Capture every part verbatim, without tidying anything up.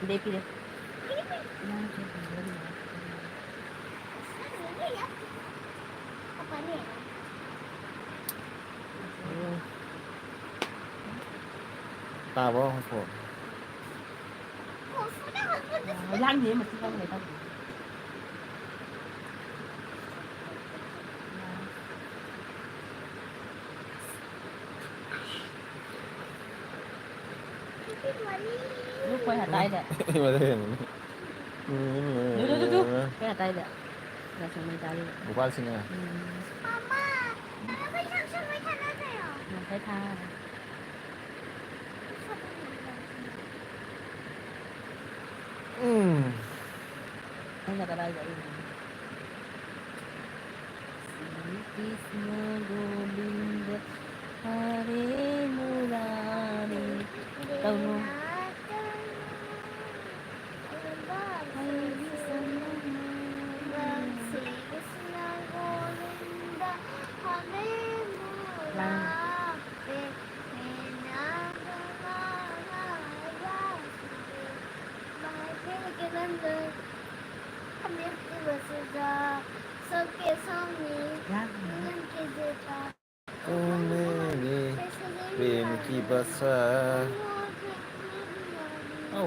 ꯂꯦꯞꯄꯤꯔꯦ꯫ ꯇꯥꯕ꯭ꯔꯣ ꯍꯧꯖꯤꯛꯐꯥꯎ? ꯂꯥꯡꯗꯦ, ꯃꯆꯤꯟ ꯀꯟꯅ ꯂꯩ ꯇꯧꯗꯦ꯫ ꯂꯨꯞꯄꯩ ꯍꯇꯥꯏꯗ꯫ ꯏꯃꯥꯗ ꯍꯦꯟꯕꯅꯤ꯫ ꯗꯨ, ꯗꯨ, ꯗꯨ, ꯗꯨ꯫ ꯀꯩ ꯍꯇꯥꯏꯗ? ꯂꯥꯏꯁꯪ ꯃꯩ ꯆꯥꯔꯤꯕ꯫ ꯒꯣꯄꯥꯜ ꯁꯤꯡꯅ꯫ ꯎꯝ꯫ ꯃꯃꯥ, ꯀꯩꯅꯣ ꯀꯩ ꯁꯛ ꯁꯛ ꯃꯩ ꯊꯥꯅꯗꯣꯏꯔꯣ? ꯉꯁꯥꯏ ꯊꯥꯔꯦ꯫ ꯎꯝ꯫ ꯑꯩꯅ ꯀꯗꯥꯏꯗ ꯑꯩꯅ? ꯀ꯭ꯔꯤꯁꯅ ꯒꯣꯕꯤꯟꯗ ꯍꯔꯦ ꯃꯨꯔꯥꯔꯦ꯫ ꯇꯧꯅꯨ꯫ ꯀ꯭ꯔꯤꯁꯅ ꯒꯣꯕꯤꯟꯗ ꯍꯔꯦ ꯃꯨꯔꯥꯔꯦ꯫ ओ मेरे प्रेम की भाषा। ओ।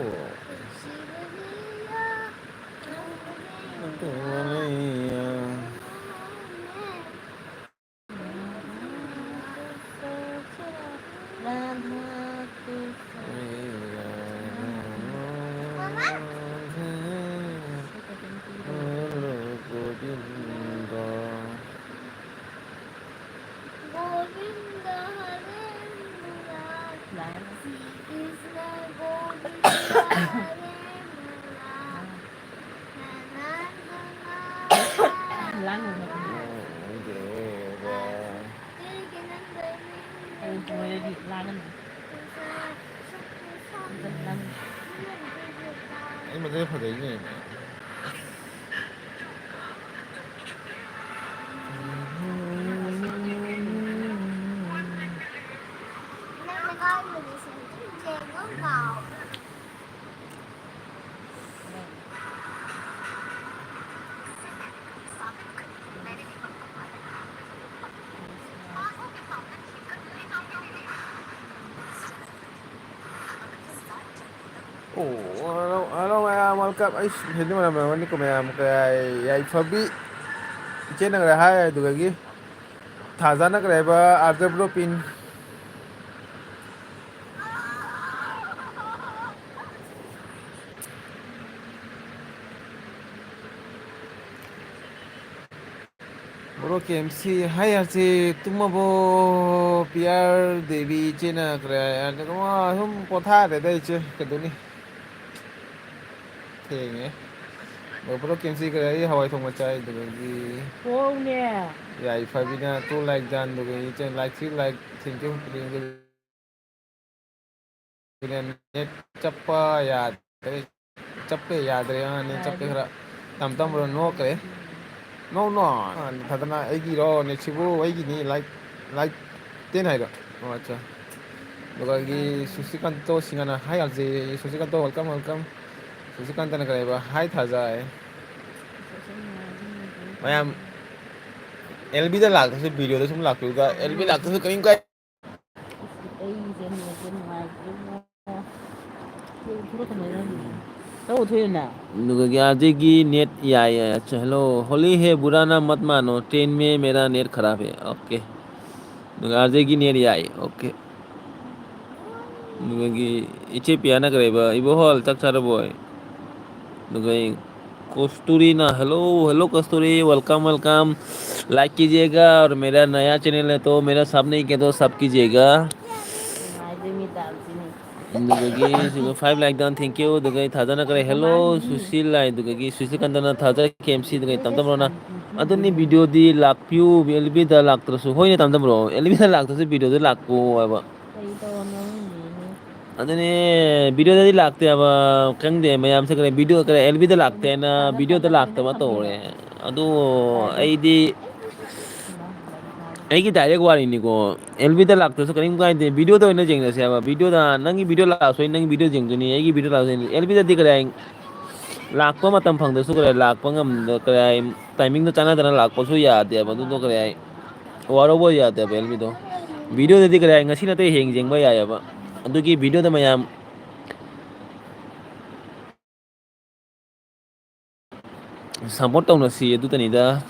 ꯂꯥꯡꯒꯅꯨ꯫ ꯑꯩ ꯃꯁꯛ ꯐꯖꯩꯅꯦ꯫ ꯑꯣ, ꯍꯜꯂꯣ, ꯍꯜꯂꯣ ꯃꯌꯥꯝ, welcome꯫ ꯑꯩꯁ, ꯍꯦꯟꯗꯤ ꯃꯅꯝ ꯅꯝꯃꯅꯤꯀꯣ ꯃꯌꯥꯝ꯫ ꯀꯌꯥ ꯌꯥꯏꯐꯕꯤ ꯏꯆꯦꯅ ꯀꯔꯤ ꯍꯥꯏ ꯑꯗꯨꯗꯒꯤ ꯊꯥꯖꯅ ꯀꯔꯤ ꯍꯥꯏꯕ ꯑꯥꯔꯗꯕ꯭ꯂꯣ ꯄꯤꯟ꯫ ꯕ꯭ꯔꯣ ꯀꯦ ꯑꯦꯝ ꯁꯤ ꯍꯥꯏ ꯌꯥꯁꯤ ꯇꯨꯝꯃꯕꯣ? ꯄꯤ ꯑꯥꯔ ꯗꯦꯕꯤ ꯏꯆꯦꯅ ꯀꯔꯤ ꯍꯥꯏ? ꯑꯗꯨꯝ ꯄꯣꯊꯥꯔꯦꯗ ꯏꯆꯦ, ꯀꯩꯗꯧꯅꯤ? ꯊꯦꯡꯉꯦ꯫ ꯑꯗꯣ ꯕ꯭ꯔꯣ ꯀꯦ ꯑꯦꯝ ꯁꯤ ꯀꯔꯤ ꯍꯥꯏ? ꯍꯋꯥꯏ ꯊꯣꯡꯕ ꯆꯥꯏ ꯑꯗꯨꯗꯒꯤ ꯍꯣꯡꯅꯦ꯫ ꯌꯥꯏꯐꯕꯤꯅ two like done ꯑꯗꯨꯒ ꯏꯆꯦ like three like, thank you꯫ ꯅꯦꯠ ꯆꯞꯄ ꯌꯥꯗ꯭ꯔꯦ꯫ ꯆꯞꯄꯦ, ꯌꯥꯗ꯭ꯔꯦ꯫ ꯑꯥ, ꯅꯦꯠ ꯆꯞꯄꯦ ꯌꯥꯗ꯭ꯔꯦ꯫ ꯈꯔ꯫ ꯇꯝ ꯇꯝ ꯕ꯭ꯔꯣ ꯅꯣꯛꯈ꯭ꯔꯦ꯫ ꯅꯣ, ꯅꯣ꯫ ꯑꯥ, ꯊꯥꯗꯅ ꯑꯩꯒꯤꯔꯣ ꯅꯦꯠꯁꯤꯕꯨ? ꯑꯩꯒꯤꯅꯤ꯫ Like, like ten ꯍꯥꯏꯔꯣ? ꯑꯣ, ꯑꯠꯆꯥ꯫ ꯑꯗꯨꯒ ꯑꯩꯒꯤ ꯁꯨꯁꯤꯀꯥꯟꯇꯣ ꯁꯤꯡꯍꯅ ꯍꯥꯏ ꯌꯥꯜꯁꯦ꯫ ꯁꯨꯁꯤꯀꯥꯟꯇꯣ, welcome, welcome꯫ ꯁꯨꯁꯤꯀꯥꯟꯇꯅ ꯀꯔꯤ ꯍꯥꯏꯕ? ꯍꯥꯏ ꯊꯥꯖ ꯍꯥꯏ꯫ ꯃꯌꯥꯝ ꯑꯦꯜ ꯕꯤꯗ ꯂꯥꯛꯇ꯭ꯔꯁꯨ ꯚꯤꯗꯤꯑꯣꯗ ꯁꯨꯝ ꯂꯥꯛꯄꯤꯌꯨꯗ꯫ ꯑꯦꯜ ꯕꯤ ꯂꯥꯛꯇ꯭ꯔꯁꯨ ꯀꯔꯤꯝ ꯀꯥꯏ ꯑꯩꯁꯦ ꯅꯦꯠꯁꯦ ꯅꯨꯡꯉꯥꯏꯇ꯭ꯔꯦ ꯏꯕꯨꯡꯉꯣ꯫ ꯊꯣꯛꯂꯛꯀꯅꯣ ꯍꯥꯏꯔꯝꯃꯤꯅꯦ꯫ ꯇꯧ ꯊꯣꯛꯏꯅ꯫ ꯑꯗꯨꯒ ꯑꯥꯔꯖꯦꯒꯤ ꯅꯦꯠ ꯌꯥꯏ, ꯌꯥꯏ꯫ ꯑꯠꯆꯥ, ꯍꯦꯜꯂꯣ꯫ होली है, बुरा ना मत मानो, ट्रेन में मेरा नेट खराब है। ओके। ꯑꯗꯨꯒ ꯑꯥꯔꯖꯦꯒꯤ ꯅꯦꯠ ꯌꯥꯏ꯫ ꯑꯣꯀꯦ꯫ ꯑꯗꯨꯒꯤ ꯏꯆꯦ ꯄꯤꯌꯥꯅ ꯀꯔꯤꯕ, "ꯏꯕꯣꯍꯜ, ꯆꯥꯛ ꯆꯥꯔꯕꯣꯏ?" ꯑꯗꯨꯒ ꯀꯣꯁꯇꯨꯔꯤꯅ, "Hello, hello ꯀꯣꯁꯇꯨꯔꯤ, welcome, welcome꯫ Like कीजिएगा और मेरा नया चैनल है तो मेरा सब नहीं किया तो सब कीजिएगा"꯫ ꯅꯨꯡꯉꯥꯏꯕꯩ ꯃꯤ ꯇꯥꯕꯁꯤꯅꯤ꯫ ꯑꯗꯨꯗꯒꯤ five like done, thank you꯫ ꯑꯗꯨꯒ ꯊꯥꯖꯅ ꯀꯔꯦ, "Hello ꯁꯨꯁꯤꯜ" ꯍꯥꯏ꯫ ꯑꯗꯨꯗꯒꯤ ꯁꯨꯁꯤꯀꯥꯟꯇꯅ, "ꯊꯥꯖ ꯀꯦ ꯑꯦꯝ ꯁꯤ"꯫ ꯑꯗꯨꯒ ꯇꯝ ꯇꯝ ꯔꯣꯅ, "ꯑꯗꯨꯅꯤ ꯚꯤꯗꯤꯑꯣꯗꯤ ꯂꯥꯛꯄꯤꯌꯨ, ꯑꯦꯜ ꯕꯤꯗ ꯂꯥꯛꯇ꯭ꯔꯁꯨ"꯫ ꯍꯣꯏꯅꯦ ꯇꯝ ꯇꯝ ꯔꯣ, ꯑꯦꯜ ꯕꯤꯗ ꯂꯥꯛꯇ꯭ꯔꯁꯨ ꯚꯤꯗꯤꯑꯣꯗ ꯂꯥꯛꯄꯤꯌꯨ ꯍꯥꯏꯕ꯫ ꯀꯩ ꯇꯧꯔꯝꯃꯣ ꯈꯪꯗꯦꯅꯦ꯫ ꯑꯗꯨꯅꯦ, ꯚꯤꯗꯤꯑꯣꯗꯗꯤ ꯂꯥꯛꯇꯦ ꯍꯥꯏꯕ, ꯈꯪꯗꯦ ꯃꯌꯥꯝꯁꯦ ꯀꯔꯤ ꯚꯤꯗꯤꯑꯣ ꯀꯔꯤ ꯑꯦꯜ ꯕꯤꯗ ꯂꯥꯛꯇꯦꯅ ꯊꯥꯖ ꯚꯤꯗꯤꯑꯣꯗ ꯊꯥꯖ ꯂꯥꯛꯇꯕ ꯊꯥꯖ ꯇꯧꯔꯦ꯫ ꯊꯝꯃꯦꯕ꯫ ꯑꯗꯨ ꯀꯥꯏꯗ? ꯑꯩꯗꯤ, ꯑꯩꯒꯤ ꯗꯥꯏꯔꯦꯛ ꯋꯥꯔꯤꯅꯤꯀꯣ, ꯑꯦꯜ ꯕꯤꯗ ꯂꯥꯛꯇ꯭ꯔꯁꯨ ꯀꯔꯤꯝ ꯀꯥꯏꯗꯦ, ꯚꯤꯗꯤꯑꯣꯗ ꯑꯣꯏꯅ ꯌꯦꯡꯅꯁꯦ ꯍꯥꯏꯕ꯫ ꯚꯤꯗꯤꯑꯣꯗ, ꯅꯪꯒꯤ ꯚꯤꯗꯤꯑꯣ ꯂꯥꯛꯑꯁꯨ ꯑꯩ ꯅꯪꯒꯤ ꯚꯤꯗꯤꯑꯣ ꯌꯦꯡꯗꯣꯏꯅꯤ, ꯑꯩꯒꯤ ꯚꯤꯗꯤꯑꯣ ꯂꯥꯛꯑꯁꯨ ꯑꯩ, ꯑꯦꯜ ꯕꯤꯗꯗꯤ ꯀꯗꯥꯏ ꯂꯥꯛꯄ ꯃꯇꯝ ꯐꯪꯗ꯭ꯔꯁꯨ ꯀꯗꯥꯏ ꯂꯥꯛꯄ ꯉꯝꯗ-, ꯀꯗꯥꯏ ꯇꯥꯏꯃꯤꯡꯗꯣ ꯆꯥꯟꯅꯗꯅ ꯂꯥꯛꯄꯁꯨ ꯌꯥꯗꯦꯕ, ꯑꯗꯨꯗꯣ ꯀꯗꯥꯏ ꯋꯥꯔꯧꯕ ꯌꯥꯗꯦꯕ ꯑꯦꯜ ꯕꯤꯗꯣ꯫ ꯚꯤꯗꯤꯑꯣꯗꯗꯤ ꯀꯗꯥꯏ ꯉꯁꯤ ꯅꯠꯇꯦ ꯍꯌꯦꯡ ꯌꯦꯡꯕ ꯌꯥꯏꯑꯕ꯫ ꯑꯗꯨꯒꯤ ꯚꯤꯗꯤꯑꯣꯗ ꯃꯌꯥꯝ ꯁꯞꯄꯣꯔꯠ ꯇꯧꯅꯁꯤ ꯑꯗꯨꯇꯅꯤꯗ꯫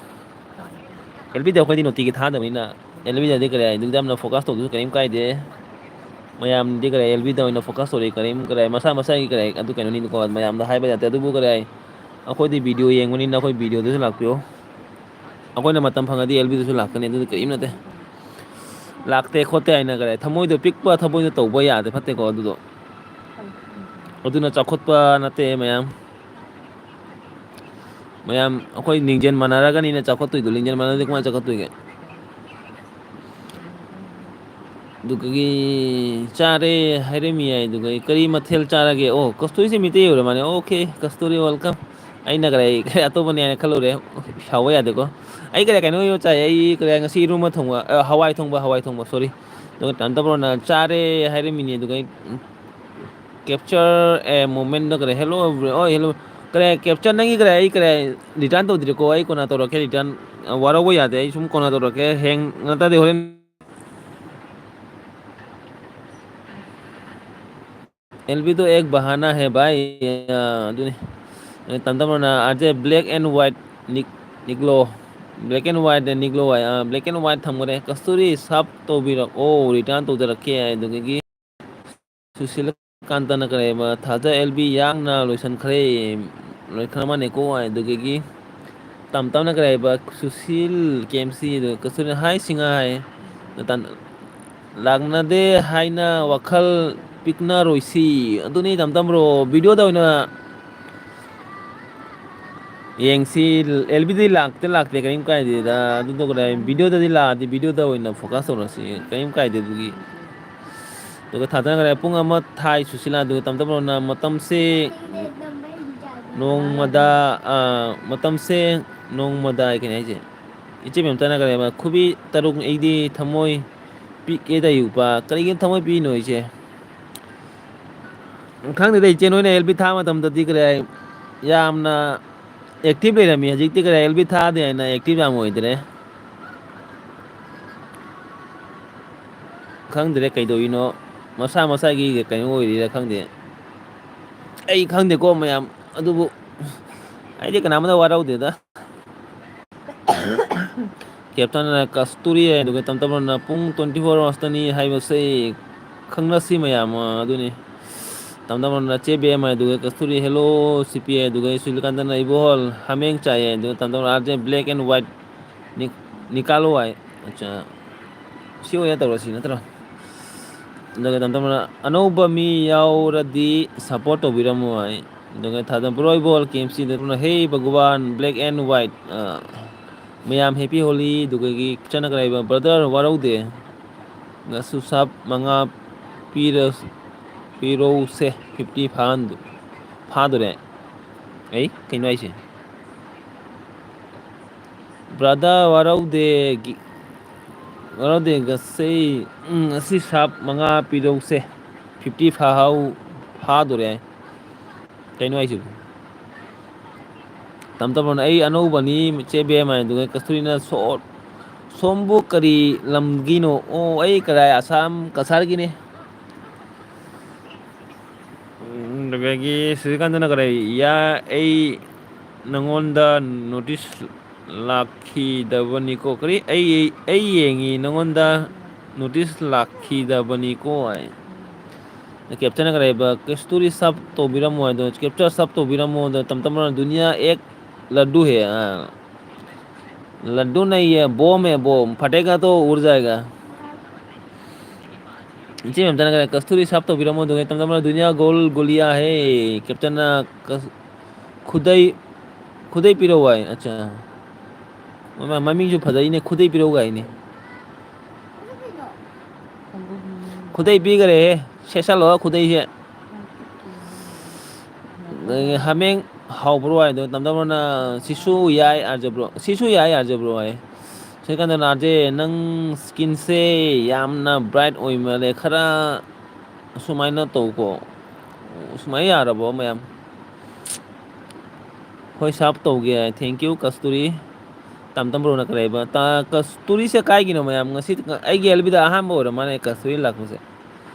ꯑꯦꯜ ꯕꯤꯗ ꯑꯩꯈꯣꯏꯗꯤ ꯅꯨꯡꯇꯤꯒꯤ ꯊꯥꯗꯕꯅꯤꯅ ꯑꯦꯜ ꯕꯤꯗꯗꯤ ꯀꯔꯤ ꯍꯥꯏ, ꯑꯗꯨꯛ ꯌꯥꯝꯅ ꯐꯣꯀꯁ ꯇꯧꯗꯁꯨ ꯀꯔꯤꯝ ꯀꯥꯏꯗꯦ꯫ ꯃꯌꯥꯝꯗꯤ ꯀꯔꯤ ꯑꯦꯜ ꯕꯤꯗ ꯑꯣꯏꯅ ꯐꯣꯀꯁ ꯇꯧꯔꯤ, ꯀꯔꯤꯝ ꯀꯔꯤ ꯃꯁꯥ ꯃꯁꯥꯒꯤ ꯀꯔꯤ ꯑꯗꯨ ꯀꯩꯅꯣꯅꯤꯅꯀꯣ, ꯃꯌꯥꯝꯗ ꯍꯥꯏꯕ ꯌꯥꯗꯦ꯫ ꯑꯗꯨꯕꯨ ꯀꯔꯤ ꯍꯥꯏ, ꯑꯩꯈꯣꯏꯗꯤ ꯚꯤꯗꯤꯑꯣ ꯌꯦꯡꯕꯅꯤꯅ ꯑꯩꯈꯣꯏ ꯚꯤꯗꯤꯑꯣꯗꯁꯨ ꯂꯥꯛꯄꯤꯌꯣ꯫ ꯑꯩꯈꯣꯏꯅ ꯃꯇꯝ ꯐꯪꯉꯗꯤ ꯑꯦꯜ ꯕꯤꯗꯁꯨ ꯂꯥꯛꯀꯅꯤ, ꯑꯗꯨꯗꯤ ꯀꯔꯤꯝ ꯅꯠꯇꯦ꯫ ꯂꯥꯛꯇꯦ ꯈꯣꯠꯇꯦ ꯍꯥꯏꯅ ꯀꯔꯤ ꯊꯃꯣꯏꯗꯣ ꯄꯤꯛꯄ ꯊꯃꯣꯏꯗꯣ ꯇꯧꯕ ꯌꯥꯗꯦ, ꯐꯠꯇꯦꯀꯣ ꯑꯗꯨꯗꯣ꯫ ꯑꯗꯨꯅ ꯆꯥꯎꯈꯠꯄ ꯅꯠꯇꯦ ꯃꯌꯥꯝ꯫ ꯃꯌꯥꯝ ꯑꯩꯈꯣꯏ ꯂꯤꯡꯖꯦꯜ ꯃꯥꯟꯅꯔꯒꯅꯤꯅ ꯆꯥꯎꯈꯠꯇꯣꯏꯗꯣ, ꯂꯤꯡꯖꯦꯜ ꯃꯥꯟꯅꯗꯤ ꯀꯃꯥꯏꯅ ꯆꯥꯎꯈꯠꯇꯣꯏꯒꯦ? ꯑꯗꯨꯒꯤ ꯆꯥꯔꯦ ꯍꯥꯏꯔꯝꯃꯤ ꯌꯥꯏ, ꯑꯗꯨꯒ ꯀꯔꯤ ꯃꯊꯦꯜ ꯆꯥꯔꯒꯦ? ꯑꯣ, ꯀꯁꯇꯨꯔꯤꯁꯦ ꯃꯤꯇꯩ ꯑꯣꯏꯔ ꯃꯥꯜꯂꯦ꯫ Okay, Kasturi, welcome. ꯑꯩꯅ ꯀꯔꯤ ꯑꯇꯣꯞꯄꯅꯦ ꯍꯥꯏꯅ ꯈꯜꯂꯨꯔꯦ, ꯁꯥꯎꯕ ꯌꯥꯗꯦꯀꯣ꯫ ꯑꯩ ꯀꯔꯤ ꯀꯩꯅꯣ ꯑꯣꯏꯅ ꯆꯥꯏ, ꯑꯩ ꯀꯔꯤ ꯉꯁꯤ ꯏꯔꯨꯝꯕ ꯊꯣꯡꯕ, ꯑ, ꯍꯋꯥꯏ ꯊꯣꯡꯕ, ꯍꯋꯥꯏ ꯊꯣꯡꯕ, ꯁꯣꯔꯤ꯫ ꯑꯗꯨꯒ ꯇꯥꯟꯇꯕ꯭ꯔꯣꯅ ꯆꯥꯔꯦ ꯍꯥꯏꯔꯝꯃꯤꯅꯦ, ꯑꯗꯨꯒ ꯑꯩ, ꯎꯝ, ꯀꯦꯞꯆꯔ ꯑꯦ ꯃꯣꯃꯦꯟꯗ ꯀꯔꯤ ꯍꯦꯜꯂꯣ ꯑꯦꯕ꯭ꯔꯤ-, ꯑꯣ, ꯍꯦꯜꯂꯣ꯫ ꯀꯔꯤ ꯀꯦꯞꯆꯔ ꯅꯪꯒꯤ ꯀꯔꯤ ꯑꯩ ꯀꯔꯤ ꯔꯤꯇꯔꯟ ꯇꯧꯗ꯭ꯔꯤꯀꯣ, ꯑꯩ ꯀꯣꯟꯅ ꯇꯧꯔꯛꯀꯦ ꯔꯤꯇꯔꯟ꯫ ꯋꯥꯔꯧꯕ ꯌꯥꯗꯦ, ꯑꯩ ꯁꯨꯝ ꯀꯣꯟꯅ ꯇꯧꯔꯛꯀꯦ, ꯍꯌꯦꯡ ꯅꯠꯇ꯭ꯔꯗꯤ ꯍꯣꯔꯦꯟ꯫ ꯑꯦꯜ ꯕꯤꯗꯣ ꯑꯦꯛ ꯕꯍꯥꯅꯥ ꯍꯦ ꯚꯥꯏ꯫ ꯑ, ꯑꯗꯨꯅꯤ꯫ ꯇꯝ ꯇꯝꯅ ꯑꯥꯔꯖꯦ ꯕ꯭ꯂꯦꯛ ꯑꯦꯟ ꯋꯥꯏꯠ ꯅꯤꯛ-, ꯅꯤꯛꯂꯣ꯫ ꯕ꯭ꯂꯦꯛ ꯑꯦꯟ ꯋꯥꯏꯠ ꯅꯤꯛꯂꯣ ꯍꯥꯏ꯫ ꯑ, ꯕ꯭ꯂꯦꯛ ꯑꯦꯟ ꯋꯥꯏꯠ ꯊꯝꯈꯔꯦ꯫ ꯀꯁꯇꯨꯔꯤ ꯁꯥꯞ ꯇꯧꯕꯤꯔꯛꯑꯣ, ꯔꯤꯇꯔꯟ ꯇꯧꯖꯔꯛꯀꯦ ꯍꯥꯏ꯫ ꯑꯗꯨꯗꯒꯤ ꯁꯨꯁꯤꯂꯀꯥꯟꯇꯅ ꯀꯔꯤ ꯍꯥꯏꯕ, ꯊꯥꯖ ꯑꯦꯜ ꯕꯤ ꯌꯥꯡꯅ ꯂꯣꯏꯁꯤꯟꯈ꯭ꯔꯦ꯫ ꯂꯣꯏꯈ꯭ꯔ ꯃꯥꯅꯦꯀꯣ ꯍꯥꯏ꯫ ꯑꯗꯨꯗꯒꯤ ꯇꯝ ꯇꯝꯅ ꯀꯔꯤ ꯍꯥꯏꯕ, ꯁꯨꯁꯤꯜ ꯀꯦ ꯑꯦꯝ ꯁꯤ ꯑꯗꯨ ꯀꯁꯇꯨꯔꯤ ꯍꯥꯏ ꯁꯤꯡꯍ ꯍꯥꯏ꯫ ꯂꯥꯛꯅꯗꯦ ꯍꯥꯏꯅ ꯋꯥꯈꯜ ꯄꯤꯛꯅꯔꯣꯏꯁꯤ꯫ ꯑꯗꯨꯅꯤ ꯇꯝ ꯇꯝ ꯕ꯭ꯔꯣ, ꯚꯤꯗꯤꯑꯣꯗ ꯑꯣꯏꯅ ꯌꯦꯡꯁꯤ꯫ ꯑꯦꯜ ꯕꯤꯗꯤ ꯂꯥꯛꯇꯦ, ꯂꯥꯛꯇꯦ, ꯀꯔꯤꯝ ꯀꯥꯏꯗꯦꯗ꯫ ꯑꯗꯨꯗꯣ ꯀꯗꯥꯏ, ꯚꯤꯗꯤꯑꯣꯗꯗꯤ ꯂꯥꯛꯑꯗꯤ ꯚꯤꯗꯤꯑꯣꯗ ꯑꯣꯏꯅ ꯐꯣꯀꯁ ꯇꯧꯔꯁꯤ, ꯀꯔꯤꯝ ꯀꯥꯏꯗꯦ ꯑꯗꯨꯒꯤ꯫ ꯑꯗꯨꯒ ꯊꯥꯗꯅꯈ꯭ꯔꯦ ꯄꯨꯡ ꯑꯃ ꯊꯥꯏ ꯁꯨꯁꯤꯂꯥ꯫ ꯑꯗꯨꯒ ꯇꯝ ꯇꯝ ꯕ꯭ꯔꯣꯅ ꯃꯇꯝꯁꯦ ꯅꯣꯡꯃꯗ, ꯑ, ꯃꯇꯝꯁꯦ ꯅꯣꯡꯃꯗ ꯀꯩꯅꯣ ꯍꯥꯏꯁꯦ, ꯏꯆꯦ ꯃꯦꯝꯇꯅ ꯀꯔꯤ ꯍꯥꯏꯕ? ꯈꯨꯕꯤ ꯇꯔꯨꯛ ꯑꯩꯗꯤ ꯊꯃꯣꯏ ꯄꯤꯛꯑꯦꯗ ꯌꯨꯄꯥ꯫ ꯀꯔꯤꯒꯤꯅꯣ ꯊꯃꯣꯏ ꯄꯤꯛꯏꯅꯣ ꯏꯆꯦ? ꯈꯪꯗꯦꯗ ꯏꯆꯦ, ꯅꯣꯏꯅ ꯑꯦꯜ ꯕꯤ ꯊꯥ ꯃꯇꯝꯗꯗꯤ ꯀꯔꯤ ꯍꯥꯏ, ꯌꯥꯝꯅ ꯑꯦꯛꯇꯤꯚ ꯂꯩꯔꯝꯃꯤ꯫ ꯍꯧꯖꯤꯛꯇꯤ ꯀꯔꯤ ꯑꯦꯜ ꯕꯤ ꯊꯥꯗꯦ ꯍꯥꯏꯅ ꯑꯦꯛꯇꯤꯚ ꯌꯥꯝ ꯑꯣꯏꯗ꯭ꯔꯦ꯫ ꯈꯪꯗ꯭ꯔꯦ ꯀꯩꯗꯧꯔꯤꯅꯣ, ꯃꯁꯥ ꯃꯁꯥꯒꯤ ꯀꯩꯅꯣ ꯑꯣꯏꯔꯤꯔꯥ ꯈꯪꯗꯦ꯫ ꯑꯩ ꯈꯪꯗꯦꯀꯣ ꯃꯌꯥꯝ, ꯑꯗꯨꯕꯨ ꯑꯩꯗꯤ ꯀꯅꯥꯝꯇ ꯋꯥꯔꯧꯗꯦꯗ꯫ ꯀꯦꯞꯇꯟꯅ ꯀꯁꯇꯨꯔꯤ ꯍꯥꯏ, ꯑꯗꯨꯒ ꯇꯝ ꯇꯝꯅ ꯄꯨꯡ twenty four ꯑꯋꯥꯔꯁꯇꯅꯤ ꯍꯥꯏꯕꯁꯦ ꯈꯪꯅꯁꯤ ꯃꯌꯥꯝ, ꯑ, ꯑꯗꯨꯅꯤ꯫ ꯇꯝ ꯇꯝꯅ ꯆꯦ ꯕꯦꯝ ꯍꯥꯏ, ꯑꯗꯨꯒ ꯀꯁꯇꯨꯔꯤ ꯍꯦꯂꯣ ꯁꯤ ꯄꯤ ꯍꯥꯏ, ꯑꯗꯨꯒ ꯁꯨꯔꯤꯀꯥꯟꯇꯅ ꯏꯕꯣꯍꯜ ꯍꯥꯃꯦꯡ ꯆꯥꯏ ꯍꯥꯏ, ꯑꯗꯨꯒ ꯇꯝ ꯇꯝꯅ R J black and white ꯅꯤ-, ꯅꯤꯀꯥꯂꯣ ꯍꯥꯏ꯫ ꯑꯠꯆꯥ꯫ ꯁꯤ ꯑꯣꯏꯅ ꯇꯧꯔꯁꯤ ꯅꯠꯇ꯭ꯔꯣ? ꯑꯗꯨꯒ ꯇꯝ ꯇꯝꯅ ꯑꯅꯧꯕ ꯃꯤ ꯌꯥꯎꯔꯗꯤ ꯁꯞꯄꯣꯔꯠ ꯇꯧꯕꯤꯔꯝꯃꯣ ꯍꯥꯏ꯫ ꯑꯗꯨꯒ ꯊꯥꯗꯝ ꯄꯨꯔꯣꯏꯕꯣꯜ ꯀꯦ ꯑꯦꯝ ꯁꯤꯗ ꯄꯨꯟꯅ ꯍꯦ ꯚꯒꯋꯥꯟ ꯕ꯭ꯂꯦꯛ ꯑꯦꯟ ꯋꯥꯏꯠ, ꯑ, ꯃꯌꯥꯝ ꯍꯦꯄꯤ ꯍꯣꯂꯤ꯫ ꯑꯗꯨꯒꯒꯤ ꯆꯠꯅꯈ꯭ꯔꯤꯕ ꯕ꯭ꯔꯗꯔ ꯋꯥꯔꯧꯗꯦ꯫ ꯉꯁꯨ ꯁꯥꯞ ꯃꯉꯥ ꯄꯤꯔ-, ꯄꯤꯔꯧꯁꯦ, fifty ꯐꯥꯍꯟꯗꯨ-, ꯐꯥꯗꯣꯔꯦ꯫ ꯑꯩ ꯀꯩꯅꯣ ꯍꯥꯏꯁꯦ? ꯕ꯭ꯔꯗꯔ ꯋꯥꯔꯧꯗꯦ, ꯒꯤ-, ꯋꯥꯔꯧꯗꯦ, ꯉꯁꯤ, ꯎꯝ, ꯉꯁꯤ ꯁꯥꯞ ꯃꯉꯥ ꯄꯤꯔꯧꯁꯦ, fifty ꯐꯥꯍꯧ-, ꯐꯥꯗꯣꯔꯦ꯫ ꯀꯩꯅꯣ ꯍꯥꯏꯁꯤꯕꯨ? ꯇꯝ ꯇꯝꯅ ꯑꯩ ꯑꯅꯧꯕꯅꯤ, ꯆꯦ ꯕꯦꯝ ꯍꯥꯏꯗꯨꯒ ꯀꯁꯇꯨꯔꯤꯅ ꯁꯣ-, ꯁꯣꯝꯕꯨ ꯀꯔꯤ ꯂꯝꯒꯤꯅꯣ? ꯑꯣ, ꯑꯩ ꯀꯗꯥꯏ, ꯑꯁꯥꯝ ꯀꯁꯥꯔꯒꯤꯅꯦ꯫ ꯎꯝ, ꯑꯗꯨꯗꯒꯤ ꯁꯨꯔꯤꯀꯥꯟꯇꯅ ꯀꯔꯤ? ꯌꯥ, ꯑꯩ ꯅꯪꯉꯣꯟꯗ ꯅꯣꯇꯤꯁ ꯂꯥꯛꯈꯤꯗꯕꯅꯤꯀꯣ꯫ ꯀꯔꯤ? ꯑꯩ, ꯑꯩ ꯌꯦꯡꯉꯤ, ꯅꯪꯉꯣꯟꯗ ꯅꯣꯇꯤꯁ ꯂꯥꯛꯈꯤꯗꯕꯅꯤꯀꯣ ꯍꯥꯏ꯫ ꯀꯦꯞꯇꯟꯅ ꯀꯔꯤ ꯍꯥꯏꯕ? ꯀꯦꯁꯇꯨꯔꯤ ꯁꯞ ꯇꯧꯕꯤꯔꯝꯃꯣ ꯍꯥꯏꯗꯣ, ꯀꯦꯞꯆꯔ ꯁꯞ ꯇꯧꯕꯤꯔꯝꯃꯣ ꯑꯗꯣ, ꯇꯝ ꯇꯝꯅ ꯗꯨꯅꯤꯌꯥ ꯑꯦꯛ ꯂꯗꯨ ꯍꯦ, ꯑꯥ꯫ ꯂꯗꯨ ꯅꯍꯤ ꯍꯦ, ꯕꯣꯝ ꯍꯦ, ꯕꯣꯝ꯫ ꯐꯇꯦꯒꯥ ꯇꯣ ꯎꯔ ꯖꯥꯌꯦꯒꯥ꯫ ꯏꯆꯦ ꯃꯦꯝꯇꯅ ꯀꯔꯤ? ꯀꯁꯇꯨꯔꯤ ꯁꯥꯞ ꯇꯧꯕꯤꯔꯝꯃꯣ, ꯑꯗꯨꯒ ꯇꯝ ꯇꯝꯅ ꯗꯨꯅꯤꯌꯥ ꯒꯣꯜ ꯒꯣꯂꯤꯌꯥ ꯍꯦ꯫ ꯀꯦꯞꯇꯟꯅ ꯀꯁ-, ꯈꯨꯗꯩ, ꯈꯨꯗꯩ ꯄꯤꯔꯛꯑꯣ ꯍꯥꯏ꯫ ꯑꯠꯆꯥ꯫ ꯃꯃ-, ꯃꯃꯤꯡꯁꯨ ꯐꯖꯩꯅꯦ, ꯈꯨꯗꯩ ꯄꯤꯔꯛꯎꯒ ꯍꯥꯏꯅꯦ꯫ ꯈꯨꯗꯩ ꯄꯤꯈꯔꯦꯍꯦ, ꯁꯦꯠꯁꯜꯂꯣ ꯈꯨꯗꯩꯁꯦ꯫ ꯑꯗꯒꯤ ꯍꯥꯃꯦꯡ ꯍꯥꯎꯕ꯭ꯔꯣ ꯍꯥꯏꯗꯣ ꯇꯝ ꯇꯝꯅ ꯁꯤꯁꯨ ꯌꯥꯏ ꯑꯥꯔꯖꯕ꯭ꯔꯣ, ꯁꯤꯁꯨ ꯌꯥꯏ ꯑꯥꯔꯖꯕ꯭ꯔꯣ ꯍꯥꯏ꯫ ꯁꯤꯀꯟꯗꯅ ꯑꯥꯔꯖꯦ ꯅꯪ ꯁ꯭ꯀꯤꯟꯁꯦ ꯌꯥꯝꯅ ꯕ꯭ꯔꯥꯏꯠ ꯑꯣꯏꯃꯜꯂꯦ, ꯈꯔ ꯑꯁꯨꯃꯥꯏꯅ ꯇꯧꯀꯣ꯫ ꯁꯨꯃꯥꯏꯅ ꯌꯥꯔꯕꯣ ꯃꯌꯥꯝ? ꯍꯣꯏ, ꯁꯥꯞ ꯇꯧꯒꯦ꯫ Thank you, ꯀꯁꯇꯨꯔꯤ꯫ ꯇꯝ ꯇꯝ ꯕ꯭ꯔꯣꯅ ꯀꯔꯤ ꯍꯥꯏꯕ? ꯇ-, ꯀꯁꯇꯨꯔꯤꯁꯦ ꯀꯥꯏꯒꯤꯅꯣ ꯃꯌꯥꯝ? ꯉꯁꯤ ꯑꯩꯒꯤ ꯑꯦꯜꯕꯤꯗ ꯑꯍꯥꯟꯕ ꯑꯣꯏꯔ ꯃꯥꯜꯂꯦ ꯀꯁꯇꯨꯔꯤ ꯂꯥꯛꯄꯁꯦ꯫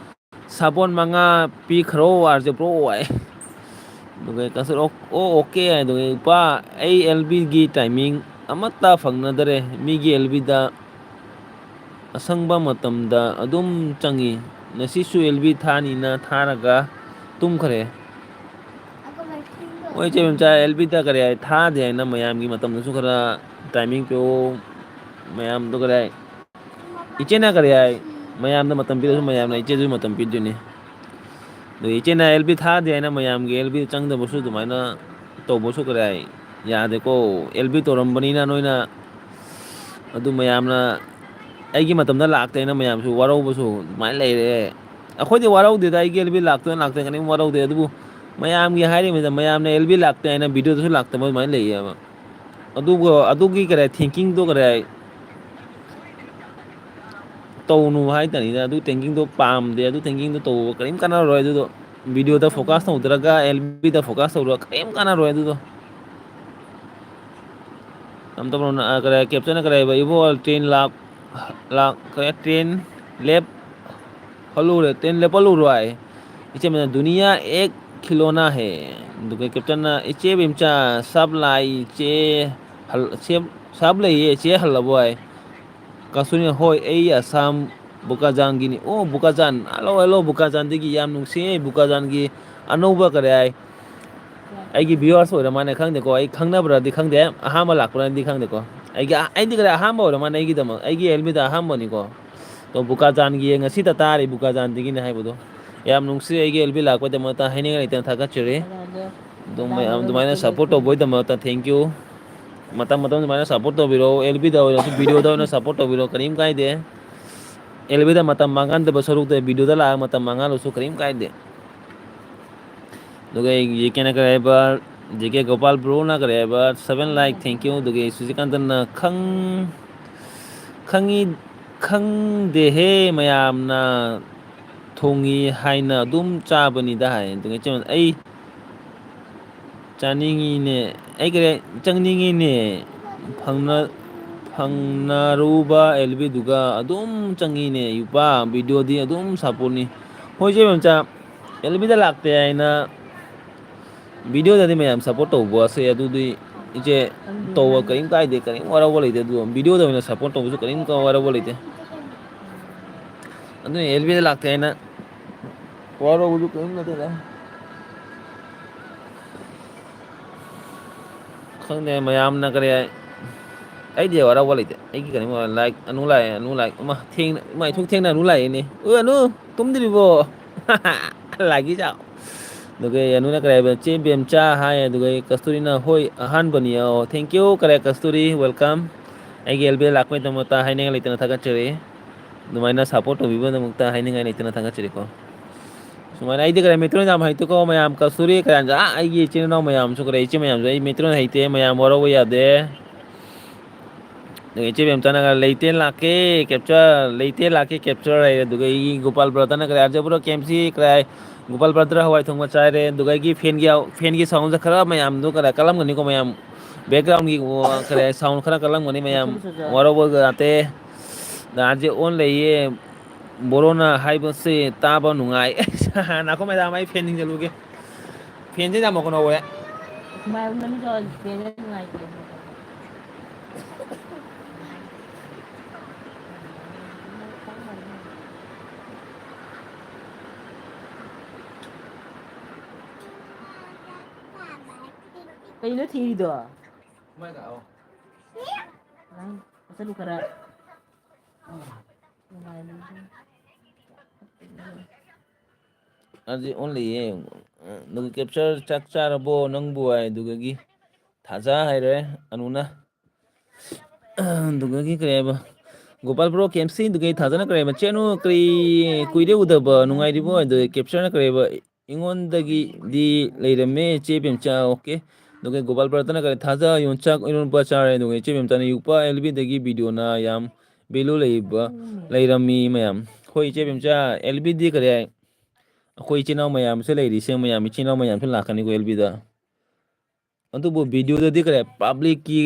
ꯁꯥꯄꯣꯟ ꯃꯉꯥ ꯄꯤꯈ꯭ꯔꯣ, ꯑꯥꯔꯖꯦ ꯕ꯭ꯔꯣ ꯍꯥꯏ꯫ ꯑꯗꯨꯒ ꯀꯟꯁꯔ ꯑꯣ ꯑꯣꯀꯦ ꯍꯥꯏꯗꯨꯒ ꯏꯄꯥ, ꯑꯩ ꯑꯦꯜ ꯕꯤꯒꯤ ꯇꯥꯏꯃꯤꯡ ꯑꯃꯠꯇ ꯐꯪꯅꯗꯔꯦ꯫ ꯃꯤꯒꯤ ꯑꯦꯜ ꯕꯤꯗ ꯑꯁꯪꯕ ꯃꯇꯝꯗ ꯑꯗꯨꯝ ꯆꯪꯉꯤ꯫ ꯉꯁꯤꯁꯨ ꯑꯦꯜ ꯕꯤ ꯊꯥꯅꯤꯅ ꯊꯥꯔꯒ ꯇꯨꯝꯈ꯭ꯔꯦ꯫ ꯍꯣꯏ, ꯏꯆꯦ ꯏꯕꯦꯝꯆꯥ, ꯑꯦꯜ ꯕꯤꯗ ꯀꯔꯤ ꯍꯥꯏ ꯊꯥꯗꯦ ꯍꯥꯏꯅ ꯃꯌꯥꯝꯒꯤ ꯃꯇꯝꯗꯁꯨ ꯈꯔ ꯇꯥꯏꯃꯤꯡ ꯄꯤꯌꯣ꯫ ꯃꯌꯥꯝꯗꯣ ꯀꯔꯤ ꯍꯥꯏ, ꯏꯆꯦꯅ ꯀꯔꯤ ꯍꯥꯏ, ꯃꯌꯥꯝꯗ ꯃꯇꯝ ꯄꯤꯔꯁꯨ ꯃꯌꯥꯝꯅ ꯏꯆꯦꯁꯨ ꯃꯇꯝ ꯄꯤꯗꯣꯏꯅꯤ꯫ ꯑꯗꯨ ꯏꯆꯦꯅ ꯑꯦꯜ ꯕꯤ ꯊꯥꯗꯦ ꯍꯥꯏꯅ ꯃꯌꯥꯝꯒꯤ ꯑꯦꯜ ꯕꯤ ꯆꯪꯗꯕꯁꯨ ꯑꯗꯨꯃꯥꯏꯅ ꯇꯧꯕꯁꯨ ꯀꯔꯤ ꯍꯥꯏ ꯌꯥꯗꯦꯀꯣ꯫ ꯑꯦꯜ ꯕꯤ ꯇꯧꯔꯝꯕꯅꯤꯅ ꯅꯣꯏꯅ ꯑꯗꯨ ꯃꯌꯥꯝꯅ ꯑꯩꯒꯤ ꯃꯇꯝꯗ ꯂꯥꯛꯇꯦꯅ ꯃꯌꯥꯝꯁꯨ ꯋꯥꯔꯧꯕꯁꯨ ꯑꯗꯨꯃꯥꯏꯅ ꯂꯩꯔꯦ꯫ ꯑꯩꯈꯣꯏꯗꯤ ꯋꯥꯔꯧꯗꯦꯗ, ꯑꯩꯒꯤ ꯑꯦꯜ ꯕꯤ ꯂꯥꯛꯇꯣꯏꯅ ꯂꯥꯛꯇꯣꯏꯅ ꯀꯔꯤꯝ ꯋꯥꯔꯧꯗꯦ꯫ ꯑꯗꯨꯕꯨ ꯃꯌꯥꯝꯒꯤ ꯍꯥꯏꯔꯤꯕꯅꯤꯗ, ꯃꯌꯥꯝꯅ ꯑꯦꯜ ꯕꯤ ꯂꯥꯛꯇꯦ ꯍꯥꯏꯅ ꯚꯤꯗꯤꯑꯣꯗꯁꯨ ꯂꯥꯛꯇꯕ ꯑꯗꯨꯃꯥꯏꯅ ꯂꯩꯌꯦꯕ꯫ ꯑꯗꯨꯕꯨ ꯑꯗꯨꯒꯤ ꯀꯔꯤ ꯊꯤꯡꯀꯤꯡꯗꯣ ꯀꯔꯤ ꯇꯧꯅꯨ ꯍꯥꯏꯇꯥꯔꯦꯅꯦ꯫ ꯑꯗꯨ ꯊꯤꯡꯀꯤꯡꯗꯣ ꯄꯥꯝꯗꯦ꯫ ꯑꯗꯨ ꯊꯤꯡꯀꯤꯡꯗꯣ ꯇꯧꯕ ꯀꯔꯤꯝ ꯀꯥꯟꯅꯔꯣꯏ꯫ ꯑꯗꯨꯗꯣ ꯚꯤꯗꯤꯑꯣꯗ ꯐꯣꯀꯁ ꯇꯧꯗ꯭ꯔꯒ ꯑꯦꯜ ꯕꯤꯗ ꯐꯣꯀꯁ ꯇꯧꯔꯒ ꯀꯔꯤꯝ ꯀꯥꯟꯅꯔꯣꯏ ꯑꯗꯨꯗꯣ꯫ ꯌꯥꯝ ꯇꯧꯔꯣ꯫ ꯀꯔꯤ ꯀꯦꯞꯆꯔꯅ ꯀꯔꯤ ꯍꯥꯏꯕ? ꯏꯕꯣ, ꯇ꯭ꯔꯦꯟ ꯂꯥꯛ, ꯂꯥꯛ, ꯀꯔꯤ, ꯇ꯭ꯔꯦꯟ ꯂꯦꯞ ꯍꯜꯂꯨꯔꯦ, ꯇ꯭ꯔꯦꯟ ꯂꯦꯞꯍꯜꯂꯨꯔꯣ ꯍꯥꯏ꯫ ꯏꯆꯦ ꯃꯦꯝꯅ, "ꯗꯨꯅꯤꯌꯥ ꯑꯦꯛ ꯈꯤꯂꯣꯅꯥ ꯍꯦ"꯫ ꯑꯗꯨꯒ ꯀꯦꯞꯆꯟꯅ, "ꯏꯆꯦ ꯕꯦꯝꯆꯥ, ꯁꯞ ꯂꯥꯏ ꯏꯆꯦ ꯍꯜ-, ꯁꯦꯞ-, ꯁꯞ ꯂꯩꯌꯦ ꯏꯆꯦ, ꯍꯜꯂꯕꯣ?" ꯍꯥꯏ꯫ ꯀꯥꯁꯨꯅ, "ꯍꯣꯏ, ꯑꯩ ꯑꯁꯥꯝ ꯕꯨꯀꯥꯖꯥꯟꯒꯤꯅꯤ"꯫ ꯑꯣ, ꯕꯨꯀꯥꯖꯥꯟ꯫ ꯍꯜꯂꯣ, ꯍꯜꯂꯣ, ꯕꯨꯀꯥꯖꯥꯟꯗꯒꯤ ꯌꯥꯝ ꯅꯨꯡꯁꯤꯌꯦ꯫ ꯕꯨꯀꯥꯖꯥꯟꯒꯤ ꯑꯅꯧꯕ ꯀꯔꯤ ꯍꯥꯏ? ꯑꯩꯒꯤ ꯚꯤꯌꯨꯋꯔꯁ ꯑꯣꯏꯔ ꯃꯥꯅꯦ ꯈꯪꯗꯦꯀꯣ꯫ ꯑꯩ ꯈꯪꯅꯕ꯭ꯔꯗꯤ ꯈꯪꯗꯦ꯫ ꯑꯍꯥꯟꯕ ꯂꯥꯛꯄ꯭ꯔꯗꯤ ꯈꯪꯗꯦꯀꯣ꯫ ꯑꯩꯒꯤ, ꯑꯩꯗꯤ ꯀꯔꯤ ꯑꯍꯥꯟꯕ ꯑꯣꯏꯔ ꯃꯥꯅꯦ ꯑꯩꯒꯤꯗꯃꯛ꯫ ꯑꯩꯒꯤ ꯑꯦꯜ ꯕꯤꯗ ꯑꯍꯥꯟꯕꯅꯤꯀꯣ꯫ ꯇꯣ ꯕꯨꯀꯥꯖꯥꯟꯒꯤ ꯉꯁꯤꯗ ꯇꯥꯔꯤ ꯕꯨꯀꯥꯖꯥꯟꯗꯒꯤꯅꯦ ꯍꯥꯏꯕꯗꯣ꯫ ꯌꯥꯝ ꯅꯨꯡꯁꯤ꯫ ꯑꯩꯒꯤ ꯑꯦꯜ ꯕꯤ ꯂꯥꯛꯄꯩꯗꯃꯛꯇ ꯍꯥꯏꯅꯤꯡꯉꯥꯏ ꯂꯩꯇꯅ ꯊꯥꯒꯠꯆꯔꯤ꯫ ꯑꯗꯨꯝ ꯃꯌꯥꯝ ꯑꯗꯨꯃꯥꯏꯅ ꯁꯞꯄꯣꯔꯠ ꯇꯧꯕꯒꯤꯗꯃꯛꯇ thank you꯫ ꯃꯇꯝ ꯃꯇꯝ ꯑꯗꯨꯃꯥꯏꯅ ꯁꯞꯄꯣꯔꯠ ꯇꯧꯕꯤꯔꯛꯑꯣ꯫ ꯑꯦꯜ ꯕꯤꯗ ꯑꯣꯏꯔꯁꯨ, ꯚꯤꯗꯤꯑꯣꯗ ꯑꯣꯏꯅ ꯁꯞꯄꯣꯔꯠ ꯇꯧꯕꯤꯔꯛꯑꯣ꯫ ꯀꯔꯤꯝ ꯀꯥꯏꯗꯦ꯫ ꯑꯦꯜ ꯕꯤꯗ ꯃꯇꯝ ꯃꯥꯡꯍꯟꯗꯕ ꯁꯔꯨꯛꯇ ꯚꯤꯗꯤꯑꯣꯗ ꯂꯥꯛꯑꯒ ꯃꯇꯝ ꯃꯥꯡꯍꯜꯂꯁꯨ ꯀꯔꯤꯝ ꯀꯥꯏꯗꯦ꯫ ꯑꯗꯨꯒ ꯑꯩ ꯖꯦ ꯀꯦꯅ ꯀꯔꯤ ꯍꯥꯏꯕ, ꯖꯦ ꯀꯦ ꯒꯣꯄꯥꯜ ꯕ꯭ꯔꯣꯅ ꯀꯔꯤ ꯍꯥꯏꯕ, seven like, thank you꯫ ꯑꯗꯨꯒ ꯁꯨꯖꯤꯀꯥꯟꯇꯅ ꯈꯪ-, ꯈꯪꯉꯤ-, "ꯈꯪꯗꯦꯍꯦ ꯃꯌꯥꯝꯅ ꯊꯣꯡꯉꯤ ꯍꯥꯏꯅ ꯑꯗꯨꯝ ꯆꯥꯕꯅꯤꯗ" ꯍꯥꯏ꯫ ꯑꯗꯨꯒ ꯏꯆꯦ ꯑꯩ ꯆꯥꯅꯤꯡꯉꯤꯅꯦ, ꯑꯩ ꯀꯔꯤ ꯆꯪꯅꯤꯡꯉꯤꯅꯦ, ꯐꯪꯅ-, ꯐꯪꯅꯔꯨꯕ ꯑꯦꯜ ꯕꯤꯗꯨꯒ ꯑꯗꯨꯝ ꯆꯪꯉꯤꯅꯦ ꯏꯄꯥ, ꯚꯤꯗꯤꯑꯣꯗꯤ ꯑꯗꯨꯝ ꯁꯞꯄꯣꯔꯠꯅꯤ꯫ ꯍꯣꯏ, ꯏꯆꯦ ꯃꯦꯝꯆꯥ, ꯑꯦꯜ ꯕꯤꯗ ꯂꯥꯛꯇꯦ ꯍꯥꯏꯅ ꯚꯤꯗꯤꯑꯣꯗꯗꯤ ꯃꯌꯥꯝ ꯁꯞꯄꯣꯔꯠ ꯇꯧꯕꯁꯦ ꯑꯗꯨꯗꯤ ꯏꯆꯦ ꯇꯧꯕ ꯀꯔꯤꯝ ꯀꯥꯏꯗꯦ, ꯀꯔꯤꯝ ꯋꯥꯔꯧꯕ ꯂꯩꯇꯦ꯫ ꯑꯗꯨꯒ ꯚꯤꯗꯤꯑꯣꯗ ꯑꯣꯏꯅ ꯁꯞꯄꯣꯔꯠ ꯇꯧꯕꯁꯨ ꯀꯔꯤꯝ ꯋꯥꯔꯧꯕ ꯂꯩꯇꯦ꯫ ꯑꯗꯨꯅ ꯑꯦꯜ ꯕꯤꯗ ꯂꯥꯛꯇꯦ ꯍꯥꯏꯅ ꯋꯥꯔꯧꯕꯁꯨ ꯀꯔꯤꯝ ꯅꯠꯇꯦꯗ꯫ ꯈꯪꯗꯦ ꯃꯌꯥꯝꯅ ꯀꯔꯤ ꯍꯥꯏ꯫ ꯑꯩꯗꯤ ꯋꯥꯔꯧꯕ ꯂꯩꯇꯦ꯫ ꯑꯩꯒꯤ ꯀꯩꯅꯣ ꯂꯥꯏꯛ ꯑꯅꯨ ꯂꯥꯛꯑꯦ, ꯑꯅꯨ ꯂꯥꯏꯛ ꯑꯃ ꯊꯦꯡꯅ ꯏꯃꯥ ꯏꯊꯣꯛ ꯊꯦꯡꯅ ꯑꯅꯨ ꯂꯥꯛꯑꯦꯅꯦ꯫ ꯑꯣ ꯑꯅꯨ ꯇꯨꯝꯗ꯭ꯔꯤꯕꯣ? ꯂꯥꯛꯏ ꯆꯥꯎ꯫ ꯑꯗꯨꯒ ꯑꯅꯨꯅ ꯀꯔꯤ ꯍꯥꯏꯕ? "ꯆꯦ ꯕꯦꯝꯆꯥ" ꯍꯥꯏ꯫ ꯑꯗꯨꯒ ꯀꯁꯇꯨꯔꯤꯅ "ꯍꯣꯏ ꯑꯍꯥꯟꯕꯅꯤ"꯫ ꯑꯣ thank you ꯀꯔꯤ ꯀꯁꯇꯨꯔꯤ, welcome꯫ ꯑꯩꯒꯤ ꯑꯦꯜ ꯕꯤ ꯂꯥꯛꯄꯒꯤꯗꯃꯛꯇ ꯍꯥꯏꯅꯤꯡꯉꯥꯏ ꯂꯩꯇꯅ ꯊꯥꯒꯠꯆꯔꯤ꯫ ꯑꯗꯨꯃꯥꯏꯅ ꯁꯞꯄꯣꯔꯠ ꯇꯧꯕꯤꯕꯒꯤꯗꯃꯛꯇ ꯍꯥꯏꯅꯤꯡꯉꯥꯏ ꯂꯩꯇꯅ ꯊꯥꯒꯠꯆꯔꯤꯀꯣ꯫ ꯁꯨꯃꯥꯏꯅ ꯑꯩꯗꯤ ꯀꯔꯤ ꯃꯩꯇꯩꯂꯣꯟ ꯌꯥꯝ ꯍꯩꯇꯦꯀꯣ ꯃꯌꯥꯝ, ꯀꯁꯇꯨꯔꯤ ꯀꯌꯥ ꯑꯩꯒꯤ ꯏꯆꯤꯟ ꯏꯅꯥꯎ ꯃꯌꯥꯝꯁꯨ ꯀꯔꯤ ꯏꯆꯦ ꯃꯌꯥꯝꯁꯨ ꯑꯩ ꯃꯩꯇꯩꯂꯣꯟ ꯍꯩꯇꯦ ꯃꯌꯥꯝ ꯋꯥꯔꯧꯕ ꯌꯥꯗꯦ꯫ ꯑꯗꯨꯒ ꯏꯆꯦ ꯕꯦꯝꯆꯥꯅꯒ "ꯂꯩꯇꯦ ꯂꯥꯛꯀꯦ ꯀꯦꯞꯆꯔ, ꯂꯩꯇꯦ ꯂꯥꯛꯀꯦ ꯀꯦꯞꯆꯔ" ꯍꯥꯏꯔꯦ꯫ ꯑꯗꯨꯒ ꯑꯩꯒꯤ ꯒꯣꯄꯥꯜ ꯕ꯭ꯔꯗꯅ ꯀꯔꯤ ꯑꯥꯔꯖꯦ ꯕ꯭ꯔꯣ ꯀꯦꯝꯁꯤ ꯀꯔꯤ ꯒꯣꯄꯥꯜ ꯕ꯭ꯔꯗꯔ ꯍꯋꯥꯏ ꯊꯣꯡꯕ ꯆꯥꯏꯔꯦ꯫ ꯑꯗꯨꯒ ꯑꯩꯒꯤ ꯐꯦꯟꯒꯤ ꯐꯦꯟꯒꯤ ꯁꯥꯎꯟꯁꯦ ꯈꯔ ꯃꯌꯥꯝꯗꯣ ꯀꯔꯤ ꯀꯜꯂꯝꯒꯅꯤꯀꯣ ꯃꯌꯥꯝ, ꯕꯦꯛꯒ꯭ꯔꯥꯎꯟꯒꯤ ꯀꯔꯤ ꯁꯥꯎꯟ ꯈꯔ ꯀꯜꯂꯝꯒꯅꯤ ꯃꯌꯥꯝ, ꯋꯥꯔꯧꯕ ꯌꯥꯗꯦ꯫ ꯑꯥꯔꯖꯦ ꯑꯣꯟ ꯂꯩꯌꯦ꯫ ꯕꯣꯔꯣꯅ ꯍꯥꯏꯕꯁꯦ ꯇꯥꯕ ꯅꯨꯡꯉꯥꯏ꯫ ꯅꯥꯈꯣ ꯃꯦꯗꯥꯝ ꯑꯩ ꯐꯦꯟ ꯊꯤꯡꯖꯜꯂꯨꯒꯦ꯫ ꯐꯦꯟꯁꯦ ꯌꯥꯝ ꯃꯈꯣꯟ ꯍꯧꯋꯦ꯫ ꯃꯥꯏ ꯃꯅꯨꯡꯗ ꯐꯦꯟꯁꯦ ꯅꯨꯡꯉꯥꯏꯇꯦ꯫ ꯀꯩꯅꯣ ꯊꯤꯔꯤꯗꯣ? ꯅꯪ ꯆꯠꯂꯨ ꯈꯔ꯫ ꯑꯗꯨꯗꯤ ꯑꯣꯟ ꯂꯩꯌꯦ꯫ ꯑꯗꯨꯒ ꯀꯦꯞꯆꯔ "ꯆꯥꯛ ꯆꯥꯔꯕꯣ ꯅꯪꯕꯨ?" ꯍꯥꯏ꯫ ꯑꯗꯨꯗꯒꯤ ꯊꯥꯖ ꯍꯥꯏꯔꯦ ꯑꯅꯨꯅ꯫ ꯑꯗꯨꯗꯒꯤ ꯀꯔꯤ ꯍꯥꯏꯕ? ꯒꯣꯄꯥꯜ ꯕ꯭ꯔꯣ ꯀꯦꯝꯁꯤ ꯑꯗꯨꯗꯒꯤ ꯊꯥꯖꯅ ꯀꯔꯤ ꯍꯥꯏꯕ? "ꯆꯦꯅꯨ ꯀꯔꯤ ꯀꯨꯏꯔꯦ ꯎꯗꯕ, ꯅꯨꯡꯉꯥꯏꯔꯤꯕꯣ?" ꯑꯗꯨꯒ ꯀꯦꯞꯆꯔꯅ ꯀꯔꯤ ꯍꯥꯏꯕ? "ꯑꯩꯉꯣꯟꯗꯒꯤꯗꯤ ꯂꯩꯔꯝꯃꯦ ꯆꯦ ꯕꯦꯝꯆꯥ"꯫ ꯑꯣꯀꯦ꯫ ꯑꯗꯨꯒ ꯒꯣꯄꯥꯜ ꯕ꯭ꯔꯗꯅ ꯀꯔꯤ ꯊꯥꯖ ꯌꯣꯡꯆꯥꯛ ꯏꯔꯣꯟꯕ ꯆꯥꯔꯦ꯫ ꯑꯗꯨꯒ ꯏꯆꯦ ꯕꯦꯝꯆꯥꯅ "ꯌꯨꯄꯥ ꯑꯦꯜ ꯕꯤꯗꯒꯤ ꯚꯤꯗꯤꯑꯣꯅ ꯌꯥꯝ ꯚꯦꯂꯨ ꯂꯩꯕ ꯂꯩꯔꯝꯃꯤ ꯃꯌꯥꯝ"꯫ ꯍꯣꯏ ꯏꯆꯦ ꯕꯦꯝꯆꯥ, ꯑꯦꯜ ꯕꯤꯗꯤ ꯀꯔꯤ ꯍꯥꯏ? ꯑꯩꯈꯣꯏ ꯏꯆꯤꯟ ꯏꯅꯥꯎ ꯃꯌꯥꯝꯁꯨ ꯂꯩꯔꯤꯁꯦ, ꯃꯌꯥꯝ ꯏꯆꯤꯟ ꯏꯅꯥꯎ ꯃꯌꯥꯝꯁꯨ ꯂꯥꯛꯀꯅꯤꯀꯣ ꯑꯦꯜ ꯕꯤꯗ꯫ ꯑꯗꯨꯕꯨ ꯚꯤꯗꯤꯑꯣꯗꯗꯤ ꯀꯔꯤ ꯍꯥꯏ? ꯄꯕ꯭ꯂꯤꯛꯀꯤ,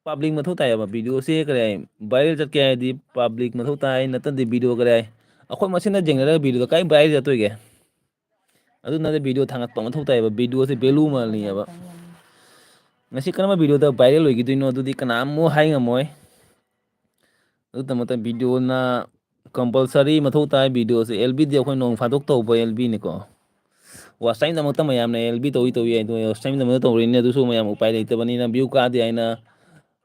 ꯄꯕ꯭ꯂꯤꯛ ꯃꯊꯧ ꯇꯥꯏꯌꯦꯕ꯫ ꯚꯤꯗꯤꯑꯣꯁꯦ ꯀꯔꯤ ꯍꯥꯏ? ꯚꯥꯏꯔꯦꯜ ꯆꯠꯀꯦ ꯍꯥꯏꯔꯗꯤ ꯄꯕ꯭ꯂꯤꯛ ꯃꯊꯧ ꯇꯥꯏ, ꯅꯠꯇ꯭ꯔꯗꯤ ꯚꯤꯗꯤꯑꯣ ꯀꯔꯤ ꯍꯥꯏ? ꯑꯩꯈꯣꯏ ꯃꯁꯦꯟꯅ ꯌꯦꯡꯅꯔꯒ ꯚꯤꯗꯤꯑꯣꯗꯣ ꯀꯥꯏ ꯚꯥꯏꯔꯦꯜ ꯆꯠꯇꯣꯏꯒꯦ? ꯑꯗꯨꯅ ꯚꯤꯗꯤꯑꯣ ꯊꯥꯡꯒꯠꯄ ꯃꯊꯧ ꯇꯥꯏꯌꯦꯕ, ꯚꯤꯗꯤꯑꯣꯁꯦ ꯚꯦꯂꯨ ꯑꯃꯅꯤꯌꯦꯕ꯫ ꯉꯁꯤ ꯀꯔꯝꯕ ꯚꯤꯗꯤꯑꯣꯗ ꯚꯥꯏꯔꯦꯜ ꯑꯣꯏꯈꯤꯗꯣꯏꯅꯣ ꯑꯗꯨꯗꯤ ꯀꯅꯥꯝ ꯍꯥꯏ ꯉꯝꯃꯣꯏ꯫ ꯑꯗꯨꯇ ꯅꯠꯇꯅ ꯚꯤꯗꯤꯑꯣꯅ ꯀꯝꯄꯜꯁꯔꯤ ꯃꯊꯧ ꯇꯥꯏ꯫ ꯚꯤꯗꯤꯑꯣꯁꯦ ꯑꯦꯜ ꯕꯤꯗꯤ ꯑꯩꯈꯣꯏ ꯅꯣꯡ ꯐꯥꯗꯣꯛ ꯇꯧꯕ ꯑꯦꯜ ꯕꯤꯅꯤꯀꯣ꯫ ꯋꯥꯆ ꯇꯥꯏꯝꯗꯃꯛꯇ ꯃꯌꯥꯝꯅ ꯑꯦꯜ ꯕꯤ ꯇꯧꯏ ꯇꯧꯏ ꯍꯥꯏꯗꯣ, ꯋꯥꯆ ꯇꯥꯏꯝꯗꯃꯛꯇ ꯇꯧꯔꯤꯅꯤ, ꯑꯗꯨꯁꯨ ꯃꯌꯥꯝ ꯎꯄꯥꯏ ꯂꯩꯇꯕꯅꯤꯅ ꯚ꯭ꯌꯨ ꯀꯥꯗꯦ ꯍꯥꯏꯅ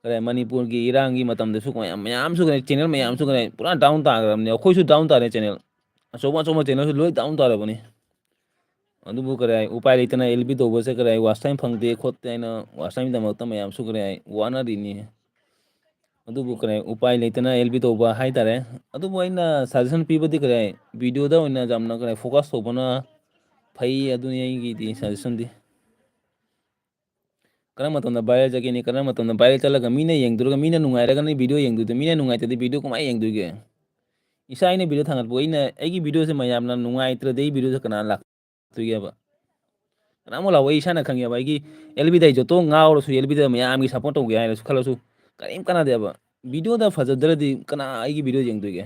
ꯀꯔꯤ ꯃꯅꯤꯄꯨꯔꯒꯤ ꯏꯔꯥꯡꯒꯤ ꯃꯇꯝꯗꯁꯨ ꯃꯌꯥꯝ, ꯃꯌꯥꯝꯁꯨ ꯀꯔꯤ ꯆꯦꯅꯦꯜ ꯃꯌꯥꯝꯁꯨ ꯀꯔꯤ ꯄꯨꯔꯥ ꯗꯥꯎꯟ ꯇꯥꯈ꯭ꯔꯕꯅꯤ꯫ ꯑꯩꯈꯣꯏꯁꯨ ꯗꯥꯎꯟ ꯇꯥꯔꯦ, ꯆꯦꯅꯦꯜ ꯑꯆꯧꯕ ꯑꯆꯧꯕ ꯆꯦꯅꯦꯜꯁꯨ ꯂꯣꯏ ꯗꯥꯎꯟ ꯇꯥꯔꯕꯅꯤ꯫ ꯑꯗꯨꯕꯨ ꯀꯔꯤ ꯍꯥꯏ, ꯎꯄꯥꯏ ꯂꯩꯇꯅ ꯑꯦꯜ ꯕꯤ ꯇꯧꯕꯁꯦ ꯀꯔꯤ ꯍꯥꯏ, ꯋꯥꯆ ꯇꯥꯏꯝ ꯐꯪꯗꯦ ꯈꯣꯠꯇꯦ ꯍꯥꯏꯅ ꯋꯥꯆ ꯇꯥꯏꯝꯗꯃꯛꯇ ꯃꯌꯥꯝꯁꯨ ꯀꯔꯤ ꯍꯥꯏ, ꯋꯥꯅꯔꯤꯅꯤ꯫ ꯑꯗꯨꯕꯨ ꯀꯔꯤ ꯍꯥꯏ, ꯎꯄꯥꯏ ꯂꯩꯇꯅ ꯑꯦꯜ ꯕꯤ ꯇꯧꯕ ꯍꯥꯏꯇꯥꯔꯦ꯫ ꯑꯗꯨꯕꯨ ꯑꯩꯅ ꯁꯖꯦꯁꯟ ꯄꯤꯕꯗꯤ ꯀꯔꯤ ꯍꯥꯏ, ꯚꯤꯗꯤꯑꯣꯗ ꯑꯣꯏꯅ ꯌꯥꯝꯅ ꯀꯔꯤ ꯍꯥꯏ, ꯐꯣꯀꯁ ꯇꯧꯕꯅ ꯐꯩ, ꯑꯗꯨꯅꯤ ꯑꯩꯒꯤꯗꯤ ꯁꯖꯦꯁꯟꯗꯤ꯫ ꯀꯔꯝꯕ ꯃꯇꯝꯗ ꯚꯥꯏꯔꯦꯜ ꯆꯠꯀꯅꯤ, ꯀꯔꯝꯕ ꯃꯇꯝꯗ ꯚꯥꯏꯔꯦꯜ ꯆꯠꯂꯒ ꯃꯤꯅ ꯌꯦꯡꯗ꯭ꯔꯒ, ꯃꯤꯅ ꯅꯨꯡꯉꯥꯏꯔꯒꯅ ꯚꯤꯗꯤꯑꯣ ꯌꯦꯡꯗꯣꯏꯗꯣ, ꯃꯤꯅ ꯅꯨꯡꯉꯥꯏꯇ꯭ꯔꯗꯤ ꯚꯤꯗꯤꯑꯣ ꯀꯃꯥꯏꯅ ꯌꯦꯡꯗꯣꯏꯒꯦ? ꯏꯁꯥ ꯑꯩꯅ ꯚꯤꯗꯤꯑꯣ ꯊꯥꯡꯒꯠꯄ, ꯑꯩꯅ, ꯑꯩꯒꯤ ꯚꯤꯗꯤꯑꯣꯁꯦ ꯃꯌꯥꯝꯅ ꯅꯨꯡꯉꯥꯏꯇ꯭ꯔꯗꯤ ꯑꯩ ꯚꯤꯗꯤꯑꯣꯁꯦ ꯀꯅꯥ ꯂꯥꯛꯇꯣꯏꯒꯦꯕ? ꯀꯅꯥꯃꯨꯛ ꯂꯥꯛꯑꯣ? ꯑꯩ ꯏꯁꯥꯅ ꯈꯪꯉꯦꯕ, ꯑꯩꯒꯤ ꯑꯦꯜ ꯕꯤꯗ ꯑꯩ ꯖꯣꯇꯣ ꯉꯥꯎꯔꯁꯨ, ꯑꯦꯜ ꯕꯤꯗ ꯃꯌꯥꯝꯒꯤ ꯁꯞꯄꯣꯔꯠ ꯇꯧꯒꯦ ꯍꯥꯏꯔꯁꯨ ꯈꯜꯂꯁꯨ ꯀꯔꯤꯝ ꯀꯥꯟꯅꯗꯦꯕ꯫ ꯚꯤꯗꯤꯑꯣꯗ ꯐꯖꯗ꯭ꯔꯗꯤ ꯀꯅꯥ ꯑꯩꯒꯤ ꯚꯤꯗꯤꯑꯣ ꯌꯦꯡꯗꯣꯏꯒꯦ?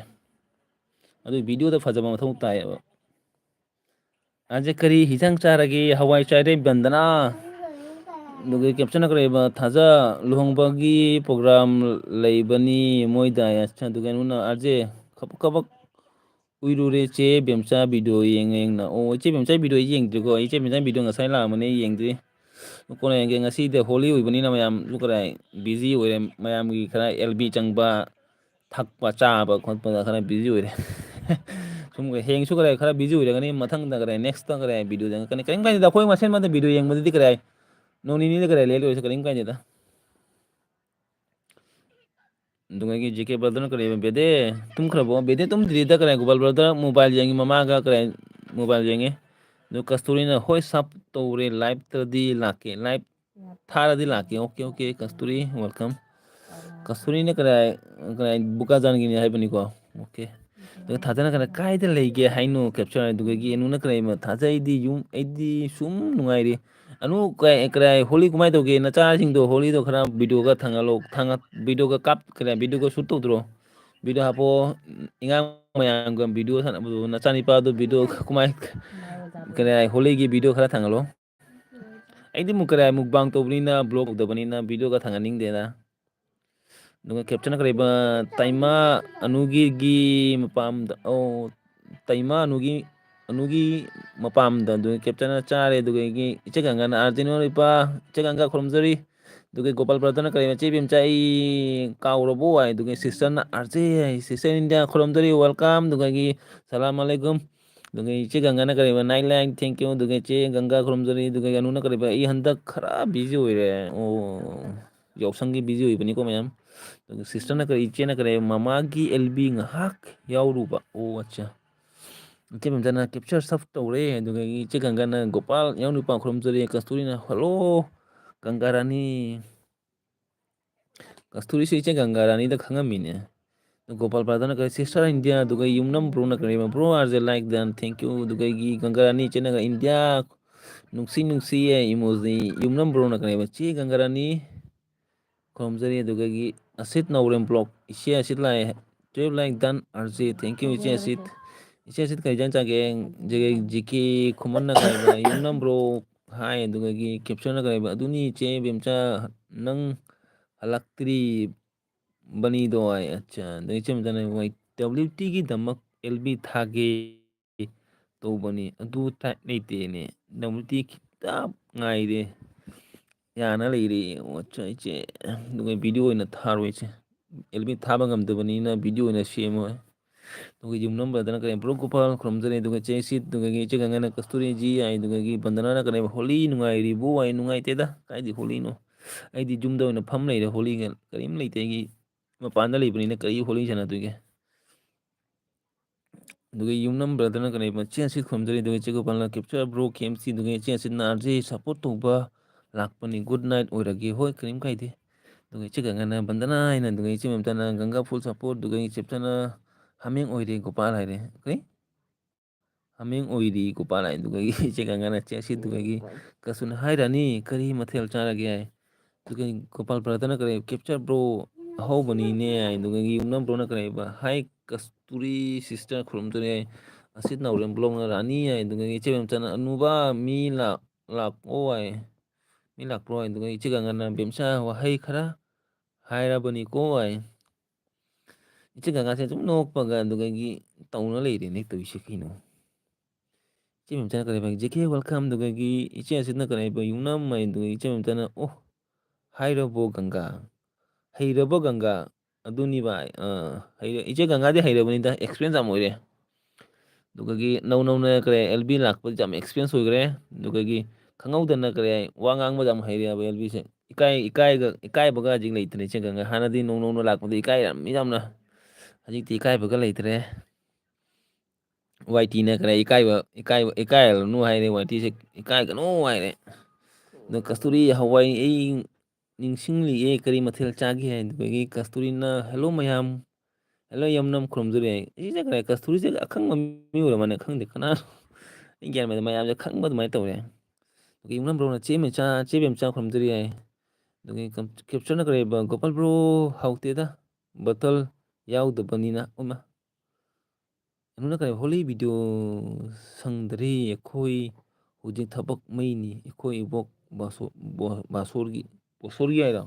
ꯑꯗꯨ ꯚꯤꯗꯤꯑꯣꯗ ꯐꯖꯕ ꯃꯊꯧ ꯇꯥꯏꯌꯦꯕ꯫ ꯑꯖꯦ ꯀꯔꯤ ꯍꯤꯟꯖꯥꯡ ꯆꯥꯔꯒꯦ? ꯍꯋꯥꯏ ꯆꯥꯏꯔꯦ, ꯕꯟꯗꯅꯥ꯫ ꯑꯗꯨꯒ ꯀꯦꯞꯁꯟꯅ ꯀꯔꯤꯕ? ꯊꯥꯖ ꯂꯨꯍꯣꯡꯕꯒꯤ ꯄ꯭ꯔꯣꯒ꯭ꯔꯥꯝ ꯂꯩꯕꯅꯤ ꯃꯣꯏꯗ꯫ ꯑꯗꯨꯒ ꯑꯩꯉꯣꯟꯗ ꯑꯖꯦ ꯈꯕꯛ ꯈꯕꯛ ꯎꯏꯔꯨꯔꯦ ꯆꯦ ꯕꯦꯝꯆꯥ ꯚꯤꯗꯤꯑꯣ ꯌꯦꯡꯉꯦꯅ꯫ ꯑꯣ, ꯏꯆꯦ ꯕꯦꯝꯆꯥ ꯚꯤꯗꯤꯑꯣ ꯑꯩ ꯌꯦꯡꯗ꯭ꯔꯤꯀꯣ꯫ ꯏꯆꯦ ꯕꯦꯝꯆꯥ ꯚꯤꯗꯤꯑꯣ ꯉꯁꯥꯏ ꯂꯥꯛꯑꯝꯕꯅꯦ, ꯑꯩ ꯌꯦꯡꯗ꯭ꯔꯤ꯫ ꯀꯣꯟꯅ ꯌꯦꯡꯒꯦ꯫ ꯉꯁꯤꯗꯤ ꯍꯣꯂꯤ ꯑꯣꯏꯕꯅꯤꯅ ꯃꯌꯥꯝꯁꯨ ꯈꯔ ꯕꯤꯖꯤ ꯑꯣꯏꯔꯦ꯫ ꯃꯌꯥꯝꯒꯤ ꯈꯔ ꯑꯦꯜ ꯕꯤ ꯆꯪꯕ, ꯊꯛꯄ, ꯆꯥꯕ ꯈꯣꯠꯄꯗ ꯈꯔ ꯕꯤꯖꯤ ꯑꯣꯏꯔꯦ꯫ ꯁꯨꯝ ꯍꯌꯦꯡꯁꯨ ꯈꯔ, ꯈꯔ ꯕꯤꯖꯤ ꯑꯣꯏꯔꯒꯅꯤ꯫ ꯃꯊꯪꯗ ꯈꯔ, ꯅꯦꯛꯁꯇ ꯈꯔ ꯚꯤꯗꯤꯑꯣ ꯆꯪꯉꯛꯀꯅꯤ꯫ ꯀꯔꯤꯝ ꯀꯥꯏꯗꯦꯗ, ꯑꯩꯈꯣꯏ ꯃꯁꯦꯟ ꯃꯔꯛꯇ ꯚꯤꯗꯤꯑꯣ ꯌꯦꯡꯕꯗꯨꯗꯤ ꯈꯔ, ꯅꯣꯡ ꯅꯤꯅꯤꯗ ꯈꯔ ꯂꯦꯠ ꯑꯣꯏꯔꯁꯨ ꯀꯔꯤꯝ ꯀꯥꯏꯗꯦꯗ꯫ ꯑꯗꯨꯉꯩꯒꯤ ꯖꯦ ꯀꯦ ꯕ꯭ꯔꯗꯔꯅ ꯀꯔꯤ ꯍꯥꯏꯕ? ꯕꯦꯗꯦ ꯇꯨꯝꯈ꯭ꯔꯕꯣ? ꯕꯦꯗꯦ ꯇꯨꯝꯗ꯭ꯔꯤꯗ, ꯀꯔꯤ, ꯒꯣꯄꯥꯜ ꯕ꯭ꯔꯗꯔ ꯃꯣꯕꯥꯏꯜ ꯌꯦꯡꯉꯤ, ꯃꯃꯥꯒ ꯀꯔꯤ ꯃꯣꯕꯥꯏꯜ ꯌꯦꯡꯉꯤ꯫ ꯑꯗꯨ ꯀꯁꯇꯨꯔꯤꯅ, "ꯍꯣꯏ ꯁꯞ ꯇꯧꯔꯦ, ꯂꯥꯏꯞꯇꯗꯤ ꯂꯥꯛꯀꯦ, ꯂꯥꯏꯞ ꯊꯥꯔꯗꯤ ꯂꯥꯛꯀꯦ"꯫ Okay, okay, Kasturi, welcome. ꯀꯁꯇꯨꯔꯤꯅ ꯀꯔꯤ, ꯀꯔꯤ, ꯕꯨꯀꯥꯖꯥꯟꯒꯤꯅꯤ ꯍꯥꯏꯕꯅꯤꯀꯣ꯫ ꯑꯣꯀꯦ꯫ ꯑꯗꯨꯒ ꯊꯥꯖꯅ ꯀꯔꯤ, "ꯀꯥꯏꯗ ꯂꯩꯒꯦ ꯍꯥꯏꯅꯣ ꯀꯦꯞꯁꯟ?" ꯑꯗꯨꯒꯒꯤ ꯑꯅꯨꯅ ꯀꯔꯤ, "ꯊꯥꯖ, ꯑꯩꯗꯤ ꯌꯨꯝ, ꯑꯩꯗꯤ ꯁꯨꯝ ꯅꯨꯡꯉꯥꯏꯔꯤ"꯫ ꯑꯅꯨ, ꯀꯩ, ꯀꯔꯥꯏ, ꯍꯣꯂꯤ ꯀꯃꯥꯏꯅ ꯇꯧꯒꯦ? ꯅꯆꯥꯁꯤꯡꯗꯣ ꯍꯣꯂꯤꯗꯣ ꯈꯔ ꯚꯤꯗꯤꯑꯣꯒ ꯊꯥꯡꯒꯠꯂꯣ, ꯊꯥꯡꯒꯠ-, ꯚꯤꯗꯤꯑꯣꯒ ꯀꯥꯞ-, ꯀꯔꯥꯏ, ꯚꯤꯗꯤꯑꯣꯒ ꯁꯨꯠ ꯇꯧꯗ꯭ꯔꯣ? video ꯍꯥꯞꯄꯣ꯫ ꯑꯉꯥꯡ ꯃꯌꯥꯝꯒ video ꯁꯥꯟꯅꯕꯗꯣ, ꯅꯆꯥꯅꯤꯄꯥꯗꯣ video ꯀꯃꯥꯏ, ꯀꯔꯤ ꯍꯥꯏ, ꯍꯣꯂꯤꯒꯤ video ꯈꯔ ꯊꯥꯡꯒꯠꯂꯣ꯫ ꯑꯩꯗꯤ ꯑꯃꯨꯛ ꯀꯔꯤ ꯍꯥꯏ, mukbang ꯇꯧꯕꯅꯤꯅ, vlog ꯇꯧꯗꯕꯅꯤꯅ videoꯒ ꯊꯥꯡꯒꯠꯅꯤꯡꯗꯦꯗ꯫ ꯑꯗꯨꯒ captionꯅ ꯀꯔꯤꯕ, ꯇꯥꯏꯃ ꯑꯅꯨꯒꯤꯒꯤ ꯃꯄꯥꯝꯗ, ꯑꯣ, ꯇꯥꯏꯃ ꯑꯅꯨꯒꯤ, ꯑꯅꯨꯒꯤ ꯃꯄꯥꯝꯗ꯫ ꯑꯗꯨꯒ captionꯅ ꯆꯥꯔꯦ꯫ ꯑꯗꯨꯗꯒꯤ ꯏꯆꯦ ꯒꯪꯒꯥꯅ, "ꯑꯥꯔꯖꯦꯟ ꯏꯄꯥ, ꯏꯆꯦ ꯒꯪꯒꯥ ꯈꯨꯔꯨꯝꯖꯔꯤ"꯫ ꯑꯗꯨꯒ ꯒꯣꯄꯥꯜ brotherꯅ ꯀꯔꯤꯕ, "ꯆꯦ ꯏꯕꯦꯝꯆꯥ, ꯑꯩ ꯀꯥꯎꯔꯕꯣ?" ꯍꯥꯏ꯫ ꯑꯗꯨꯒ sisterꯅ, "ꯑꯥꯔꯖꯦ" ꯍꯥꯏ, "sister ꯏꯟꯗꯤꯌꯥ ꯈꯨꯔꯨꯝꯖꯔꯤ, welcome"꯫ ꯑꯗꯨꯗꯒꯤ "ꯁꯂꯥꯝ ꯑꯂꯩꯀꯨꯝ"꯫ ꯑꯗꯨꯒ ꯏꯆꯦ ꯒꯪꯒꯥꯅ ꯀꯔꯤꯕ, "Nine like, thank you"꯫ ꯑꯗꯨꯒ ꯏꯆꯦ ꯒꯪꯒꯥ ꯈꯨꯔꯨꯝꯖꯔꯤ꯫ ꯑꯗꯨꯒ ꯑꯅꯨꯅ ꯀꯔꯤꯕ, "ꯑꯩ ꯍꯟꯗꯛ ꯈꯔ busy ꯑꯣꯏꯔꯦ"꯫ ꯑꯣ, ꯌꯥꯎꯁꯪꯒꯤ busy ꯑꯣꯏꯕꯅꯤꯀꯣ ꯃꯌꯥꯝ꯫ ꯑꯗꯨꯒ sisterꯅ ꯀꯔꯤ, ꯏꯆꯦꯅ ꯀꯔꯤ, "ꯃꯃꯥꯒꯤ L B ꯉꯥꯏꯍꯥꯛ ꯌꯥꯎꯔꯨꯕ"꯫ ꯑꯣ, ꯑꯠꯆꯥ꯫ ꯏꯆꯦ ꯃꯦꯝꯆꯥꯅ "capture ꯁꯞ ꯇꯧꯔꯦ"꯫ ꯑꯗꯨꯗꯒꯤ ꯏꯆꯦ ꯒꯪꯒꯥꯅ, "ꯒꯣꯄꯥꯜ ꯏꯅꯥꯎꯅꯨꯄꯥ ꯈꯨꯔꯨꯝꯖꯔꯤ"꯫ ꯀꯁꯇꯨꯔꯤꯅ, "Hello, ꯒꯪꯒꯥ ꯔꯥꯅꯤ"꯫ ꯀꯁꯇꯨꯔꯤꯁꯨ ꯏꯆꯦ ꯒꯪꯒꯥ ꯔꯥꯅꯤꯗ ꯈꯪꯉꯝꯃꯤꯅꯦ꯫ ꯒꯣꯄꯥꯜ brotherꯅ ꯀꯔꯤ, "Sister ꯏꯟꯗꯤꯌꯥ"꯫ ꯑꯗꯨꯒ ꯌꯨꯝꯅꯝ broꯅ ꯀꯔꯤꯕ, "Bro, ꯑꯥꯔꯖꯦ like done, thank you"꯫ ꯑꯗꯨꯗꯒꯤ ꯒꯪꯒꯥ ꯔꯥꯅꯤ ꯏꯆꯦꯅꯒ, "ꯏꯟꯗꯤꯌꯥ, ꯅꯨꯡꯁꯤ ꯅꯨꯡꯁꯤꯌꯦ" emoji꯫ ꯌꯨꯝꯅꯝ broꯅ ꯀꯔꯤꯕ, "ꯆꯦ ꯒꯪꯒꯥ ꯔꯥꯅꯤ ꯈꯨꯔꯨꯝꯖꯔꯤ"꯫ ꯑꯗꯨꯗꯒꯤ ꯑꯁꯤꯠ ꯅꯥꯎꯔꯦꯝ vlog, "ꯏꯆꯦ ꯑꯁꯤꯠ ꯂꯥꯛꯑꯦ, twelve like done, ꯑꯥꯔꯖꯦ, thank you ꯏꯆꯦ ꯑꯁꯤꯠ"꯫ ꯏꯆꯦ ꯑꯁꯤꯠ ꯀꯔꯤ ꯏꯟꯖꯥꯡ ꯆꯥꯒꯦ? ꯖꯦ ꯀꯦ ꯈꯨꯃꯟꯅ ꯀꯔꯤꯕ, "ꯌꯨꯝꯅꯝ bro" ꯍꯥꯏ꯫ ꯑꯗꯨꯗꯒꯤ captionꯅ ꯀꯔꯤꯕ, "ꯑꯗꯨꯅꯤ ꯏꯆꯦ ꯕꯦꯝꯆꯥ, ꯅꯪ ꯍꯜꯂꯛꯇ꯭ꯔꯤꯕꯅꯤꯗꯣ" ꯍꯥꯏ꯫ ꯑꯠꯆꯥ, ꯑꯗꯒꯤ ꯏꯆꯦ ꯃꯦꯝꯆꯥꯅ, "ꯋꯥꯏ ꯗꯕ꯭ꯂꯤꯎ ꯇꯤꯒꯤꯗꯃꯛ ꯑꯦꯜ ꯕꯤ ꯊꯥꯒꯦ ꯇꯧꯕꯅꯤ, ꯑꯗꯨ ꯇꯥꯏꯞ ꯂꯩꯇꯦꯅꯦ, ꯗꯕ꯭ꯂꯤꯎ ꯇꯤ ꯈꯤꯇ ꯉꯥꯏꯔꯦ, ꯌꯥꯅ ꯂꯩꯔꯦ"꯫ ꯑꯣ, ꯑꯠꯆꯥ, ꯏꯆꯦ, ꯑꯗꯨꯒ video ꯑꯣꯏꯅ ꯊꯥꯔꯣ ꯏꯆꯦ, ꯑꯦꯜ ꯕꯤ ꯊꯥꯕ ꯉꯝꯗꯕꯅꯤꯅ video ꯑꯣꯏꯅ ꯁꯦꯝꯃꯣ꯫ ꯑꯗꯨꯒ ꯌꯨꯝꯅꯝ brotherꯅ ꯀꯔꯤ, "Bro ꯒꯣꯄꯥꯜ ꯈꯨꯔꯨꯝꯖꯔꯤ", ꯑꯗꯨꯒ ꯆꯦ ꯁꯤꯠ, ꯑꯗꯨꯒ ꯏꯆꯦ ꯒꯪꯒꯥꯅ "ꯀꯁꯇꯨꯔꯤ ꯖꯤ" ꯍꯥꯏ, ꯑꯗꯨꯗꯒꯤ ꯕꯟꯗꯅꯥꯅ ꯀꯔꯤ, "ꯍꯣꯂꯤ ꯅꯨꯡꯉꯥꯏꯔꯤꯕꯣ?" ꯍꯥꯏ꯫ "ꯅꯨꯡꯉꯥꯏꯇꯦꯗ, ꯀꯥꯏꯗꯤ ꯍꯣꯂꯤꯅꯣ, ꯑꯩꯗꯤ ꯌꯨꯝꯗ ꯑꯣꯏꯅ ꯐꯝ ꯂꯩꯔꯦ, ꯍꯣꯂꯤꯒ ꯀꯔꯤꯝ ꯂꯩꯇꯦ, ꯑꯩꯒꯤ ꯃꯄꯥꯟꯗ ꯂꯩꯕꯅꯤꯅ ꯀꯔꯤ ꯍꯣꯂꯤ ꯁꯥꯟꯅꯗꯣꯏꯒꯦ?" ꯑꯗꯨꯒ ꯌꯨꯝꯅꯝ brotherꯅ ꯀꯔꯤ, "ꯆꯦ ꯑꯁꯤꯠ ꯈꯨꯔꯨꯝꯖꯔꯤ", ꯑꯗꯨꯒ ꯆꯦ ꯒꯣꯄꯥꯜꯅ "Capture bro ꯀꯦ ꯑꯦꯝ ꯁꯤ", ꯑꯗꯨꯒ ꯆꯦ ꯑꯁꯤꯠꯅ "ꯑꯥꯔ ꯖꯦ support ꯇꯧꯕ ꯂꯥꯛꯄꯅꯤ, good night ꯑꯣꯏꯔꯒꯦ"꯫ ꯍꯣꯏ, ꯀꯔꯤꯝ ꯀꯥꯏꯗꯦ꯫ ꯑꯗꯨꯒ ꯏꯆꯦ ꯒꯪꯒꯥꯅ "ꯕꯟꯗꯅꯥ" ꯍꯥꯏꯅ, ꯑꯗꯨꯒ ꯏꯆꯦ ꯃꯃꯇꯥꯅ "ꯒꯪꯒꯥ full support", ꯑꯗꯨꯒ ꯏꯆꯦ ꯃꯃꯇꯥꯅ "ꯍꯥꯃꯦꯡ ꯑꯣꯏꯔꯦ ꯒꯣꯄꯥꯜ" ꯍꯥꯏꯔꯦ꯫ ꯀꯔꯤ? "ꯍꯥꯃꯦꯡ ꯑꯣꯏꯔꯦ ꯒꯣꯄꯥꯜ" ꯍꯥꯏ꯫ ꯑꯗꯨꯗꯒꯤ ꯏꯆꯦ ꯒꯪꯒꯥꯅ "ꯆꯦ ꯑꯁꯤꯠ", ꯑꯗꯨꯗꯒꯤ ꯀꯁꯨꯅ "Hi ꯔꯥꯅꯤ, ꯀꯔꯤ ꯃꯊꯦꯜ ꯆꯥꯔꯒꯦ?" ꯍꯥꯏ꯫ ꯑꯗꯨꯒ ꯒꯣꯄꯥꯜ brotherꯅ ꯀꯔꯤ, "Capture bro, ꯑꯍꯧꯕꯅꯤꯅꯦ ꯍꯥꯏ꯫ ꯑꯗꯨꯒꯒꯤ ꯌꯨꯝꯅꯝ ꯕ꯭ꯔꯣꯅ ꯀꯔꯤ ꯍꯥꯏꯕ? "ꯍꯥꯏ ꯀꯁꯇꯨꯔꯤ ꯁꯤꯁꯇꯔ ꯈꯨꯔꯨꯝꯖꯔꯤ" ꯍꯥꯏ꯫ ꯑꯁꯤꯠ ꯅꯥꯎꯔꯦꯝ ꯕ꯭ꯂꯣꯛꯅ "ꯔꯥꯅꯤ" ꯍꯥꯏ꯫ ꯑꯗꯨꯒꯒꯤ ꯏꯆꯦ ꯃꯦꯝꯆꯥꯅ "ꯑꯅꯨꯕ ꯃꯤ ꯂꯥꯛ-, ꯂꯥꯛꯑꯣ" ꯍꯥꯏ꯫ "ꯃꯤ ꯂꯥꯛꯄ꯭ꯔꯣ?" ꯍꯥꯏ꯫ ꯑꯗꯨꯒ ꯏꯆꯦ ꯒꯪꯒꯥꯅ "ꯕꯦꯝꯆꯥ ꯋꯥꯍꯩ ꯈꯔ ꯍꯥꯏꯔꯕꯅꯤꯀꯣ" ꯍꯥꯏ꯫ ꯏꯆꯦ ꯒꯪꯒꯥꯁꯦ ꯁꯨꯝ ꯅꯣꯛꯄꯒ ꯑꯗꯨꯒꯒꯤ ꯇꯧꯅ ꯂꯩꯔꯦꯅꯦ ꯇꯧꯔꯤꯁꯦ ꯀꯩꯅꯣ꯫ ꯏꯆꯦ ꯃꯦꯝꯆꯥꯅ ꯀꯔꯤ ꯍꯥꯏꯕ? "ꯖꯦ ꯀꯦ welcome" ꯑꯗꯨꯒꯒꯤ ꯏꯆꯦ ꯑꯁꯤꯠꯅ ꯀꯔꯤ ꯍꯥꯏꯕ? "ꯌꯨꯝꯅꯝ" ꯍꯥꯏ꯫ ꯑꯗꯨꯒ ꯏꯆꯦ ꯃꯦꯝꯆꯥꯅ "ꯑꯣ, ꯍꯥꯏꯔꯕꯣ ꯒꯪꯒꯥ? ꯍꯩꯔꯕꯣ ꯒꯪꯒꯥ?" ꯑꯗꯨꯅꯤ ꯚꯥꯏ꯫ ꯑꯥ, ꯍꯩꯔꯦ꯫ ꯏꯆꯦ ꯒꯪꯒꯥꯗꯤ ꯍꯩꯔꯕꯅꯤꯗ, experience ꯌꯥꯝ ꯑꯣꯏꯔꯦ꯫ ꯑꯗꯨꯒꯒꯤ ꯅꯧ ꯅꯧꯅ ꯀꯔꯤ, ꯑꯦꯜ ꯕꯤ ꯂꯥꯛꯄꯗ ꯌꯥꯝ experience ꯑꯣꯏꯈ꯭ꯔꯦ꯫ ꯑꯗꯨꯒꯒꯤ ꯈꯪꯍꯧꯗꯅ ꯀꯔꯤ, ꯋꯥ ꯉꯥꯡꯕꯗ ꯌꯥꯝ ꯍꯩꯔꯦꯕ ꯑꯦꯜ ꯕꯤꯁꯦ꯫ ꯏꯀꯥꯏ-, ꯏꯀꯥꯏꯒ-, ꯏꯀꯥꯏꯕꯒ ꯍꯧꯖꯤꯛ ꯂꯩꯇ꯭ꯔꯦ ꯏꯆꯦ ꯒꯪꯒꯥ꯫ ꯍꯥꯟꯅꯗꯤ ꯅꯧ ꯅꯧꯅ ꯂꯥꯛꯄꯗ ꯏꯀꯥꯏꯔꯝꯃꯤ ꯌꯥꯝꯅ꯫ ꯍꯧꯖꯤꯛꯇꯤ ꯏꯀꯥꯏꯕꯒ ꯂꯩꯇ꯭ꯔꯦ꯫ ꯋꯥꯏ ꯇꯤꯅ ꯀꯔꯤ, ꯏꯀꯥꯏꯕ, ꯏꯀꯥꯏꯕ, ꯏꯀꯥꯏꯔꯅꯨ ꯍꯥꯏꯔꯦ, ꯋꯥꯏ ꯇꯤꯁꯦ ꯏꯀꯥꯏꯒꯅꯨ ꯍꯥꯏꯔꯦ꯫ ꯑꯗꯣ ꯀꯁꯇꯨꯔꯤ ꯍꯋꯥꯏ ꯑꯩ ꯅꯤꯡꯁꯤꯡꯂꯤꯌꯦ, ꯀꯔꯤ ꯃꯊꯦꯜ ꯆꯥꯒꯦ ꯍꯥꯏ? ꯑꯗꯨꯗꯒꯤ ꯀꯁꯇꯨꯔꯤꯅ "ꯍꯦꯜꯂꯣ ꯃꯌꯥꯝ, ꯍꯦꯜꯂꯣ ꯌꯨꯝꯅꯝ ꯈꯨꯔꯨꯝꯖꯔꯤ" ꯍꯥꯏ꯫ ꯁꯤꯁꯦ ꯀꯔꯤ, ꯀꯁꯇꯨꯔꯤꯁꯦ ꯑꯈꯪꯕ ꯃꯤ ꯑꯣꯏꯔ ꯃꯥꯜꯂꯦ, ꯈꯪꯗꯦ ꯀꯅꯥꯅꯣ꯫ ꯑꯩ ꯒ꯭ꯌꯥꯟ ꯃꯦꯟ ꯇꯥꯗꯦ, ꯃꯌꯥꯝꯁꯦ ꯈꯪꯕ ꯑꯗꯨꯃꯥꯏꯅ ꯇꯧꯔꯦ꯫ ꯑꯗꯨꯒ ꯌꯨꯝꯅꯝ ꯕ꯭ꯔꯣꯅ "ꯆꯦ ꯃꯦꯝꯆꯥ, ꯆꯦ ꯕꯦꯝꯆꯥ ꯈꯨꯔꯨꯝꯖꯔꯤ" ꯍꯥꯏ꯫ ꯑꯗꯨꯒꯤ ꯀꯦꯞ-, ꯀꯦꯞꯁꯟꯅ ꯀꯔꯤꯕ, "ꯒꯣꯄꯥꯜ ꯕ꯭ꯔꯣ ꯍꯥꯎꯇꯦꯗ, ꯕꯇꯜ ꯌꯥꯎꯗꯕꯅꯤꯅ"꯫ ꯎꯃ꯫ ꯑꯅꯨꯅ ꯀꯔꯤ, "ꯍꯣꯂꯤ ꯚꯤꯗꯤꯑꯣ ꯁꯪꯗ꯭ꯔꯤ ꯑꯩꯈꯣꯏ, ꯍꯧꯖꯤꯛ ꯊꯕꯛ ꯃꯩꯅꯤ ꯑꯩꯈꯣꯏ ꯏꯕꯣꯛ ꯕꯥꯁꯣ-, ꯕꯣ-, ꯕꯥꯁꯣꯔꯒꯤ", ꯕꯣꯁꯣꯔꯒꯤ ꯍꯥꯏꯔꯣ?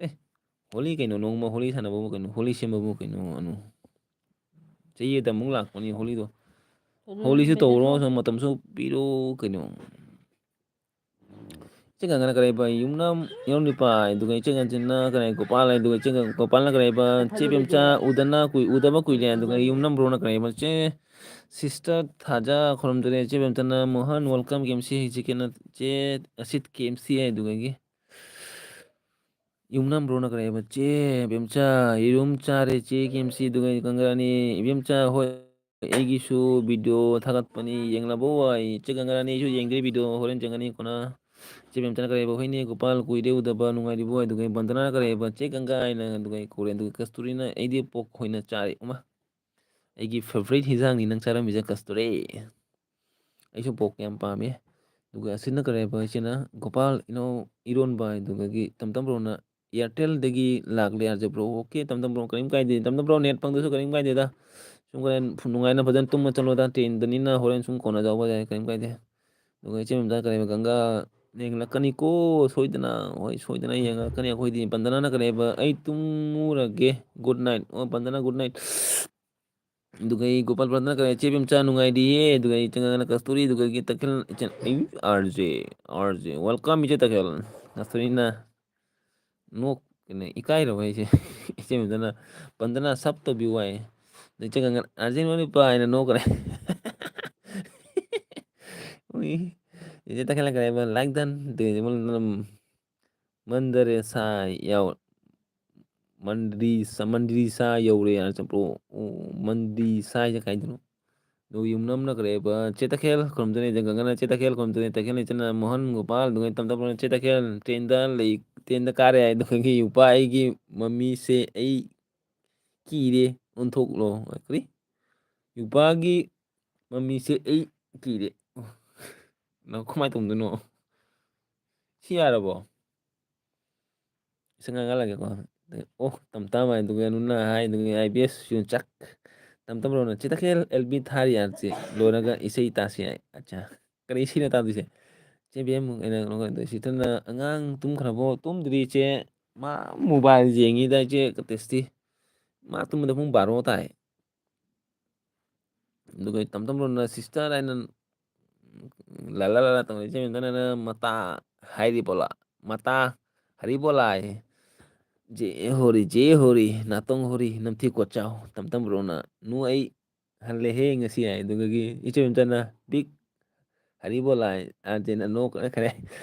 ꯑꯦ, ꯍꯣꯂꯤ ꯀꯩꯅꯣ, ꯅꯣꯡꯃ ꯍꯣꯂꯤ ꯁꯥꯟꯅꯕꯕꯨ ꯀꯩꯅꯣ, ꯍꯣꯂꯤ ꯁꯦꯝꯕꯕꯨ ꯀꯩꯅꯣ, ꯑꯅꯨ? ꯆꯍꯤ ꯑꯃꯗ ꯑꯃꯨꯛ ꯂꯥꯛꯄꯅꯤ ꯍꯣꯂꯤꯗꯣ꯫ ꯍꯣꯂꯤꯁꯨ ꯇꯧꯔꯣ, ꯃꯇꯝꯁꯨ ꯄꯤꯔꯣ ꯀꯩꯅꯣ꯫ ꯏꯆꯦ ꯒꯪꯒꯥꯅ ꯀꯔꯤ ꯍꯥꯏꯕ? "ꯌꯨꯝꯅꯝ ꯏꯅꯥꯎ ꯅꯨꯄꯥ", ꯑꯗꯨꯒ ꯏꯆꯦ ꯒꯪꯒꯥꯅ ꯀꯔꯤ, "ꯒꯣꯄꯥꯜ", ꯑꯗꯨꯒ ꯏꯆꯦ ꯒꯪ-, ꯒꯣꯄꯥꯜꯅ ꯀꯔꯤ ꯍꯥꯏꯕ? "ꯆꯦ ꯕꯦꯝꯆꯥ ꯎꯗꯅ ꯀꯨꯏ-, ꯎꯗꯕ ꯀꯨꯏꯔꯦ", ꯑꯗꯨꯒ ꯌꯨꯝꯅꯝ ꯕ꯭ꯔꯣꯅ ꯀꯔꯤ ꯍꯥꯏꯕ? "ꯆꯦ ꯁꯤꯁꯇꯔ ꯊꯥꯖ ꯈꯨꯔꯨꯝꯖꯔꯤ", ꯆꯦ ꯕꯦꯝꯆꯥꯅ "ꯃꯣꯍꯟ welcome ꯀꯦ ꯑꯦꯝ ꯁꯤ", ꯆꯦ ꯀꯦꯅ, ꯆꯦ ꯑꯁꯤꯠ ꯀꯦ ꯑꯦꯝ ꯁꯤ, ꯑꯗꯨꯒꯒꯤ ꯌꯨꯝꯅꯝ ꯕ꯭ꯔꯣꯅ ꯀꯔꯤ ꯍꯥꯏꯕ? "ꯆꯦ ꯕꯦꯝꯆꯥ, ꯌꯦꯔꯨꯝ ꯆꯥꯔꯦ ꯆꯦ ꯀꯦ ꯑꯦꯝ ꯁꯤ", ꯑꯗꯨꯒ ꯒꯪꯒꯥꯔꯥꯅꯤ, "ꯏꯕꯦꯝꯆꯥ ꯍꯣꯏ, ꯑꯩꯒꯤꯁꯨ ꯚꯤꯗꯤꯑꯣ ꯊꯥꯒꯠꯄꯅꯤ, ꯌꯦꯡꯂꯕꯣ?" ꯍꯥꯏ꯫ ꯏꯆꯦ ꯒꯪꯒꯥꯔꯥꯅꯤ, ꯑꯩꯁꯨ ꯌꯦꯡꯗ꯭ꯔꯤ ꯚꯤꯗꯤꯑꯣ, ꯍꯣꯔꯦꯟ ꯆꯪꯒꯅꯤ ꯀꯣꯟꯅ꯫ ꯏꯆꯦ ꯕꯦꯝꯆꯥꯅ ꯀꯔꯤ ꯍꯥꯏꯕ? "ꯍꯣꯏꯅꯦ ꯒꯣꯄꯥꯜ, ꯀꯨꯏꯔꯦ ꯎꯗꯕ, ꯅꯨꯡꯉꯥꯏꯔꯤꯕꯣ?" ꯑꯗꯨꯒ ꯕꯟꯗꯅꯥꯅ ꯀꯔꯤ ꯍꯥꯏꯕ? "ꯆꯦ ꯒꯪꯒꯥ" ꯍꯥꯏꯅ ꯑꯗꯨꯒ ꯀꯧꯔꯦ꯫ ꯑꯗꯨꯒ ꯀꯁꯇꯨꯔꯤꯅ, "ꯑꯩꯗꯤ ꯄꯣꯛ ꯑꯣꯏꯅ ꯆꯥꯔꯦ꯫ ꯎꯃ, ꯑꯩꯒꯤ favourite ꯍꯤꯟꯖꯥꯡꯅꯤ ꯅꯪ ꯆꯥꯔꯝꯃꯤꯁꯦ ꯀꯁꯇꯨꯔꯤ꯫ ꯑꯩꯁꯨ ꯄꯣꯛ ꯌꯥꯝ ꯄꯥꯝꯃꯦ꯫ ꯑꯗꯨꯒ ꯑꯁꯤꯅ ꯀꯔꯤ ꯍꯥꯏꯕ? ꯏꯆꯦꯅ "ꯒꯣꯄꯥꯜ ꯏꯅꯧ ꯏꯔꯣꯟꯕ" ꯍꯥꯏꯗꯨꯒꯒꯤ ꯇꯝ ꯇꯝ ꯕ꯭ꯔꯣꯅ ꯑꯦꯌꯥꯔꯇꯦꯜꯗꯒꯤ ꯂꯥꯛꯂꯦ ꯍꯥꯏꯔꯁꯦ ꯕ꯭ꯔꯣ꯫ ꯑꯣꯀꯦ, ꯇꯝꯇꯝ ꯕ꯭ꯔꯣ, ꯀꯔꯤꯝ ꯀꯥꯏꯗꯦ꯫ ꯇꯝꯇꯝ ꯕ꯭ꯔꯣ, ꯅꯦꯠ ꯐꯪꯗ꯭ꯔꯁꯨ ꯀꯔꯤꯝ ꯀꯥꯏꯗꯦꯗ꯫ ꯁꯨꯝ ꯍꯣꯔꯦꯟ ꯐꯨ-, ꯅꯨꯡꯉꯥꯏꯅ ꯐꯖꯅ ꯇꯨꯝꯃ ꯆꯠꯂꯣꯗ꯫ ꯇ꯭ꯔꯦꯟꯗꯅꯤꯅ ꯍꯣꯔꯦꯟ ꯁꯨꯝ ꯀꯣꯟꯅ ꯌꯥꯎꯕ ꯌꯥꯏ, ꯀꯔꯤꯝ ꯀꯥꯏꯗꯦ꯫ ꯑꯗꯨꯒ ꯏꯆꯦ ꯃꯝꯇꯥ ꯀꯔꯤꯕ, ꯒꯪꯒꯥ ꯌꯦꯡꯂꯛꯀꯅꯤꯀꯣ ꯁꯣꯏꯗꯅ꯫ ꯍꯣꯏ, ꯁꯣꯏꯗꯅ ꯌꯦꯡꯉꯛꯀꯅꯤ ꯑꯩꯈꯣꯏꯗꯤ꯫ ꯕꯟꯗꯅꯥꯅ ꯀꯔꯤꯕ, "ꯑꯩ ꯇꯨꯝꯃꯨꯔꯒꯦ, good night"꯫ ꯑꯣ, ꯕꯟꯗꯅꯥ, good night꯫ ꯑꯗꯨꯒ ꯑꯩ ꯒꯣꯄꯥꯜ ꯕ꯭ꯔꯗꯅ ꯀꯔꯤ, "ꯏꯆꯦ ꯕꯦꯝꯆꯥ ꯅꯨꯡꯉꯥꯏꯔꯤꯌꯦ"꯫ ꯑꯗꯨꯒ ꯑꯩ ꯆꯪꯉꯒꯅ ꯀꯁꯇꯨꯔꯤ, ꯑꯗꯨꯒ ꯑꯩꯒꯤ ꯇꯈꯦꯜ ꯏꯆꯟ, ꯑꯩ, "R J, R J, welcome ꯏꯆꯦ ꯇꯈꯦꯜ"꯫ ꯀꯁꯇꯨꯔꯤꯅ ꯅꯣꯛ-, ꯀꯩꯅꯣ, ꯏꯀꯥꯏꯔꯕ ꯑꯩꯁꯦ꯫ ꯏꯆꯦ ꯕꯦꯝꯆꯥꯅ, "ꯕꯟꯗꯅꯥ ꯁꯞ ꯇꯧꯕꯤꯌꯨ" ꯍꯥꯏ꯫ ꯑꯗꯩ ꯏꯆꯦ ꯒꯪꯒꯥꯅ, "ꯑꯥꯔ ꯖꯦ ꯅꯣꯏ ꯅꯨꯄꯥ" ꯍꯥꯏꯅ ꯅꯣꯛꯈ꯭ꯔꯦ꯫ ꯎꯏ꯫ ꯏꯆꯦ ꯇꯈꯦꯜꯅ ꯀꯔꯤ ꯍꯥꯏꯕ? "Like done"꯫ ꯑꯗꯨꯒ ꯃꯟꯗꯔꯦꯁꯥ ꯌꯧ-, ꯃꯟꯗ꯭ꯔꯤꯁꯥ, ꯃꯟꯗ꯭ꯔꯤꯁꯥ ꯌꯧꯔꯦ ꯍꯥꯏꯅ ꯆꯠꯄ꯭ꯔꯣ? ꯑꯣ, ꯃꯟꯗ꯭ꯔꯤꯁꯥ ꯍꯥꯏꯁꯦ ꯀꯥꯏꯗꯅꯣ? ꯑꯗꯨꯒ ꯌꯨꯝꯅꯝꯅ ꯀꯔꯤ ꯍꯥꯏꯕ? "ꯆꯦ ꯇꯈꯦꯜ ꯈꯨꯔꯨꯝꯖꯔꯤ", ꯑꯗ ꯒꯪꯒꯅ, "ꯆꯦ ꯇꯈꯦꯜ ꯈꯨꯔꯨꯝꯖꯔꯤ", ꯇꯈꯦꯜ ꯏꯆꯟꯅ ꯃꯣꯍꯟ ꯒꯣꯄꯥꯜ, ꯑꯗꯨꯒ ꯇꯝꯇꯝꯅ, "ꯆꯦ ꯇꯈꯦꯜ ꯇ꯭ꯔꯦꯟꯗ ꯂꯩ, ꯇ꯭ꯔꯦꯟꯗ ꯀꯥꯔꯦ" ꯍꯥꯏ꯫ ꯑꯗꯨꯒꯤ ꯌꯨꯄꯥ ꯑꯩꯒꯤ ꯃꯃꯤꯁꯦ ꯑꯩ ꯀꯤꯔꯦ, ꯑꯣꯟꯊꯣꯛꯂꯣ꯫ ꯀꯔꯤ? "ꯌꯨꯄꯥꯒꯤ ꯃꯃꯤꯁꯦ ꯑꯩ ꯀꯤꯔꯦ"꯫ ꯅꯪ ꯀꯃꯥꯏꯅ ꯇꯧꯗꯣꯏꯅꯣ? ꯁꯤ ꯌꯥꯔꯕꯣ? ꯏꯁꯩ ꯉꯥꯡꯍꯜꯂꯒꯦꯀꯣ꯫ ꯑꯣ, ꯇꯝ ꯇꯝ ꯍꯥꯏꯗꯨꯒ ꯅꯨꯅ ꯍꯥꯏꯗꯨꯒ ꯑꯥꯏ ꯕꯤ ꯑꯦꯁ ꯌꯣꯟꯆꯥꯛ꯫ ꯇꯝ ꯇꯝ ꯔꯣꯅ ꯆꯤꯇꯈꯦꯜ ꯑꯦꯜ ꯕꯤ ꯊꯥꯔꯤ ꯑꯥꯔꯠꯁꯦ ꯂꯣꯏꯔꯒ ꯏꯁꯩ ꯇꯥꯁꯤ ꯍꯥꯏ꯫ ꯑꯠꯆꯥ꯫ ꯀꯔꯤ ꯏꯁꯩꯅꯣ ꯇꯥꯗꯣꯏꯁꯦ? ꯆꯦ ꯕꯤ ꯑꯦꯝ ꯑꯩꯅ ꯀꯩꯅꯣ ꯇꯧꯗꯣꯏꯁꯦ꯫ ꯁꯤꯗꯅ ꯑꯉꯥꯡ ꯇꯨꯝꯈ꯭ꯔꯕꯣ? ꯇꯨꯝꯗ꯭ꯔꯤ ꯆꯦ꯫ ꯃꯥ ꯃꯣꯕꯥꯏꯜ ꯌꯦꯡꯉꯤꯗ ꯏꯆꯦ ꯇꯦꯁꯇꯤ꯫ ꯃꯥ ꯇꯨꯝꯕꯗ ꯄꯨꯡ ꯕꯥꯔꯣ ꯇꯥꯏ꯫ ꯑꯗꯨꯒ ꯇꯝ ꯇꯝ ꯔꯣꯅ ꯁꯤꯁꯇꯔ ꯍꯥꯏꯅ ꯂꯥ ꯂꯥ ꯂꯥ ꯇꯧꯅ ꯏꯆꯦ ꯃꯦꯝꯇꯅꯅ ꯃꯇꯥ ꯍꯥꯏꯔꯤꯕꯣꯂꯥ꯫ ꯃꯇꯥ ꯍꯔꯤꯕꯣꯂꯥ ꯍꯥꯏ꯫ J ꯍꯣꯔꯤ, J ꯍꯣꯔꯤ, ꯅꯥꯇꯣꯡ ꯍꯣꯔꯤ, ꯅꯝꯊꯤ ꯀꯣꯠꯆꯥꯎ꯫ ꯇꯝ ꯇꯝ ꯔꯣꯅ ꯅꯨ ꯑꯩ ꯍꯜꯂꯦꯍꯦ ꯉꯁꯤ ꯍꯥꯏ꯫ ꯑꯗꯨꯒꯤ ꯏꯆꯦ ꯃꯦꯝꯇꯅ ꯕꯤꯛ ꯍꯔꯤꯕꯣꯂꯥ ꯍꯥꯏ꯫ ꯑꯥꯔꯖꯦꯅ ꯅꯣꯛꯈ꯭ꯔꯦ꯫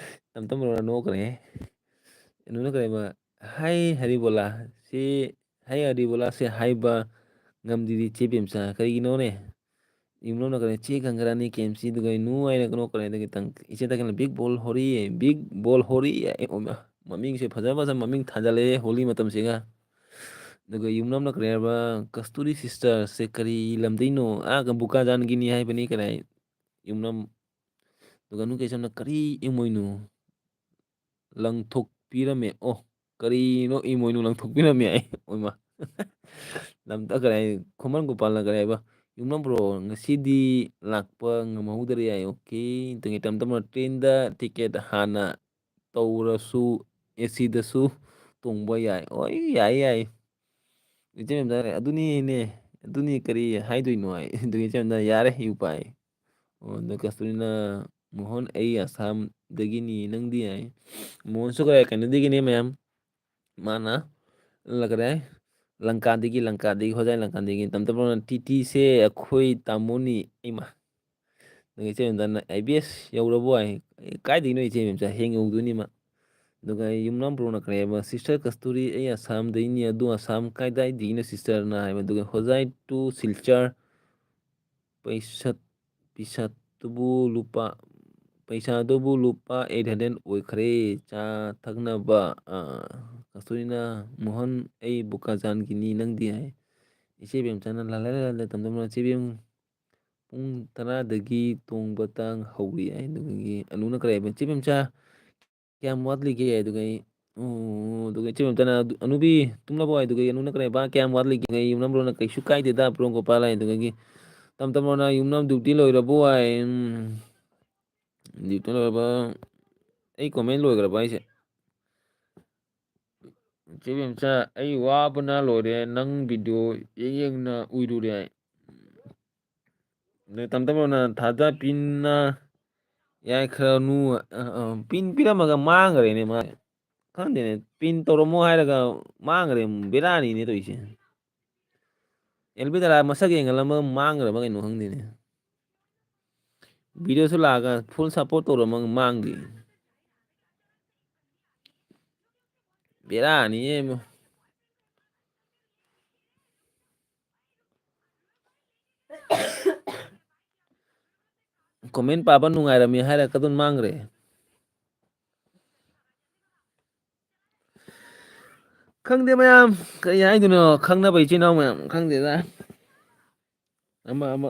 ꯇꯝ ꯇꯝ ꯔꯣꯅ ꯅꯣꯛꯈ꯭ꯔꯦ꯫ ꯅꯨꯅ ꯀꯔꯤꯕ? ꯍꯥꯏ ꯍꯔꯤꯕꯣꯂꯥ꯫ ꯁꯤ ꯍꯥꯏ ꯍꯔꯤꯕꯣꯂꯥ ꯁꯤ ꯍꯥꯏꯕ ꯉꯝꯗ꯭ꯔꯤꯗꯤ ꯆꯦ ꯕꯦꯝꯆꯥ꯫ ꯀꯔꯤꯒꯤꯅꯣꯅꯦ? ꯌꯨꯝꯂꯣꯝꯅ ꯀꯔꯤ ꯆꯦ ꯒꯪꯒꯔꯥꯅꯤ ꯀꯦ ꯑꯦꯝ ꯁꯤ ꯑꯗꯨꯒ ꯅꯨ ꯍꯥꯏꯅ ꯀꯩꯅꯣ ꯀꯔꯤ ꯑꯗꯒꯤ ꯇꯪ-, ꯏꯆꯦ ꯇꯈꯦꯜꯅ ꯕꯤꯛ ꯕꯣꯜ ꯍꯣꯔꯤ, ꯕꯤꯛ ꯕꯣꯜ ꯍꯣꯔꯤ꯫ ꯑꯦ, ꯑꯣ, ꯃ-, ꯃꯃꯤꯡꯁꯦ ꯐꯖ ꯐꯖ ꯃꯃꯤꯡ ꯊꯥꯖꯜꯂꯛꯑꯦ ꯍꯣꯂꯤ ꯃꯇꯝꯁꯤꯒ꯫ ꯑꯗꯨꯒ ꯌꯨꯝꯂꯣꯝꯅ ꯀꯔꯤ ꯍꯥꯏꯕ? ꯀꯁꯇꯨꯔꯤ ꯁꯤꯁꯇꯔꯁꯦ ꯀꯔꯤ ꯂꯝꯗꯩꯅꯣ? ꯑꯥ, ꯕꯨꯀꯥꯖꯥꯟꯒꯤꯅꯤ ꯍꯥꯏꯕꯅꯤ ꯀꯔꯤ ꯍꯥꯏ? ꯌꯨꯝꯂꯣꯝ꯫ ꯑꯗꯨꯒ ꯅꯨ ꯀꯦꯁꯝꯅ ꯀꯔꯤ ꯏꯃꯣꯏꯅꯨ? ꯂꯪꯊꯣꯛꯄꯤꯔꯝꯃꯦ꯫ ꯑꯣ꯫ ꯀꯔꯤꯅꯣ ꯏꯃꯣꯏꯅꯨ ꯂꯪꯊꯣꯛꯄꯤꯔꯝꯃꯦ ꯑꯩ꯫ ꯑꯣꯏꯃ꯫ ꯂꯝꯇ ꯀꯔꯤ ꯍꯥꯏ, ꯈꯨꯃꯟ ꯒꯣꯄꯥꯜꯅ ꯀꯔꯤ ꯍꯥꯏꯕ? "ꯌꯨꯝꯅꯥꯝ ꯕ꯭ꯔꯣ, ꯉꯁꯤꯗꯤ ꯂꯥꯛꯄ ꯉꯝꯍꯧꯗꯔꯦ" ꯍꯥꯏ꯫ ꯑꯣꯀꯦ꯫ ꯑꯗꯨꯒꯤ ꯇꯝ ꯇꯝꯅ ꯇ꯭ꯔꯦꯟꯗ ꯇꯤꯀꯦꯠ ꯍꯥꯟꯅ ꯇꯧꯔꯁꯨ ꯑꯦ ꯁꯤꯗꯁꯨ ꯇꯣꯡꯕ ꯌꯥꯏ꯫ ꯍꯣꯏ, ꯌꯥꯏ, ꯌꯥꯏ꯫ ꯏꯆꯦ ꯃꯦꯝꯆꯥ, ꯑꯗꯨꯅꯤꯅꯦ, ꯑꯗꯨꯅꯤ ꯀꯔꯤ ꯍꯥꯏꯗꯣꯏꯅꯣ ꯍꯥꯏ꯫ ꯑꯗꯨꯒꯤ ꯏꯆꯦ ꯃꯦꯝꯆꯥ, "ꯌꯥꯔꯦ, ꯌꯨ ꯄꯥꯏ"꯫ ꯑꯣ, ꯑꯗꯣ ꯀꯁꯇꯨꯔꯤꯅ, "ꯃꯣꯍꯟ, ꯑꯩ ꯑꯁꯥꯝꯗꯒꯤꯅꯤ, ꯅꯪꯗꯤ?" ꯍꯥꯏ꯫ ꯃꯣꯍꯟꯁꯨ ꯀꯔꯥꯏ, ꯀꯩꯅꯣꯗꯒꯤꯅꯦ ꯃꯌꯥꯝ꯫ ꯃꯥꯅ ꯂ-, ꯀꯗꯥꯏ? ꯂꯪꯀꯥꯗꯒꯤ, ꯂꯪꯀꯥꯗꯒꯤ, ꯍꯣꯖꯥꯏ ꯂꯪꯀꯥꯗꯒꯤ꯫ ꯇꯝ ꯇꯝꯅ, "ꯇꯤ ꯇꯤꯁꯦ ꯑꯩꯈꯣꯏ ꯇꯥꯃꯣꯅꯤ"꯫ ꯏꯃꯥ꯫ ꯑꯗꯨꯒ ꯏꯆꯦ ꯃꯦꯝꯆꯥꯅ, "ꯑꯥꯏ ꯕꯤ ꯑꯦꯁ ꯌꯧꯔꯕꯣ?" ꯍꯥꯏ꯫ "ꯀꯥꯏꯗꯒꯤꯅꯣ ꯏꯆꯦ ꯃꯦꯝꯆꯥ, ꯍꯌꯦꯡ ꯌꯧꯗꯣꯏꯅꯤ ꯃꯥ"꯫ ꯑꯗꯨꯒ ꯌꯨꯝꯅꯥꯝ ꯕ꯭ꯔꯣꯅ ꯀꯔꯤ ꯍꯥꯏꯕ? "Sister ꯀꯁꯇꯨꯔꯤ, ꯑꯩ ꯑꯁꯥꯝꯗꯩꯅꯤ, ꯑꯗꯨ ꯑꯁꯥꯝ ꯀꯥꯏꯗꯥꯏꯗꯒꯤꯅꯣ sisterꯅ?" ꯍꯥꯏꯕ꯫ ꯑꯗꯨꯒ ꯍꯣꯖꯥꯏ to ꯁꯤꯜꯆꯔ, ꯄꯩꯁꯥ, ꯄꯩꯁꯥꯗꯨꯕꯨ ꯂꯨꯄꯥ, ꯄꯩꯁꯥꯗꯨꯕꯨ ꯂꯨꯄꯥ eight hundred ꯑꯣꯏꯈ꯭ꯔꯦ꯫ ꯆꯥ ꯊꯛꯅꯕ, ꯑ, ꯀꯁꯇꯨꯔꯤꯅ, "ꯃꯣꯍꯟ, ꯑꯩ ꯕꯣꯀꯥꯖꯥꯟꯒꯤꯅꯤ, ꯅꯪꯗꯤ?" ꯍꯥꯏ꯫ ꯏꯆꯦ ꯕꯦꯝꯆꯥꯅ, "ꯂꯥꯂꯥ ꯂꯥꯂꯥ ꯇꯝ ꯇꯝꯅ ꯆꯦ ꯕꯦꯝ, ꯄꯨꯡ ꯇꯔꯥꯗꯒꯤ ꯇꯣꯡꯕ ꯇꯥꯡ ꯍꯧꯔꯤ" ꯍꯥꯏ꯫ ꯑꯗꯨꯗꯒꯤ ꯑꯅꯨꯅ ꯀꯔꯤ ꯍꯥꯏꯕ? "ꯆꯦ ꯕꯦꯝꯆꯥ, ꯀꯌꯥꯝ ꯋꯥꯠꯂꯤꯒꯦ?" ꯑꯗꯨꯒ ꯑꯩ, "ꯑꯣ", ꯑꯗꯨꯒ ꯏꯆꯦ ꯃꯦꯝꯆꯥꯅ, "ꯑꯗꯨ, ꯑꯅꯨꯕꯤ, ꯇꯨꯝꯂꯕꯣ?" ꯍꯥꯏ꯫ ꯑꯗꯨꯒ ꯑꯩ ꯑꯅꯨꯅ ꯀꯔꯤ ꯍꯥꯏꯕ? "ꯀꯌꯥꯝ ꯋꯥꯠꯂꯤꯒꯦ?" ꯑꯩ ꯌꯨꯝꯅꯥꯝ ꯕ꯭ꯔꯣꯅ, "ꯀꯩꯁꯨ ꯀꯥꯏꯗꯦꯗ, ꯄ꯭ꯔꯣꯝ ꯒꯣꯄꯥꯜ" ꯍꯥꯏ꯫ ꯑꯗꯨꯗꯒꯤ ꯇꯝ ꯇꯝ ꯕ꯭ꯔꯣꯅ, "ꯌꯨꯝꯅꯥꯝ duty ꯂꯣꯏꯔꯕꯣ?" ꯍꯥꯏ꯫ ꯎꯝ, duty ꯂꯣꯏꯔꯕ? ꯑꯩ comment ꯂꯣꯏꯈ꯭ꯔꯕ ꯍꯥꯏꯁꯦ? ꯏꯆꯦ ꯕꯦꯝꯆꯥ, ꯑꯩ ꯋꯥꯕꯅ ꯂꯣꯏꯔꯦ, ꯅꯪ video ꯌꯦꯡ ꯌꯦꯡꯅ ꯎꯏꯔꯨꯔꯦ ꯍꯥꯏ꯫ ꯑꯗꯩ ꯇꯝ ꯇꯝꯅ ꯊꯥꯗ ꯄꯤꯟꯅ ꯌꯥꯏꯈ꯭ꯔꯅꯨ, ꯑ, ꯑ, ꯄꯤꯟ ꯄꯤꯔꯝꯃꯒ ꯃꯥꯡꯈ꯭ꯔꯦꯅꯦ ꯃꯥ꯫ ꯈꯪꯗꯦꯅꯦ, ꯄꯤꯟ ꯇꯧꯔꯝꯃꯣ ꯍꯥꯏꯔꯒ ꯃꯥꯡꯈ꯭ꯔꯦ꯫ ꯕꯦꯔꯥꯅꯤꯅꯦ ꯇꯧꯔꯤꯁꯦ꯫ ꯑꯦꯜ ꯕꯤ ꯗꯥ ꯃꯁꯛ ꯌꯦꯡꯍꯜꯂꯝꯃꯒ ꯃꯥꯡꯈ꯭ꯔꯕ ꯀꯩꯅꯣ ꯈꯪꯗꯦꯅꯦ꯫ Videoꯁꯨ ꯂꯥꯛꯑꯒ full support ꯇꯧꯔꯝꯃꯒ ꯃꯥꯡꯈꯤ꯫ ꯕꯦꯔꯥꯅꯤꯌꯦ ꯏꯕꯣ꯫ Comment ꯄꯥꯕ ꯅꯨꯡꯉꯥꯏꯔꯝꯃꯤ ꯍꯥꯏꯔꯒ ꯑꯗꯨꯝ ꯃꯥꯡꯈ꯭ꯔꯦ꯫ ꯈꯪꯗꯦ ꯃꯌꯥꯝ, ꯀꯔꯤ ꯍꯥꯏꯗꯣꯏꯅꯣ? ꯈꯪꯅꯕ ꯏꯆꯤꯟ ꯏꯅꯥꯎ ꯃꯌꯥꯝ, ꯈꯪꯗꯦꯗ꯫ ꯑꯃ, ꯑꯃ꯫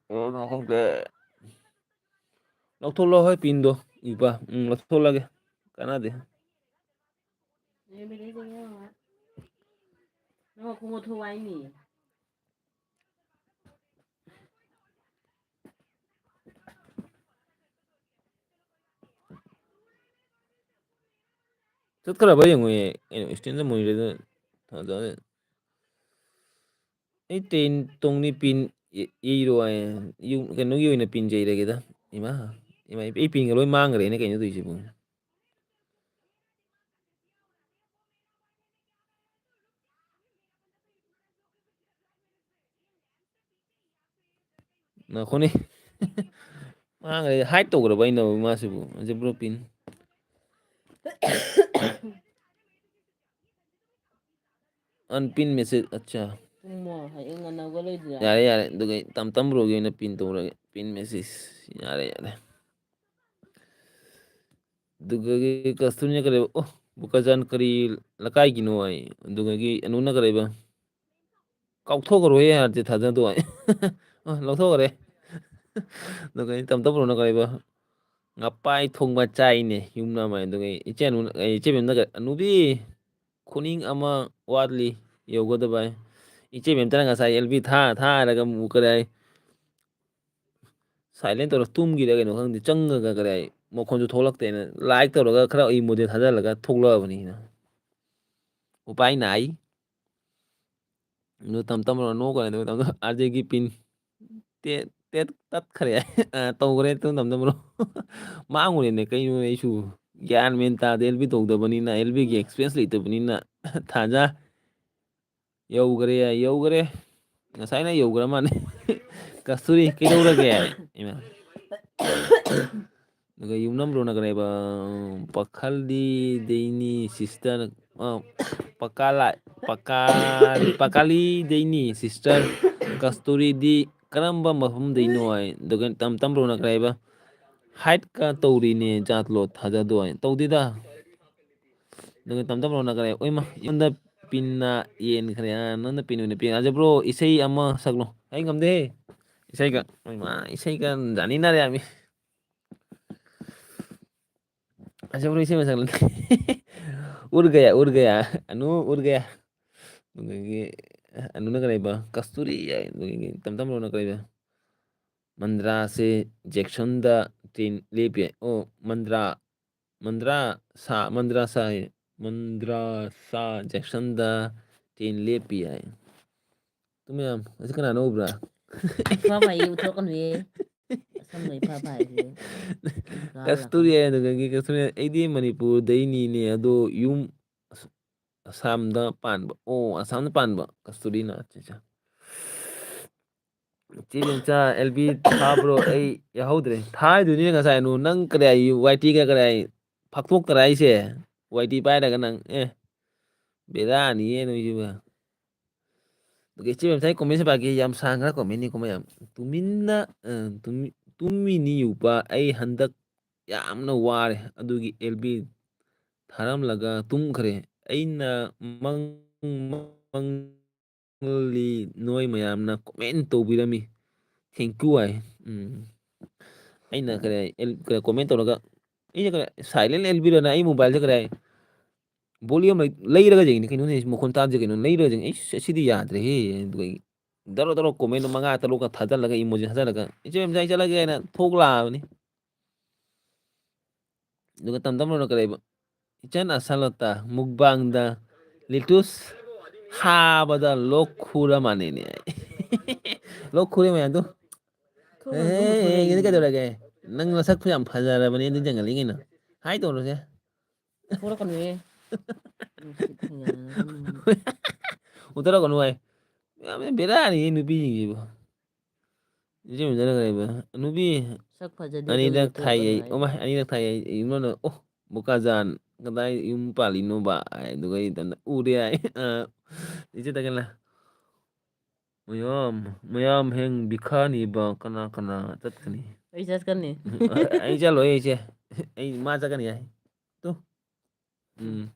ꯀꯩꯅꯣ ꯈꯪꯗꯦ꯫ ꯂꯧꯊꯣꯛꯂꯣ ꯍꯣꯏ ꯄꯤꯟꯗꯣ꯫ ꯏꯕ, ꯎꯝ, ꯂꯧꯊꯣꯛꯂꯒꯦ꯫ ꯀꯥꯟꯅꯗꯦ꯫ ꯆꯠꯈ꯭ꯔꯕ ꯌꯦꯡꯉꯨꯌꯦ꯫ ꯀꯩꯅꯣ, ꯏꯁꯇꯦꯟꯗ ꯃꯨꯏꯔꯦꯗ ꯊꯥꯖꯔꯦ꯫ ꯑꯩ ꯇ꯭ꯔꯦꯟ ꯇꯣꯡꯅꯤ ꯄꯤꯟ ꯌꯩꯔꯣ ꯍꯥꯏ꯫ ꯌꯨꯝ, ꯀꯩꯅꯣꯒꯤ ꯑꯣꯏꯅ ꯄꯤꯟ ꯌꯩꯔꯒꯦꯗ꯫ ꯏꯃꯥ, ꯏꯃꯥ, ꯑꯩ ꯄꯤꯟꯒ ꯂꯣꯏ ꯃꯥꯡꯈ꯭ꯔꯦꯅꯦ ꯀꯩꯅꯣ ꯇꯧꯔꯤꯁꯤꯕꯨ꯫ ꯉꯥꯏꯈꯣꯅꯦ꯫ ꯃꯥꯡꯈ꯭ꯔꯦ꯫ ꯍꯥꯏꯠ ꯇꯧꯈ꯭ꯔꯕ ꯑꯩꯅ ꯃꯥꯁꯤꯕꯨ꯫ ꯖꯤꯕ꯭ꯔꯣ ꯄꯤꯟ꯫ ꯑꯟꯄꯤꯟ ꯃꯦꯁꯦꯖ꯫ ꯑꯠꯆꯥ꯫ ꯄꯨꯡꯃꯣ, ꯍꯌꯦꯡ ꯉꯟꯅ ꯍꯧꯒꯠꯂꯣꯏꯗ꯭ꯔꯥ? ꯌꯥꯔꯦ, ꯌꯥꯔꯦ꯫ ꯑꯗꯨꯒ ꯑꯩ ꯇꯝ ꯇꯝ ꯕ꯭ꯔꯣꯒꯤ ꯑꯣꯏꯅ ꯄꯤꯟ ꯇꯧꯔꯒꯦ꯫ Pin message. ꯌꯥꯔꯦ, ꯌꯥꯔꯦ꯫ ꯑꯗꯨꯒꯒꯤ ꯀꯁꯇꯨꯔꯤꯅ ꯀꯔꯤ, ꯑꯣ, ꯕꯨꯀꯥꯖꯥꯟ ꯀꯔꯤ ꯂꯩꯀꯥꯏꯒꯤꯅꯣ ꯍꯥꯏ꯫ ꯑꯗꯨꯒꯒꯤ ꯑꯅꯨꯅ ꯀꯔꯤꯕ? ꯀꯥꯎꯊꯣꯛꯈ꯭ꯔꯣꯍꯦ ꯍꯥꯏꯔꯗꯤ ꯊꯥꯖꯗꯣ ꯍꯥꯏ꯫ ꯑ, ꯂꯧꯊꯣꯛꯈ꯭ꯔꯦ꯫ ꯑꯗꯨꯒ ꯑꯩ ꯇꯝ ꯇꯝ ꯕ꯭ꯔꯣꯅ ꯀꯔꯤꯕ? ꯉꯄꯥꯏ ꯊꯣꯡꯕ ꯆꯥꯏꯅꯦ ꯌꯨꯝꯅ ꯃꯥꯏ꯫ ꯑꯗꯨꯒ ꯏꯆꯦ ꯑꯅꯨ-, ꯏꯆꯦ ꯃꯦꯝꯅ ꯀ-, "ꯑꯅꯨꯕꯤ, ꯈꯨꯅꯤꯡ ꯑꯃ ꯋꯥꯠꯂꯤ ꯌꯧꯒꯗꯕ" ꯍꯥꯏ꯫ ꯏꯆꯦ ꯃꯦꯝꯇꯅ ꯉꯁꯥꯏ ꯑꯦꯜ ꯕꯤ ꯊꯥ, ꯊꯥꯔꯒ ꯑꯃꯨꯛ ꯀꯔꯤ ꯍꯥꯏ? ꯁꯥꯏꯂꯦꯟ ꯇꯧꯔ ꯇꯨꯝꯈꯤꯔ ꯀꯩꯅꯣ ꯈꯪꯗꯦ, ꯆꯪꯉꯒ ꯀꯔꯤ ꯍꯥꯏ? ꯃꯈꯣꯟꯁꯨ ꯊꯣꯛꯂꯛꯇꯦꯅ ꯂꯥꯏꯛ ꯇꯧꯔꯒ ꯈꯔ ꯏꯃꯣꯖꯤ ꯊꯥꯖꯤꯜꯂꯒ ꯊꯣꯛꯂꯛꯑꯕꯅꯤꯅ꯫ ꯎꯄꯥꯏ ꯅꯥꯏ꯫ ꯑꯗꯨ ꯇꯝ ꯇꯝ ꯅꯣꯛꯀꯅꯤ꯫ ꯑꯗꯨ ꯃꯇꯝꯗ ꯑꯥꯔ ꯖꯦꯒꯤ ꯄꯤꯟ ꯇꯦꯠ, ꯇꯦꯠ ꯇꯠꯈ꯭ꯔꯦ꯫ ꯑ, ꯇꯧꯈ꯭ꯔꯦ꯫ ꯑꯗꯨ ꯃꯇꯝꯗ ꯃꯔꯨꯞ ꯃꯥꯡꯉꯨꯔꯦꯅꯦ꯫ ꯀꯩꯅꯣ ꯑꯩꯁꯨ ꯒ꯭ꯌꯥꯟ ꯃꯦꯟ ꯇꯥꯗꯦ꯫ ꯑꯦꯜ ꯕꯤ ꯇꯧꯗꯕꯅꯤꯅ, ꯑꯦꯜ ꯕꯤꯒꯤ ꯑꯦꯛꯁꯄꯤꯔꯤꯌꯦꯟꯁ ꯂꯩꯇꯕꯅꯤꯅ꯫ ꯊꯥꯖ꯫ ꯌꯧꯈ꯭ꯔꯦ, ꯌꯧꯈ꯭ꯔꯦ꯫ ꯉꯁꯥꯏꯅ ꯌꯧꯈ꯭ꯔ ꯃꯥꯜꯂꯦ꯫ ꯀꯁꯇꯨꯔꯤ, ꯀꯩꯗꯧꯔꯒꯦ? ꯏꯃꯥ꯫ ꯑꯗꯨꯒ ꯌꯨꯝꯅꯝ ꯕ꯭ꯔꯣꯅ ꯀꯔꯤꯕ? ꯄꯥꯈꯜꯗꯤ ꯗꯦꯅꯤ ꯁꯤꯁꯇꯔ, ꯑ, ꯄꯀꯥꯂꯥ-, ꯄꯀꯥ-, ꯄꯀꯥꯂꯤ ꯗꯦꯅꯤ ꯁꯤꯁꯇꯔ ꯀꯁꯇꯨꯔꯤꯗꯤ ꯀꯔꯝꯕ ꯃꯐꯝꯗꯩꯅꯣ ꯍꯥꯏ꯫ ꯑꯗꯨꯒ ꯇꯝ ꯇꯝ ꯕ꯭ꯔꯣꯅ ꯀꯔꯤꯕ? ꯍꯥꯏꯠꯀ ꯇꯧꯔꯤꯅꯦ ꯖꯥꯠꯂꯣ ꯊꯥꯖꯗꯣ ꯍꯥꯏ꯫ ꯇꯧꯗꯦꯗ꯫ ꯑꯗꯨꯒ ꯇꯝ ꯇꯝ ꯕ꯭ꯔꯣꯅ ꯀꯔꯤ? ꯑꯣꯏꯃ, ꯌꯨꯝꯗ ꯄꯤꯟꯅ ꯌꯦꯟꯈ꯭ꯔꯦ꯫ ꯑ, ꯅꯪꯅ ꯄꯤꯟ ꯑꯣꯏꯅ ꯄꯤꯔꯛꯑꯁꯦ꯫ ꯕ꯭ꯔꯣ, ꯏꯁꯩ ꯑꯃ ꯁꯛꯂꯣ꯫ ꯑꯩ ꯉꯝꯗꯦꯍꯦ꯫ ꯏꯁꯩꯒ, ꯏꯃꯥ, ꯏꯁꯩꯒ ꯌꯥꯅꯤꯡꯅꯔꯦ ꯍꯥꯏꯃꯤ꯫ ꯑꯆꯧꯕ ꯏꯁꯩ ꯃꯁꯛ ꯂꯣꯏ-, ꯎꯔ ꯒꯌꯥ, ꯎꯔ ꯒꯌꯥ, ꯑꯅꯨ ꯎꯔ ꯒꯌꯥ꯫ ꯑꯗꯒꯤ ꯑꯅꯨꯅ ꯀꯔꯤꯕ? ꯀꯁꯇꯨꯔꯤ ꯍꯥꯏ꯫ ꯑꯗꯒꯤ ꯇꯝ ꯇꯝ ꯔꯣꯅ ꯀꯔꯤꯕ? ꯃꯟꯗ꯭ꯔꯥꯁꯦ ꯖꯦꯛꯁꯟꯗ ꯇ꯭ꯔꯦꯟ ꯂꯦꯞꯄꯤ ꯍꯥꯏ꯫ ꯑꯣ, ꯃꯟꯗ꯭ꯔꯥ, ꯃꯟꯗ꯭ꯔꯥ ꯁꯥ, ꯃꯟꯗ꯭ꯔꯥ ꯁꯥ ꯍꯥꯏ꯫ ꯃꯟꯗ꯭ꯔꯥ ꯁꯥ ꯖꯦꯛꯁꯟꯗ ꯇ꯭ꯔꯦꯟ ꯂꯦꯞꯄꯤ ꯍꯥꯏ꯫ ꯇꯨ ꯃꯌꯥꯝ, ꯑꯁꯤ ꯀꯅꯥꯅꯣ ꯎꯕ꯭ꯔꯥ? ꯏꯐꯥ ꯐꯥꯏꯌꯦ, ꯎꯊꯣꯛꯀꯅꯨꯌꯦ꯫ ꯑꯁꯝꯕ ꯏꯐꯥ ꯐꯥꯏꯌꯦ꯫ ꯀꯁꯇꯨꯔꯤ ꯍꯥꯏ, ꯑꯗꯨꯗꯒꯤ ꯀꯁꯇꯨꯔꯤ ꯍꯥꯏ, "ꯑꯩꯗꯤ ꯃꯅꯤꯄꯨꯔꯗꯩꯅꯤꯅꯦ, ꯑꯗꯣ ꯌꯨꯝ ꯑꯁ-, ꯑꯁꯥꯝꯗ ꯄꯥꯟꯕ"꯫ ꯑꯣ, ꯑꯁꯥꯝꯗ ꯄꯥꯟꯕ ꯀꯁꯇꯨꯔꯤꯅ꯫ ꯑꯠꯆꯥ, ꯑꯠꯆꯥ꯫ ꯆꯦ ꯕꯦꯝꯆꯥ, ꯑꯦꯜ ꯕꯤ ꯊꯥꯕ꯭ꯔꯣ? ꯑꯩ ꯌꯥꯍꯧꯗ꯭ꯔꯦ꯫ ꯊꯥꯏꯗꯨꯅꯤ ꯉꯁꯥꯏ, ꯅꯨ-, ꯅꯪ ꯀꯗꯥꯏ ꯋꯥꯏ ꯇꯤꯒ ꯀꯗꯥꯏ ꯐꯥꯛꯇꯣꯛꯇꯔꯥ ꯍꯥꯏꯁꯦ? ꯋꯥꯏ ꯇꯤ ꯄꯥꯏꯔꯒ ꯅꯪ, ꯑꯦ, ꯕꯦꯔꯥꯅꯤꯌꯦ ꯅꯣꯏꯁꯤꯕ꯫ ꯑꯗꯨꯒ ꯏꯆꯦ ꯃꯦꯝꯆꯥꯒꯤ ꯀꯣꯃꯦꯟꯁꯦ ꯄꯥꯒꯦ, ꯌꯥꯝ ꯁꯥꯡꯈ꯭ꯔ ꯀꯣꯃꯦꯟꯅꯤꯀꯣ ꯃꯌꯥꯝ꯫ "ꯇꯨꯃꯤꯟꯅ, ꯑ, ꯇꯨꯃꯤ-, ꯇꯨꯝꯃꯤꯅꯤ ꯌꯨꯄꯥ, ꯑꯩ ꯍꯟꯗꯛ ꯌꯥꯝꯅ ꯋꯥꯔꯦ, ꯑꯗꯨꯒꯤ ꯑꯦꯜ ꯕꯤ ꯊꯥꯔꯝꯂꯒ ꯇꯨꯝꯈ꯭ꯔꯦ꯫ ꯑꯩꯅ ꯃꯪ, ꯃꯪꯂꯤ ꯅꯣꯏ ꯃꯌꯥꯝꯅ ꯀꯣꯃꯦꯟ ꯇꯧꯕꯤꯔꯝꯃꯤ꯫ Thank you" ꯍꯥꯏ꯫ ꯎꯝ꯫ ꯑꯩꯅ ꯀꯔꯤ, ꯑꯦꯜ-, ꯀꯔꯤ ꯀꯣꯃꯦꯟ ꯇꯧꯔꯒ, ꯑꯩꯅ ꯀꯔꯤ, ꯁꯥꯏꯂꯦꯟ ꯑꯦꯜ ꯕꯤꯔꯅ ꯑꯩ ꯃꯣꯕꯥꯏꯜꯁꯦ ꯀꯔꯤ ꯍꯥꯏ? ꯚꯣꯂ꯭ꯌꯨꯝ ꯂꯩ-, ꯂꯩꯔꯒ ꯌꯦꯡꯉꯤꯅꯤ ꯀꯩꯅꯣꯅꯦ, ꯃꯈꯣꯟ ꯇꯥꯕꯁꯦ ꯀꯩꯅꯣ, ꯂꯩꯔꯒ ꯌꯦꯡꯉꯤ꯫ "ꯏꯁ, ꯑꯁꯤꯗꯤ ꯌꯥꯗ꯭ꯔꯦꯍꯦ" ꯑꯗꯨꯒ ꯑꯩ ꯗꯔꯣ ꯗꯔꯣ ꯀꯣꯃꯦꯟꯗꯣ ꯃꯉꯥ ꯇꯔꯨꯛꯀ ꯊꯥꯖꯜꯂꯒ, ꯏꯃꯣꯖꯤ ꯊꯥꯖꯜꯂꯒ, "ꯏꯆꯦ ꯃꯦꯝꯆꯥ, ꯑꯩ ꯆꯠꯂꯒꯦ" ꯍꯥꯏꯅ ꯊꯣꯛ ꯂꯥꯛꯑꯕꯅꯤ꯫ ꯑꯗꯨꯒ ꯇꯝ ꯇꯝ ꯔꯣꯅ ꯀꯔꯤꯕ? "ꯏꯆꯟ ꯑꯁꯥꯂꯣꯇꯥ ꯃꯨꯛꯕꯥꯡꯗ ꯂꯤꯇꯨꯁ ꯍꯥꯕꯗ ꯂꯣꯛ ꯈꯨꯔ ꯃꯥꯟꯅꯩꯅꯦ" ꯍꯥꯏ꯫ ꯂꯣꯛ ꯈꯨꯔꯦ ꯃꯌꯥꯝꯗꯣ꯫ ꯊꯣꯛꯑꯣ, ꯑꯦ, ꯑꯗꯨꯝ ꯊꯣꯛꯑꯣ꯫ ꯑꯦ, ꯑꯦ, ꯀꯩꯗꯧꯔꯒꯦ? ꯅꯪ ꯅꯁꯛꯁꯨ ꯌꯥꯝ ꯐꯖꯔꯕꯅꯤ, ꯑꯗꯨ ꯌꯦꯡꯍꯜꯂꯤ ꯀꯩꯅꯣ꯫ ꯍꯥꯏ ꯇꯧꯔꯁꯦ꯫ ꯊꯣꯛꯂꯛꯀꯅꯨꯍꯦ꯫ ꯅꯨꯡꯁꯤꯠ ꯊꯦꯡꯅꯗꯅ ꯑꯗꯨꯝ꯫ ꯎꯊꯔꯛꯀꯅꯨ ꯍꯥꯏ꯫ ꯌꯥꯝ ꯕꯦꯔꯥꯅꯤ ꯅꯨꯄꯤꯁꯤꯡꯁꯤꯕꯨ꯫ ꯏꯆꯦ ꯃꯦꯝꯆꯥꯅ ꯀꯔꯤꯕ? "ꯅꯨꯄꯤ ꯁꯛ ꯐꯖꯗꯦ ꯑꯅꯤꯔꯛ ꯑꯗꯨꯒꯤ ꯊꯥꯏ ꯊꯣꯛꯂꯛꯀꯅꯨ ꯑꯩ"꯫ ꯍꯥꯏ꯫ ꯑꯣ ꯃꯥ, "ꯑꯅꯤꯔꯛ ꯊꯥꯏ ꯑꯩ"꯫ ꯏꯃꯥꯅ, "ꯑꯣ, ꯕꯣꯀꯥꯖꯥꯟ, ꯀꯗꯥꯏ ꯌꯨꯝ ꯄꯥꯜꯂꯤꯅꯣꯕ?" ꯍꯥꯏ꯫ ꯑꯗꯨꯒ ꯑꯩ ꯏꯊꯟꯇ ꯎꯔꯦ ꯍꯥꯏ꯫ ꯑ, ꯏꯆꯦ ꯇꯀꯦꯜꯅ, "ꯃꯌꯥꯝ, ꯃꯌꯥꯝ ꯍꯦꯡ ꯕꯤꯈꯥꯅꯤꯕ ꯀꯅꯥ ꯀꯅꯥ ꯆꯠꯀꯅꯤ?" ꯑꯩ ꯆꯠꯀꯅꯤ꯫ "ꯑꯩ ꯆꯠꯂꯣꯏ ꯏꯆꯦ꯫ ꯑꯩ, ꯃꯥ ꯆꯠꯀꯅꯤ" ꯍꯥꯏ꯫ ꯇꯨ꯫ ꯎꯝ꯫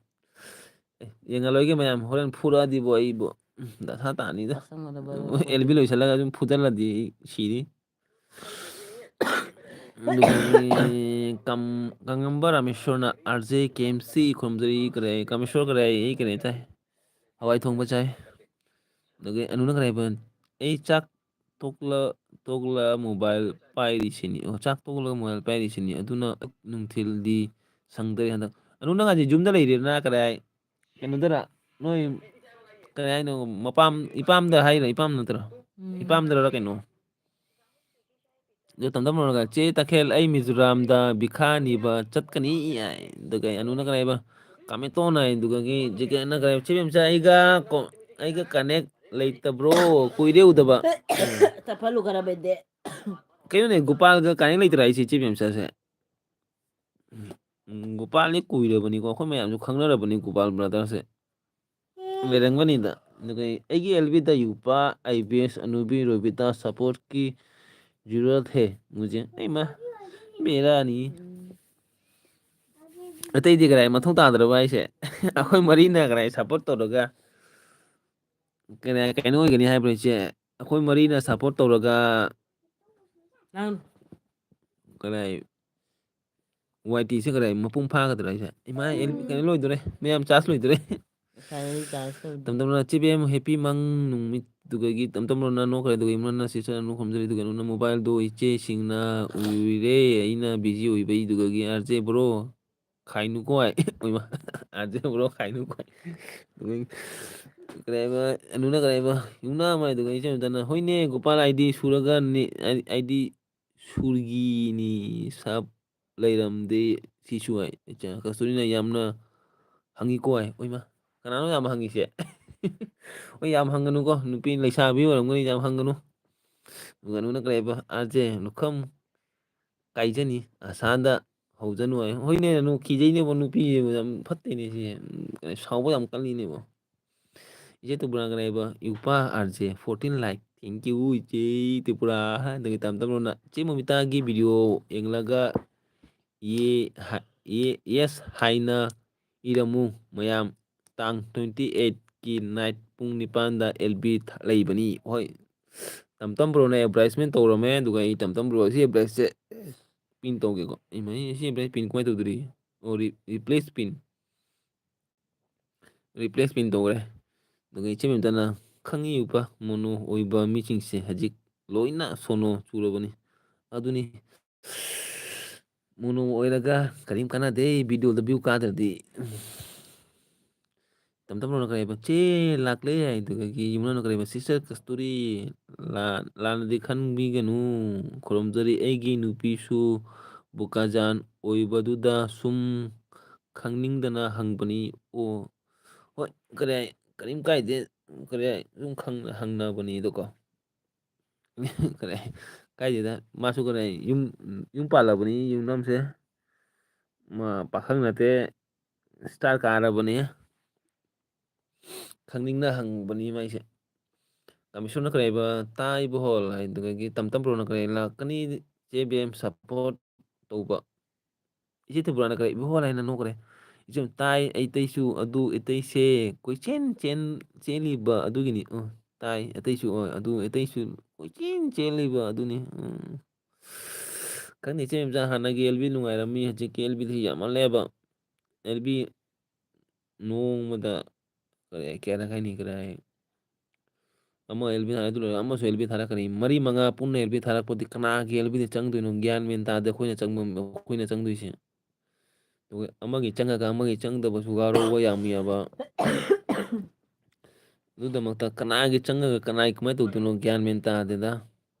ꯑꯦ, ꯌꯦꯡꯍꯜꯂꯣꯏꯒꯦ ꯃꯌꯥꯝ, ꯍꯣꯔꯦꯟ ꯐꯨꯔꯛꯑꯗꯤꯕꯣ ꯑꯩꯕꯨ꯫ ꯎꯝ, ꯗꯁꯥ ꯇꯥꯅꯤꯗ꯫ ꯑꯁꯪꯕꯗ ꯕꯔꯣ ꯑꯦꯜ ꯕꯤ ꯂꯣꯏꯁꯤꯜꯂꯒ ꯑꯗꯨꯝ ꯐꯨꯗꯠꯂꯗꯤ ꯑꯩ ꯁꯤꯅꯤ꯫ ꯑꯗꯨꯒꯤ ꯀꯝ-, ꯀꯪꯉꯝꯕ ꯔꯥꯃꯦꯁꯣꯔꯅ, "R J K M C ꯈꯨꯔꯨꯝꯖꯔꯤ", ꯀꯔꯤ, ꯀꯥꯃꯦꯁꯣꯔ ꯀꯔꯤ, ꯑꯩ ꯀꯔꯤ ꯆꯥꯏ? ꯍꯋꯥꯏ ꯊꯣꯡꯕ ꯆꯥꯏ꯫ ꯑꯗꯒꯤ ꯑꯅꯨꯅ ꯀꯔꯤ ꯍꯥꯏꯕ? "ꯑꯩ ꯆꯥꯛ ꯇꯣꯛꯂ-, ꯇꯣꯛꯂ ꯃꯣꯕꯥꯏꯜ ꯄꯥꯏꯔꯤꯁꯤꯅꯤ꯫ ꯑꯣ, ꯆꯥꯛ ꯇꯣꯛꯂꯒ ꯃꯣꯕꯥꯏꯜ ꯄꯥꯏꯔꯤꯁꯤꯅꯤ꯫ ꯑꯗꯨꯅ ꯅꯨꯡꯊꯤꯜꯗꯤ ꯁꯪꯗ꯭ꯔꯦ ꯍꯟꯗꯛ"꯫ ꯑꯅꯨ, ꯅꯪ ꯍꯧꯖꯤꯛ ꯌꯨꯝꯗ ꯂꯩꯔꯤꯔ ꯅꯠꯇ꯭ꯔꯒ ꯀꯗꯥꯏ? ꯀꯩꯅꯣꯗꯔ? ꯅꯣꯏ ꯀꯔꯤ ꯍꯥꯏꯅꯣ? ꯃꯄꯥꯝ, ꯏꯄꯥꯝꯗ ꯍꯥꯏꯔꯣ? ꯏꯄꯥꯝ ꯅꯠꯇ꯭ꯔꯣ? ꯎꯝ꯫ ꯏꯄꯥꯝꯗꯔ ꯀꯩꯅꯣ? ꯑꯗꯨ ꯇꯝ ꯇꯝ ꯂꯣꯏꯔꯒ, "ꯆꯦ ꯇꯈꯦꯜ, ꯑꯩ ꯃꯤꯖꯣꯔꯥꯝꯗ ꯚꯤꯈꯥ ꯅꯤꯕ ꯆꯠꯀꯅꯤ" ꯍꯥꯏ꯫ ꯑꯗꯨꯒ ꯑꯅꯨꯅ ꯀꯔꯤ ꯍꯥꯏꯕ? ꯀꯥꯃꯦꯇꯣꯟ ꯍꯥꯏ꯫ ꯑꯗꯨꯒꯒꯤ ꯖꯦꯀꯦꯠꯅ ꯀꯔꯤ ꯍꯥꯏꯕ? "ꯆꯦ ꯕꯦꯝꯆꯥ, ꯑꯩꯒ ꯀꯣ-, ꯑꯩꯒ ꯀꯅꯦꯛ ꯂꯩꯇꯕ꯭ꯔꯣ? ꯀꯨꯏꯔꯦ ꯎꯗꯕ"꯫ ꯇꯞꯍꯜꯂꯨ ꯈꯔ ꯕꯦꯗꯦ꯫ ꯀꯩꯅꯣꯅꯦ, ꯒꯣꯄꯥꯜꯒ ꯀꯅꯦꯛ ꯂꯩꯇ꯭ꯔꯥ ꯍꯥꯏꯁꯦ, ꯆꯦ ꯕꯦꯝꯆꯥꯁꯦ? ꯎꯝ, ꯒꯣꯄꯥꯜꯗꯤ ꯀꯨꯏꯔꯕꯅꯤꯀꯣ, ꯑꯩꯈꯣꯏ ꯃꯌꯥꯝꯁꯨ ꯈꯪꯅꯔꯕꯅꯤ ꯒꯣꯄꯥꯜ ꯕ꯭ꯔꯗꯔꯁꯦ꯫ ꯂꯩꯔꯝꯒꯅꯤꯗ꯫ ꯑꯗꯨꯒ ꯑꯩꯒꯤ ꯑꯦꯜ ꯕꯤꯗ ꯌꯨꯄꯥ, ꯑꯥꯏ ꯕꯤ ꯑꯦꯁ, ꯑꯅꯨꯕꯤ, ꯔꯣꯕꯤꯇꯥ, ꯁꯄꯣꯔꯠꯀꯤ ꯖꯨꯔꯠ ꯍꯦ ꯃꯨꯖꯦ꯫ ꯑꯩꯃ, ꯕꯦꯔꯥꯅꯤ꯫ ꯑꯇꯩꯗꯤ ꯀꯔꯥꯏ ꯃꯊꯧ ꯇꯥꯗ꯭ꯔꯕ ꯍꯥꯏꯁꯦ? ꯑꯩꯈꯣꯏ ꯃꯔꯤꯅ ꯀꯔꯥꯏ ꯁꯞꯄꯣꯔꯠ ꯇꯧꯔꯒ ꯀꯔꯥꯏ ꯀꯩꯅꯣ ꯑꯣꯏꯒꯅꯤ ꯍꯥꯏꯕ꯭ꯔꯣ ꯏꯆꯦ? ꯑꯩꯈꯣꯏ ꯃꯔꯤꯅ ꯁꯞꯄꯣꯔꯠ ꯇꯧꯔꯒ ꯅꯪ ꯀꯔꯥꯏ ꯋꯥꯏ ꯇꯤꯁꯦ ꯀꯔꯥꯏ ꯃꯄꯨꯡ ꯐꯥꯒꯗ꯭ꯔꯥ ꯍꯥꯏꯁꯦ? ꯏꯃꯥ, ꯑꯦꯜ-, ꯀꯩꯅꯣ ꯂꯣꯏꯗꯣꯔꯦ, ꯃꯌꯥꯝ ꯆꯥꯔꯖ ꯂꯣꯏꯗꯣꯔꯦ꯫ ꯉꯁꯥꯏ ꯆꯥꯔꯖ ꯇꯧꯗꯦ꯫ ꯇꯝ ꯇꯝꯅ ꯆꯦ ꯕꯦꯝ ꯍꯦꯄꯤ ꯃꯪ ꯅꯨꯃꯤꯠꯇꯨꯒꯒꯤ ꯇꯝ ꯇꯝꯅ ꯅꯣꯛꯈ꯭ꯔꯦ꯫ ꯑꯗꯨꯒ ꯏꯃꯨꯡꯅ ꯁꯤꯁꯇꯔ ꯑꯅꯨ ꯈꯣꯝꯖꯔꯤ꯫ ꯑꯗꯨꯒ ꯑꯅꯨꯅ ꯃꯣꯕꯥꯏꯜꯗꯣ ꯏꯆꯦꯁꯤꯡꯅ ꯎꯔꯦ, ꯑꯩꯅ ꯕꯤꯖꯤ ꯑꯣꯏꯕꯩ꯫ ꯑꯗꯨꯒꯒꯤ ꯑꯥꯔ ꯖꯦ ꯕ꯭ꯔꯣ ꯈꯥꯏꯅꯨꯀꯣ ꯍꯥꯏ꯫ ꯑꯣꯏꯃ, ꯑꯥꯔ ꯖꯦ ꯕ꯭ꯔꯣ ꯈꯥꯏꯅꯨꯀꯣ ꯍꯥꯏ꯫ ꯑꯗꯨꯒ ꯀꯔꯤ ꯍꯥꯏꯕ, ꯑꯅꯨꯅ ꯀꯔꯤ ꯍꯥꯏꯕ, ꯌꯨꯝꯅ ꯑꯃ ꯑꯗꯨꯒ ꯏꯆꯦ ꯑꯃꯇꯅ, "ꯍꯣꯏꯅꯦ, ꯒꯣꯄꯥꯜ ꯑꯥꯏ ꯗꯤ ꯁꯨꯔꯒ ꯅꯦ-, ꯑꯥꯏ ꯗꯤ ꯁꯨꯔꯒꯤꯅꯤ ꯁꯥꯞ ꯂꯩꯔꯝꯗꯦ ꯁꯤꯁꯨ" ꯍꯥꯏ꯫ ꯏꯆꯥ ꯀꯁꯇꯨꯔꯤꯅ ꯌꯥꯝꯅ ꯍꯪꯉꯤꯀꯣ ꯍꯥꯏ꯫ ꯑꯣꯏꯃ, ꯀꯅꯥꯅꯣ ꯌꯥꯝ ꯍꯪꯉꯤꯁꯦ? ꯍꯣꯏ, ꯌꯥꯝ ꯍꯪꯒꯅꯨꯀꯣ, ꯅꯨꯄꯤ ꯂꯩꯁꯥꯕꯤ ꯑꯣꯏꯔꯝꯒꯅꯤ, ꯌꯥꯝ ꯍꯪꯒꯅꯨ꯫ ꯑꯗꯨꯒ ꯑꯅꯨꯅ ꯀꯔꯤ ꯍꯥꯏꯕ, "ꯑꯥꯔ ꯖꯦ ꯂꯨꯈꯝ ꯀꯥꯏꯖꯅꯤ ꯑꯁꯥꯗ ꯍꯧꯖꯅꯨ" ꯍꯥꯏ꯫ ꯍꯣꯏꯅꯦ, ꯑꯅꯨ ꯈꯤꯖꯩꯅꯦꯕꯣ, ꯅꯨꯄꯤꯁꯦ ꯌꯥꯝ ꯐꯠꯇꯦꯅꯦ ꯁꯤꯁꯦ, ꯁꯥꯎꯕ ꯌꯥꯝ ꯀꯜꯂꯤꯅꯦꯕꯣ꯫ ꯏꯆꯦ ꯇꯨꯕ꯭ꯔꯥ ꯀꯔꯤ ꯍꯥꯏꯕ, ꯌꯨꯄꯥ R J fourteen like. Thank you, ꯏꯆꯦ ꯇ꯭ꯔꯤꯄꯨꯔꯥ꯫ ꯑꯗꯒꯤ ꯇꯝ ꯇꯝ ꯔꯣꯅ, "ꯆꯦ ꯃꯣꯃꯤꯇꯥꯒꯤ ꯚꯤꯗꯤꯑꯣ ꯌꯦꯡꯂꯒ ꯌꯦ ꯍꯥ-, ꯌꯦ, ꯌꯦꯁ ꯍꯥꯏꯅ ꯏꯔꯝꯃꯨ ꯃꯌꯥꯝ꯫ ꯇꯥꯡ ꯇ꯭ꯋꯦꯟꯇꯤ ꯑꯩꯠꯀꯤ ꯅꯥꯏꯠ ꯄꯨꯡ ꯅꯤꯄꯥꯟꯗ ꯑꯦꯜ ꯕꯤ ꯂꯩꯕꯅꯤ"꯫ ꯍꯣꯏ, ꯇꯝ ꯇꯝ ꯕ꯭ꯔꯣꯅ ꯑꯦꯗꯚꯔꯇꯥꯏꯁꯃꯦꯟ ꯇꯧꯔꯝꯃꯦ, ꯑꯗꯨꯒ ꯑꯩ ꯇꯝ ꯇꯝ ꯕ꯭ꯔꯣ ꯁꯤ ꯑꯦꯗꯚꯔꯇꯥꯏꯁꯁꯦ ꯄꯤꯟ ꯇꯧꯒꯦꯀꯣ꯫ ꯏꯃꯥ, ꯁꯤ ꯄꯤꯟ ꯀꯃꯥꯏꯅ ꯇꯧꯗꯣꯔꯤ? ꯑꯣ, ꯔꯤ-, ꯔꯤꯄ꯭ꯂꯦꯁ ꯄꯤꯟ꯫ ꯔꯤꯄ꯭ꯂꯦꯁ ꯄꯤꯟ ꯇꯧꯈ꯭ꯔꯦ꯫ ꯑꯗꯨꯒ ꯏꯆꯦ ꯃꯦꯝꯇꯅ, "ꯈꯪꯉꯤꯕ ꯃꯣꯅꯣ ꯑꯣꯏꯕ ꯃꯤꯁꯤꯡꯁꯦ ꯍꯧꯖꯤꯛ ꯂꯣꯏꯅ ꯁꯣꯅꯣ ꯆꯨꯔꯕꯅꯤ꯫ ꯑꯗꯨꯅꯤ, ꯃꯣꯅꯣ ꯑꯣꯏꯔꯒ ꯀꯔꯤꯝ ꯀꯥꯟꯅꯗꯦ, ꯚꯤꯗꯤꯑꯣꯗ ꯚ꯭ꯌꯨ ꯀꯥꯗ꯭ꯔꯗꯤ꯫" ꯇꯝ ꯇꯝ ꯂꯣꯅ ꯀꯔꯤꯕ, "ꯆꯦ ꯂꯥꯛꯂꯦ" ꯍꯥꯏꯗꯨꯒꯤ ꯌꯨꯝꯂꯣꯟꯅ ꯀꯔꯤꯕ, "ꯁꯤꯁꯇꯔ ꯀꯁꯇꯨꯔꯤ, ꯂꯥ-, ꯂꯥꯟꯅꯗꯤ ꯈꯟꯕꯤꯒꯅꯨ, ꯈꯨꯔꯨꯝꯖꯔꯤ, ꯑꯩꯒꯤ ꯅꯨꯄꯤꯁꯨ ꯕꯣꯀꯥꯖꯥꯟ ꯑꯣꯏꯕꯗꯨꯗ ꯁꯨꯝ ꯈꯪꯅꯤꯡꯗꯅ ꯍꯪꯕꯅꯤ꯫ ꯑꯣ, ꯍꯣꯏ, ꯀꯔꯤ ꯍꯥꯏ, ꯀꯔꯤꯝ ꯀꯥꯏꯗꯦ, ꯀꯔꯤ ꯍꯥꯏ, ꯁꯨꯝ ꯈꯪ-, ꯍꯪꯅꯕꯅꯤꯗꯀꯣ꯫" ꯀꯔꯤ ꯍꯥꯏ, ꯀꯥꯏꯗꯦꯗ, ꯃꯥꯁꯨ ꯀꯔꯤ ꯍꯥꯏ, ꯌꯨꯝ, ꯌꯨꯝ ꯄꯥꯜꯂꯕꯅꯤ, ꯌꯨꯝꯅꯝꯁꯦ꯫ ꯃꯥ ꯄꯥꯈꯪ ꯅꯠꯇꯦ, ꯁ꯭ꯇꯥꯔ ꯀꯥꯔꯕꯅꯤ꯫ ꯈꯪꯅꯤꯡꯅ ꯍꯪꯕꯅꯤ ꯃꯥꯏꯁꯦ꯫ ꯀꯃꯤꯁꯅꯔ ꯀꯔꯤ ꯍꯥꯏꯕ, "ꯇꯥꯏꯕ ꯍꯣꯜ" ꯍꯥꯏꯗꯨꯒꯤ ꯇꯝ ꯇꯝ ꯄ꯭ꯔꯣꯅ ꯀꯔꯤ ꯂꯥꯛꯀꯅꯤ, ꯆꯦ ꯕꯦꯝ ꯁꯞꯄꯣꯔꯠ ꯇꯧꯕ꯫ ꯏꯆꯦ ꯇ꯭ꯔꯤꯄꯨꯔꯥꯅ ꯀꯔꯤ, "ꯏꯕꯣ ꯍꯣꯜ" ꯍꯥꯏꯅ ꯅꯣꯛꯈ꯭ꯔꯦ꯫ ꯏꯆꯦ, "ꯇꯥꯏ, ꯑꯇꯩꯁꯨ ꯑꯗꯨ ꯑꯇꯩꯁꯦ ꯀꯣꯏꯆꯦꯟ ꯆꯦꯟ ꯆꯦꯜꯂꯤꯕ ꯑꯗꯨꯒꯤꯅꯤ꯫" ꯑ, ꯇꯥꯏ, ꯑꯇꯩꯁꯨ, ꯑ, ꯑꯗꯨ ꯑꯇꯩꯁꯨ ꯀꯣꯏꯆꯦꯟ ꯆꯦꯜꯂꯤꯕ ꯑꯗꯨꯅꯤ꯫ ꯎꯝ꯫ ꯈꯪꯗꯦ, ꯏꯆꯦ ꯃꯦꯝꯆꯥ, ꯍꯥꯟꯅꯒꯤ ꯑꯦꯜ ꯕꯤ ꯅꯨꯡꯉꯥꯏꯔꯝꯃꯤ, ꯍꯧꯖꯤꯛꯀꯤ ꯑꯦꯜ ꯕꯤꯗꯤ ꯌꯥꯝꯃꯜꯂꯦꯕ꯫ ꯑꯦꯜ ꯕꯤ ꯅꯣꯡꯃꯗ ꯀꯔꯤ, ꯀꯌꯥꯔꯛ ꯍꯥꯏꯅꯤ, ꯀꯔꯤ ꯍꯥꯏ? ꯑꯃ ꯑꯦꯜ ꯕꯤ ꯊꯥꯔꯛꯑꯦ, ꯑꯗꯨ ꯂꯣꯏꯔꯒ ꯑꯃꯁꯨ ꯑꯦꯜ ꯕꯤ ꯊꯥꯔꯛꯀꯅꯤ꯫ ꯃꯔꯤ ꯃꯉꯥ ꯄꯨꯟꯅ ꯑꯦꯜ ꯕꯤ ꯊꯥꯔꯛꯄꯗꯤ ꯀꯅꯥꯒꯤ ꯑꯦꯜ ꯕꯤꯗ ꯆꯪꯗꯣꯏꯅꯣ? ꯒ꯭ꯌꯥꯟ ꯃꯦꯟ ꯇꯥꯗꯦ ꯑꯩꯈꯣꯏꯅ ꯆꯪꯐꯝ, ꯑꯩꯈꯣꯏꯅ ꯆꯪꯗꯣꯏꯁꯦ꯫ ꯑꯗꯨꯒ ꯑꯃꯒꯤ ꯆꯪꯉꯒ ꯑꯃꯒꯤ ꯆꯪꯗꯕꯁꯨ ꯋꯥꯔꯧꯕ ꯌꯥꯝ ꯌꯥꯕ꯫ ꯑꯗꯨꯒꯤꯗꯃꯛꯇ ꯀꯅꯥꯒꯤ ꯆꯪꯉꯒ ꯀꯅꯥꯒꯤ ꯀꯃꯥꯏꯅ ꯇꯧꯗꯣꯏꯅꯣ? ꯒ꯭ꯌꯥꯟ ꯃꯦꯟ ꯇꯥꯗꯦꯗ꯫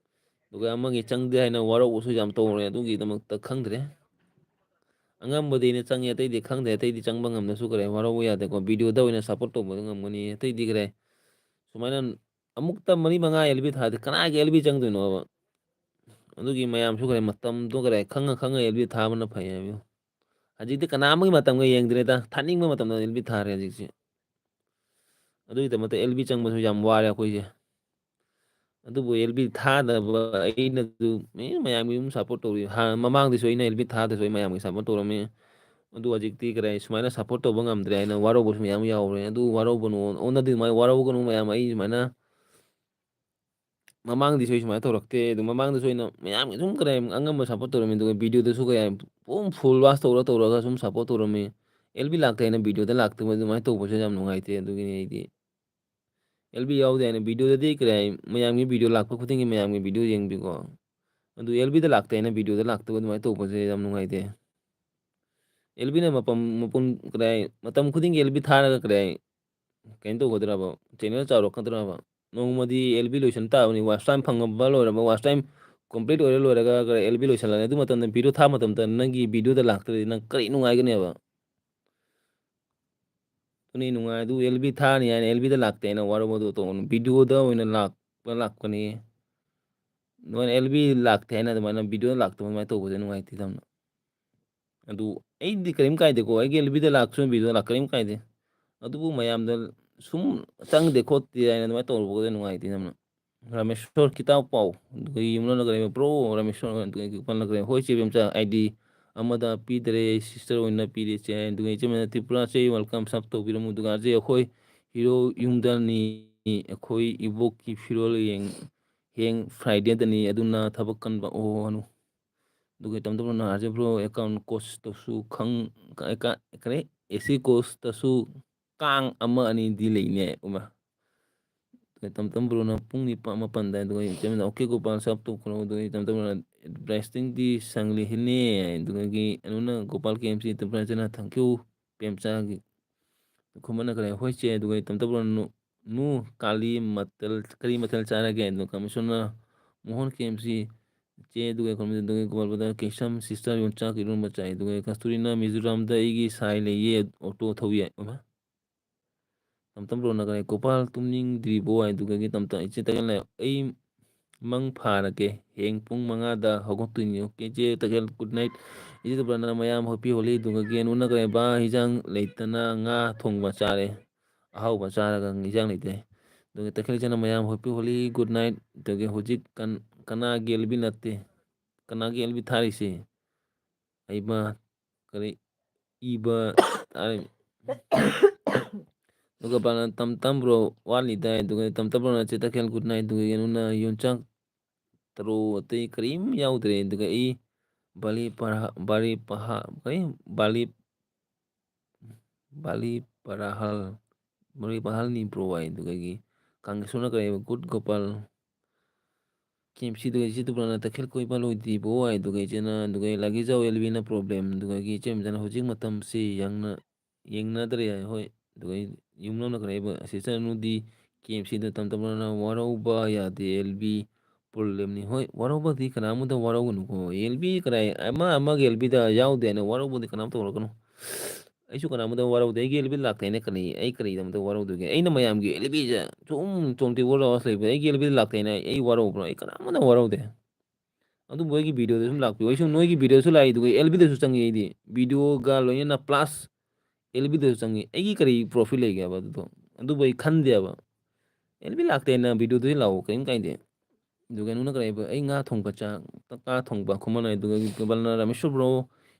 ꯑꯗꯨꯒ ꯑꯃꯒꯤ ꯆꯪꯗꯦ ꯍꯥꯏꯅ ꯋꯥꯔꯧꯕꯁꯨ ꯌꯥꯝ ꯇꯧꯔꯦ, ꯑꯗꯨꯒꯤꯗꯃꯛꯇ ꯈꯪꯗ꯭ꯔꯦ꯫ ꯑꯉꯝꯕꯗꯤ ꯑꯩꯅ ꯆꯪꯉꯦ, ꯑꯇꯩꯗꯤ ꯈꯪꯗꯦ, ꯑꯇꯩꯗꯤ ꯆꯪꯕ ꯉꯝꯗ꯭ꯔꯁꯨ ꯀꯔꯤ, ꯋꯥꯔꯧꯕ ꯌꯥꯗꯦꯀꯣ, ꯚꯤꯗꯤꯑꯣꯗ ꯑꯣꯏꯅ ꯁꯞꯄꯣꯔꯠ ꯇꯧꯕꯗ ꯉꯝꯒꯅꯤ, ꯑꯇꯩꯗꯤ ꯀꯔꯤ, ꯁꯨꯃꯥꯏꯅ ꯑꯃꯨꯛꯇ ꯃꯔꯤ ꯃꯉꯥ ꯑꯦꯜ ꯕꯤ ꯊꯥꯔꯗꯤ ꯀꯅꯥꯒꯤ ꯑꯦꯜ ꯕꯤ ꯆꯪꯗꯣꯏꯅꯣꯕ? ꯑꯗꯨꯒꯤ ꯃꯌꯥꯝꯁꯨ ꯀꯔꯤ, ꯃꯇꯝꯗꯣ ꯀꯔꯤ, ꯈꯪꯉ ꯈꯪꯉ ꯑꯦꯜ ꯕꯤ ꯊꯥꯕꯅ ꯐꯩ ꯍꯥꯏꯕ꯫ ꯍꯧꯖꯤꯛꯇꯤ ꯀꯅꯥ ꯑꯃꯒꯤ ꯃꯇꯝꯒ ꯌꯦꯡꯗ꯭ꯔꯦꯗ, ꯊꯥꯅꯤꯡꯕ ꯃꯇꯝꯗ ꯑꯦꯜ ꯕꯤ ꯊꯥꯔꯦ ꯍꯧꯖꯤꯛꯁꯦ꯫ ꯑꯗꯨꯒꯤꯗꯃꯛꯇ ꯑꯦꯜ ꯕꯤ ꯆꯪꯕꯁꯨ ꯌꯥꯝ ꯋꯥꯔꯦ ꯑꯩꯈꯣꯏꯁꯦ꯫ ꯑꯗꯨꯕꯨ ꯑꯦꯜ ꯕꯤ ꯊꯥꯗꯕ ꯑꯩꯅꯁꯨ, ꯑꯦ, ꯃꯌꯥꯝꯒꯤ ꯑꯗꯨꯝ ꯁꯞꯄꯣꯔꯠ ꯇꯧꯔꯤ꯫ ꯍꯥꯟꯅ ꯃꯃꯥꯡꯗꯁꯨ ꯑꯩꯅ ꯑꯦꯜ ꯕꯤ ꯊꯥꯗꯁꯨ ꯑꯩ ꯃꯌꯥꯝꯒꯤ ꯁꯞꯄꯣꯔꯠ ꯇꯧꯔꯝꯃꯤ꯫ ꯑꯗꯨ ꯍꯧꯖꯤꯛꯇꯤ ꯀꯔꯤ, ꯁꯨꯃꯥꯏꯅ ꯁꯞꯄꯣꯔꯠ ꯇꯧꯕ ꯉꯝꯗ꯭ꯔꯦ ꯍꯥꯏꯅ ꯋꯥꯔꯧꯕꯁꯨ ꯃꯌꯥꯝ ꯌꯥꯎꯔꯦ꯫ ꯑꯗꯨ ꯋꯥꯔꯧꯕꯅꯨ, ꯑꯣꯟꯅꯗꯤ ꯑꯗꯨꯃꯥꯏꯅ ꯋꯥꯔꯧꯒꯅꯨ ꯃꯌꯥꯝ꯫ ꯑꯩ ꯁꯨꯃꯥꯏꯅ ꯃꯃꯥꯡꯗꯁꯨ ꯑꯩ ꯁꯨꯃꯥꯏꯅ ꯇꯧꯔꯛꯇꯦ꯫ ꯑꯗꯨ ꯃꯃꯥꯡꯗꯁꯨ ꯑꯩꯅ ꯃꯌꯥꯝꯒꯤ ꯁꯨꯝ ꯀꯔꯤ ꯑꯉꯝꯕ ꯁꯞꯄꯣꯔꯠ ꯇꯧꯔꯝꯃꯤ, ꯑꯗꯨꯒ ꯚꯤꯗꯤꯑꯣꯗꯁꯨ ꯀꯌꯥ ꯄꯨꯡ ꯐꯨꯜ ꯋꯥꯁ ꯇꯧꯔ ꯇꯧꯔꯒ ꯁꯨꯝ ꯁꯞꯄꯣꯔꯠ ꯇꯧꯔꯝꯃꯤ꯫ ꯑꯦꯜ ꯕꯤ ꯂꯥꯛꯇꯦ ꯍꯥꯏꯅ ꯚꯤꯗꯤꯑꯣꯗ ꯂꯥꯛꯇꯕ ꯑꯗꯨꯃꯥꯏꯅ ꯇꯧꯕꯁꯦ ꯌꯥꯝ ꯅꯨꯡꯉꯥꯏꯇꯦ꯫ ꯑꯗꯨꯒꯤꯅꯤ ꯑꯩꯗꯤ ꯑꯦꯜ ꯕꯤ ꯌꯥꯎꯗꯦ ꯍꯥꯏꯅ ꯚꯤꯗꯤꯑꯣꯗꯗꯤ ꯀꯔꯤ ꯍꯥꯏ, ꯃꯌꯥꯝꯒꯤ ꯚꯤꯗꯤꯑꯣ ꯂꯥꯛꯄ ꯈꯨꯗꯤꯡꯒꯤ ꯃꯌꯥꯝꯒꯤ ꯚꯤꯗꯤꯑꯣ ꯌꯦꯡꯕꯤꯀꯣ꯫ ꯑꯗꯨ ꯑꯦꯜ ꯕꯤꯗ ꯂꯥꯛꯇꯦ ꯍꯥꯏꯅ ꯚꯤꯗꯤꯑꯣꯗ ꯂꯥꯛꯇꯕ ꯑꯗꯨꯃꯥꯏꯅ ꯇꯧꯕꯁꯦ ꯌꯥꯝ ꯅꯨꯡꯉꯥꯏꯇꯦ꯫ ꯑꯦꯜ ꯕꯤꯅ ꯃꯄꯝ ꯃꯄꯨꯟ ꯀꯔꯤ ꯍꯥꯏ, ꯃꯇꯝ ꯈꯨꯗꯤꯡꯒꯤ ꯑꯦꯜ ꯕꯤ ꯊꯥꯔꯒ ꯀꯔꯤ ꯍꯥꯏ, ꯀꯩꯅꯣ ꯇꯧꯒꯗ꯭ꯔꯕ? ꯆꯦꯅꯦꯜ ꯆꯥꯎꯔꯛꯀꯗ꯭ꯔꯕ? ꯅꯣꯡꯃꯗꯤ ꯑꯦꯜ ꯕꯤ ꯂꯣꯏꯁꯟ ꯇꯥꯕꯅꯤ꯫ ꯋꯥꯆ ꯇꯥꯏꯝ ꯐꯪꯉꯕ ꯂꯣꯏꯔꯕ, ꯋꯥꯆ ꯇꯥꯏꯝ ꯀꯝꯄ꯭ꯂꯤꯠ ꯑꯣꯏꯔ ꯂꯣꯏꯔꯒ ꯑꯦꯜ ꯕꯤ ꯂꯣꯏꯁꯜꯂꯅꯤ꯫ ꯑꯗꯨ ꯃꯇꯝꯗ ꯚꯤꯗꯤꯑꯣ ꯊꯥ ꯃꯇꯝꯗ ꯅꯪꯒꯤ ꯚꯤꯗꯤꯑꯣꯗ ꯂꯥꯛꯇ꯭ꯔꯗꯤ ꯅꯪ ꯀꯔꯤ ꯅꯨꯡꯉꯥꯏꯒꯅꯦꯕ? ꯑꯗꯨꯅꯤ ꯅꯨꯡꯉꯥꯏ꯫ ꯑꯗꯨ ꯑꯦꯜ ꯕꯤ ꯊꯥꯔꯅꯤ ꯍꯥꯏꯅ ꯑꯦꯜ ꯕꯤꯗ ꯂꯥꯛꯇꯦ ꯍꯥꯏꯅ ꯋꯥꯔꯧꯕꯗꯣ ꯇꯣꯛꯑꯣ꯫ ꯚꯤꯗꯤꯑꯣꯗ ꯑꯣꯏꯅ ꯂꯥꯛꯄ ꯂꯥꯛꯄꯅꯤ꯫ ꯑꯗꯨꯃꯥꯏꯅ ꯑꯦꯜ ꯕꯤ ꯂꯥꯛꯇꯦ ꯍꯥꯏꯅ ꯑꯗꯨꯃꯥꯏꯅ ꯚꯤꯗꯤꯑꯣꯗ ꯂꯥꯛꯇꯕ ꯑꯗꯨꯃꯥꯏꯅ ꯇꯧꯕꯁꯦ ꯅꯨꯡꯉꯥꯏꯇꯦ ꯌꯥꯝꯅ꯫ ꯑꯗꯨ ꯑꯩꯗꯤ ꯀꯔꯤꯝ ꯀꯥꯏꯗꯦꯀꯣ, ꯑꯩꯒꯤ ꯑꯦꯜ ꯕꯤꯗ ꯂꯥꯛꯁꯨ ꯚꯤꯗꯤꯑꯣꯗ ꯂꯥꯛ ꯀꯔꯤꯝ ꯀꯥꯏꯗꯦ꯫ ꯑꯗꯨꯕꯨ ꯃꯌꯥꯝꯗ ꯁꯨꯝ ꯆꯪꯗꯦ ꯈꯣꯠꯇꯦ ꯍꯥꯏꯅ ꯑꯗꯨꯃꯥꯏꯅ ꯇꯧꯔꯨꯕꯗ ꯅꯨꯡꯉꯥꯏꯇꯦ ꯌꯥꯝꯅ꯫ ꯔꯥꯃꯦꯁꯣꯔ ꯈꯤꯇꯥꯎ ꯄꯥꯎ, ꯑꯗꯨꯒ ꯌꯨꯝꯂꯣꯟꯅ ꯀꯔꯤ ꯕ꯭ꯔꯣ ꯔꯥꯃꯦꯁꯣꯔ, ꯑꯗꯨꯒ ꯄꯜꯂ ꯀꯔꯤ ꯍꯣꯏ ꯆꯦ ꯕꯦꯝꯆꯥ, ꯑꯥꯏ ꯗꯤ ꯑꯃꯗ ꯄꯤꯗꯔꯦ, ꯁꯤꯁꯇꯔ ꯑꯣꯏꯅ ꯄꯤꯔꯦ ꯆꯦ꯫ ꯑꯗꯨꯒ ꯏꯆꯦ ꯃꯦꯝꯅ ꯇ꯭ꯔꯤꯄꯨꯔꯥ ꯆꯦ welcome ꯁꯞ ꯇꯧꯕꯤꯔꯝꯃꯨ꯫ ꯑꯗꯨꯒ ꯑꯥꯔ ꯖꯦ ꯑꯩꯈꯣꯏ ꯍꯤꯔꯣ ꯌꯨꯝꯗꯅꯤ, ꯑꯩꯈꯣꯏ ꯏꯕꯣꯛꯀꯤ ꯐꯤꯔꯣꯜ ꯌꯦꯡ ꯍꯌꯦꯡ ꯐ꯭ꯔꯥꯏꯗꯦꯗꯅꯤ, ꯑꯗꯨꯅ ꯊꯕꯛ ꯀꯟꯕ ꯑꯣ ꯍꯅꯨ꯫ ꯑꯗꯨꯒ ꯏꯇꯣꯝꯇ ꯕ꯭ꯔꯣꯅ ꯑꯥꯔ ꯖꯦ ꯕ꯭ꯔꯣ ꯑꯦꯀꯥꯎꯟ ꯀꯣꯁꯇꯁꯨ ꯈꯪ, ꯑꯦꯀꯥ-, ꯀꯔꯤ? ꯑꯦ ꯁꯤ ꯀꯣꯁꯇꯁꯨ ꯀꯥꯡ ꯑꯃ ꯑꯅꯤꯗꯤ ꯂꯩꯅꯦ, ꯎꯃ꯫ ꯑꯗꯨꯒ ꯏꯇꯣꯝꯇ ꯕ꯭ꯔꯣꯅ ꯄꯨꯡ ꯅꯤꯄꯥꯟ ꯃꯥꯄꯟꯗ, ꯑꯗꯨꯒ ꯏꯇꯣꯝꯇ ꯑꯣꯀꯦ ꯒꯣꯄꯥꯜ ꯁꯞ ꯇꯧꯈ꯭ꯔꯣ, ꯑꯗꯨꯒ ꯏꯇꯣꯝꯇ ꯕ꯭ꯔꯣꯅ ꯑꯦꯗꯚꯔꯇꯥꯏꯁꯇꯤꯡꯗꯤ ꯁꯪꯂꯤ ꯍꯦꯟꯅꯦ, ꯑꯗꯨꯒꯤ ꯑꯅꯨꯅ ꯒꯣꯄꯥꯜ ꯀꯦ ꯑꯦꯝ ꯁꯤ ꯏꯟꯇꯔꯄ꯭ꯔꯥꯏꯖꯅ thank you ꯄꯦꯝꯆꯥꯒꯤ꯫ ꯈꯨꯃꯟꯅ ꯀꯔꯤ? ꯍꯣꯏ ꯆꯦ, ꯑꯗꯨꯒ ꯏꯇꯣꯝꯇ ꯕ꯭ꯔꯣꯅ ꯅꯨ, ꯅꯨ ꯀꯥꯂꯤ ꯃꯇꯜ, ꯀꯔꯤ ꯃꯊꯦꯜ ꯆꯥꯔꯒꯦ? ꯑꯗꯨꯒ ꯀꯃꯤꯁꯅꯔ ꯃꯣꯍꯟ ꯀꯦ ꯑꯦꯝ ꯁꯤ ꯆꯦ, ꯑꯗꯨꯒ ꯈꯨꯃꯟ, ꯑꯗꯨꯒ ꯒꯣꯄꯥꯜ ꯕ꯭ꯔꯗꯔ ꯀꯦꯁꯝ ꯁꯤꯁꯇꯔ ꯌꯣꯡꯆꯥꯛ ꯏꯔꯣꯟꯕ ꯆꯥꯏ꯫ ꯑꯗꯨꯒ ꯀꯁꯇꯨꯔꯤꯅ ꯃꯤꯖꯣꯔꯥꯝꯗ ꯑꯩꯒꯤ ꯁꯥꯏ ꯂꯩꯌꯦ, ꯑꯣꯇꯣ ꯊꯧꯏ ꯍꯥꯏ꯫ ꯑꯃ ꯇꯝꯇꯝ ꯕ꯭ꯔꯣꯅ ꯀꯔꯤ? ꯒꯣꯄꯥꯜ ꯇꯨꯝꯅꯤꯡꯗ꯭ꯔꯤꯕꯣ? ꯍꯥꯏꯗꯨꯒꯤ ꯇꯝꯇꯝ ꯏꯆꯦ ꯇꯒꯦꯜꯅ ꯑꯩ ꯃꯪ ꯐꯥꯔꯒꯦ, ꯍꯌꯦꯡ ꯄꯨꯡ ꯃꯉꯥꯗ ꯍꯧꯒꯠꯇꯣꯏꯅꯤ꯫ ꯑꯣꯀꯦ, ꯏꯆꯦ ꯇꯒꯦꯜ, good night꯫ ꯏꯆꯦ ꯇꯕ꯭ꯔꯥꯅ ꯃꯌꯥꯝ ꯍꯣꯄꯤ ꯍꯣꯂꯤ, ꯑꯗꯨꯒ ꯒꯦꯟ ꯎꯅꯈ꯭ꯔꯦ ꯕꯥ, ꯍꯤꯟꯖꯥꯡ ꯂꯩꯇꯅ ꯉꯥ ꯊꯣꯡꯕ ꯆꯥꯔꯦ꯫ ꯑꯍꯥꯎꯕ ꯆꯥꯔꯒ ꯍꯤꯟꯖꯥꯡ ꯂꯩꯇꯦ꯫ ꯑꯗꯨꯒ ꯇꯈꯦꯜ ꯏꯆꯦꯅ ꯃꯌꯥꯝ ꯍꯣꯄꯤ ꯍꯣꯂꯤ, good night꯫ ꯑꯗꯨꯒ ꯍꯧꯖꯤꯛ ꯀꯟ-, ꯀꯅꯥꯒꯤ ꯑꯦꯜ ꯕꯤ ꯅꯠꯇꯦ? ꯀꯅꯥꯒꯤ ꯑꯦꯜ ꯕꯤ ꯊꯥꯔꯤꯁꯦ? ꯑꯩꯃ, ꯀꯔꯤ ꯏꯕ ꯇꯥꯔꯦ꯫ ꯑꯗꯨꯒ ꯄꯥꯅ ꯇꯝ ꯇꯝ ꯕ꯭ꯔꯣ ꯋꯥꯠꯂꯤꯗꯥꯏ, ꯑꯗꯨꯒ ꯇꯝ ꯇꯝ ꯕ꯭ꯔꯣꯅ ꯆꯦ ꯇꯈꯦꯜ ꯒꯨꯗ ꯅꯥꯏꯠ, ꯑꯗꯨꯒ ꯌꯦꯡꯉꯨꯅ ꯌꯣꯡꯆꯥꯛ ꯇꯔꯨ ꯑꯇꯩ ꯀꯔꯤꯝ ꯌꯥꯎꯗ꯭ꯔꯦ꯫ ꯑꯗꯨꯒ ꯑꯩ ꯕꯥꯂꯤ ꯄꯔꯥ-, ꯕꯥꯂꯤ ꯄꯍꯥ-, ꯀꯔꯤ? ꯕꯥꯂꯤ, ꯕꯥꯂꯤ ꯄꯔꯥꯍꯜ, ꯕꯥꯂꯤ ꯄꯍꯜꯅꯤ ꯕ꯭ꯔꯣ ꯍꯥꯏ꯫ ꯑꯗꯨꯒ ꯑꯩꯒꯤ ꯀꯥꯡꯒꯦꯁꯣꯔꯅ ꯀꯔꯤ ꯍꯥꯏꯕ? ꯒꯨꯗ ꯒꯣꯄꯥꯜ꯫ ꯀꯦ ꯑꯦꯝ ꯁꯤꯗꯨꯒ ꯏꯆꯦ ꯇꯨꯄ꯭ꯔꯥꯅ ꯇꯈꯦꯜ ꯀꯣꯏꯕ ꯂꯣꯏꯗ꯭ꯔꯤꯕꯣ ꯍꯥꯏ꯫ ꯑꯗꯨꯒ ꯏꯆꯦꯅ, ꯑꯗꯨꯒ ꯂꯥꯒꯤꯖꯥꯎ ꯑꯦꯜ ꯕꯤꯅ ꯄ꯭ꯔꯣꯕ꯭ꯂꯦꯝ꯫ ꯑꯗꯨꯒ ꯏꯆꯦ ꯃꯆꯥꯅ ꯍꯧꯖꯤꯛ ꯃꯇꯝꯁꯤ ꯌꯥꯡꯅ-, ꯌꯦꯡꯅꯗ꯭ꯔꯦ ꯍꯥꯏ꯫ ꯍꯣꯏ꯫ ꯑꯗꯨꯒ ꯑꯩ ꯌꯨꯝꯂꯣꯝꯅ ꯀꯔꯤ ꯍꯥꯏꯕ? ꯁꯤꯁꯇꯔ ꯑꯅꯨꯗꯤ ꯀꯦ ꯑꯦꯝ ꯁꯤꯗ ꯇꯝ ꯇꯝꯅ ꯋꯥꯔꯧꯕ ꯌꯥꯗꯦ, ꯑꯦꯜ ꯕꯤ ꯄ꯭ꯔꯣꯕ꯭ꯂꯦꯝꯅꯤ꯫ ꯍꯣꯏ, ꯋꯥꯔꯧꯕꯗꯤ ꯀꯅꯥꯃꯠꯇ ꯋꯥꯔꯧꯒꯅꯨꯀꯣ꯫ ꯑꯦꯜ ꯕꯤ ꯀꯗꯥꯏ, ꯑꯃ ꯑꯃꯒꯤ ꯑꯦꯜ ꯕꯤꯗ ꯌꯥꯎꯗꯦ ꯍꯥꯏꯅ ꯋꯥꯔꯧꯕꯗꯤ ꯀꯅꯥꯝꯇ ꯇꯧꯔꯛꯀꯅꯨ꯫ ꯑꯩꯁꯨ ꯀꯅꯥꯃꯠꯇ ꯋꯥꯔꯧꯗꯦ꯫ ꯑꯩꯒꯤ ꯑꯦꯜ ꯕꯤ ꯂꯥꯛꯇꯦ ꯍꯥꯏꯅ ꯀꯔꯤ, ꯑꯩ ꯀꯔꯤꯗꯃꯛꯇ ꯋꯥꯔꯧꯗꯣꯏꯒꯦ? ꯑꯩꯅ ꯃꯌꯥꯝꯒꯤ ꯑꯦꯜ ꯕꯤꯁꯦ ꯁꯨꯝ ꯇ꯭ꯋꯦꯟꯇꯤ ꯐꯣꯔ ꯑꯋꯥꯔꯁ ꯂꯩꯕ, ꯑꯩꯒꯤ ꯑꯦꯜ ꯕꯤ ꯂꯥꯛꯇꯦ ꯍꯥꯏꯅ ꯑꯩ ꯋꯥꯔꯧꯕ꯭ꯔꯣ? ꯑꯩ ꯀꯅꯥꯃꯠꯇ ꯋꯥꯔꯧꯗꯦ꯫ ꯑꯗꯨꯕꯨ ꯑꯩꯒꯤ ꯚꯤꯗꯤꯑꯣꯗ ꯁꯨꯝ ꯂꯥꯛꯄꯤꯌꯨ꯫ ꯑꯩꯁꯨ ꯅꯣꯏꯒꯤ ꯚꯤꯗꯤꯑꯣꯁꯨ ꯂꯥꯛꯏ, ꯑꯗꯨꯒ ꯑꯦꯜ ꯕꯤꯗꯁꯨ ꯆꯪꯉꯤ ꯑꯩꯗꯤ꯫ ꯚꯤꯗꯤꯑꯣꯒ ꯂꯣꯏꯅꯅ ꯄ꯭ꯂꯁ ꯑꯦꯜ ꯕꯤꯗꯁꯨ ꯆꯪꯉꯤ꯫ ꯑꯩꯒꯤ ꯀꯔꯤ ꯄ꯭ꯔꯣꯐꯤꯠ ꯂꯩꯒꯦꯕ ꯑꯗꯨꯗꯣ? ꯑꯗꯨꯕꯨ ꯑꯩ ꯈꯟꯗꯦꯕ꯫ ꯑꯦꯜ ꯕꯤ ꯂꯥꯛꯇꯦꯅ ꯚꯤꯗꯤꯑꯣꯗꯨꯗꯤ ꯂꯥꯛꯑꯣ, ꯀꯔꯤꯝ ꯀꯥꯏꯗꯦ꯫ ꯑꯗꯨꯒ ꯅꯨꯅ ꯀꯔꯤ ꯍꯥꯏꯕ? ꯑꯩ ꯉꯥ ꯊꯣꯡꯕ ꯆꯥ-, ꯉꯥ ꯊꯣꯡꯕ ꯈꯨꯃꯟ ꯍꯥꯏ꯫ ꯑꯗꯨꯒ ꯀꯕꯜꯅ ꯔꯥꯃꯦꯁꯣꯔ ꯕ꯭ꯔꯣ,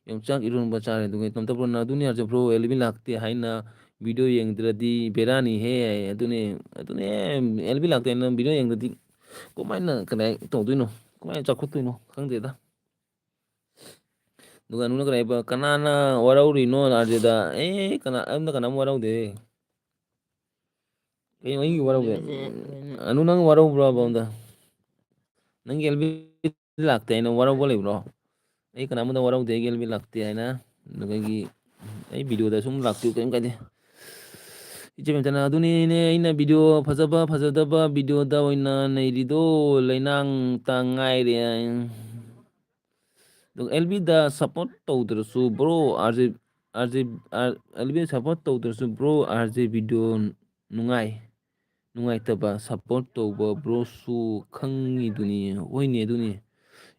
ꯌꯣꯡꯆꯥꯛ ꯏꯔꯣꯟꯕ ꯆꯥꯔꯦ꯫ ꯑꯗꯨꯒ ꯇꯣꯝꯇ ꯕ꯭ꯔꯣꯅ, "ꯑꯗꯨꯅꯤ ꯑꯥꯔꯖꯦ ꯕ꯭ꯔꯣ, ꯑꯦꯜ ꯕꯤ ꯂꯥꯛꯇꯦ ꯍꯥꯏꯅ ꯚꯤꯗꯤꯑꯣ ꯌꯦꯡꯗ꯭ꯔꯗꯤ ꯕꯦꯔꯥꯅꯤꯍꯦ" ꯍꯥꯏ꯫ ꯑꯗꯨꯅꯦ, ꯑꯗꯨꯅꯦ, ꯑꯦꯜ ꯕꯤ ꯂꯥꯛꯇꯦ ꯍꯥꯏꯅ ꯚꯤꯗꯤꯑꯣ ꯌꯦꯡꯗ꯭ꯔꯗꯤ ꯀꯃꯥꯏꯅ ꯀꯗꯥꯏ ꯇꯧꯗꯣꯏꯅꯣ? ꯀꯃꯥꯏꯅ ꯆꯥꯎꯈꯠꯇꯣꯏꯅꯣ? ꯈꯪꯗꯦꯗ꯫ ꯑꯗꯨꯒ ꯑꯅꯨꯅ ꯀꯔꯤ ꯍꯥꯏꯕ? "ꯀꯅꯥꯅ ꯋꯥꯔꯧꯔꯤꯅꯣ ꯑꯥꯔꯖꯦꯗ?" ꯑꯦ, ꯀꯅꯥ, ꯑꯝꯇ ꯀꯅꯥꯝ ꯋꯥꯔꯧꯗꯦ꯫ ꯀꯩꯅꯣ ꯑꯩꯒꯤ ꯋꯥꯔꯧꯒꯦ? ꯑꯗꯨꯅꯦ, ꯑꯗꯨꯅꯦ꯫ ꯑꯅꯨ, ꯅꯪ ꯋꯥꯔꯧꯕ꯭ꯔꯣꯕ ꯑꯝꯇ? ꯅꯪꯒꯤ ꯑꯦꯜ ꯕꯤ ꯂꯥꯛꯇꯦ ꯍꯥꯏꯅ ꯋꯥꯔꯧꯕ ꯂꯩꯕ꯭ꯔꯣ? ꯑꯩ ꯀꯅꯥꯃꯗ ꯋꯥꯔꯧꯗꯦ, ꯑꯩꯒꯤ ꯑꯦꯜ ꯕꯤ ꯂꯥꯛꯇꯦ ꯍꯥꯏꯅ꯫ ꯑꯗꯨꯗꯒꯤ ꯑꯩ ꯚꯤꯗꯤꯑꯣꯗ ꯁꯨꯝ ꯂꯥꯛꯄꯤꯌꯨ, ꯀꯔꯤꯝ ꯀꯥꯏꯗꯦ꯫ ꯏꯆꯦ ꯃꯦꯝꯆꯥꯅ, "ꯑꯗꯨꯅꯤꯅꯦ ꯑꯩꯅ ꯚꯤꯗꯤꯑꯣ ꯐꯖꯕ ꯐꯖꯗꯕ ꯚꯤꯗꯤꯑꯣꯗ ꯑꯣꯏꯅ ꯅꯩꯔꯤꯗꯣ, ꯂꯩꯅꯥꯡꯇ ꯉꯥꯏꯔꯦ"꯫ ꯑꯗꯨꯒ ꯑꯦꯜ ꯕꯤꯗ ꯁꯞꯄꯣꯔꯠ ꯇꯧꯗ꯭ꯔꯁꯨ bro, R J, R J, R-, L ꯕꯤꯗ ꯁꯞꯄꯣꯔꯠ ꯇꯧꯗ꯭ꯔꯁꯨ ꯕ꯭ꯔꯣ, ꯑꯥꯔ ꯖꯦ ꯚꯤꯗꯤꯑꯣ ꯅꯨꯡꯉꯥꯏ, ꯅꯨꯡꯉꯥꯏꯇꯕ ꯁꯞꯄꯣꯔꯠ ꯇꯧꯕ ꯕ꯭ꯔꯣꯁꯨ ꯈꯪꯉꯤꯗꯨꯅꯤ꯫ ꯍꯣꯏꯅꯦ, ꯑꯗꯨꯅꯤ꯫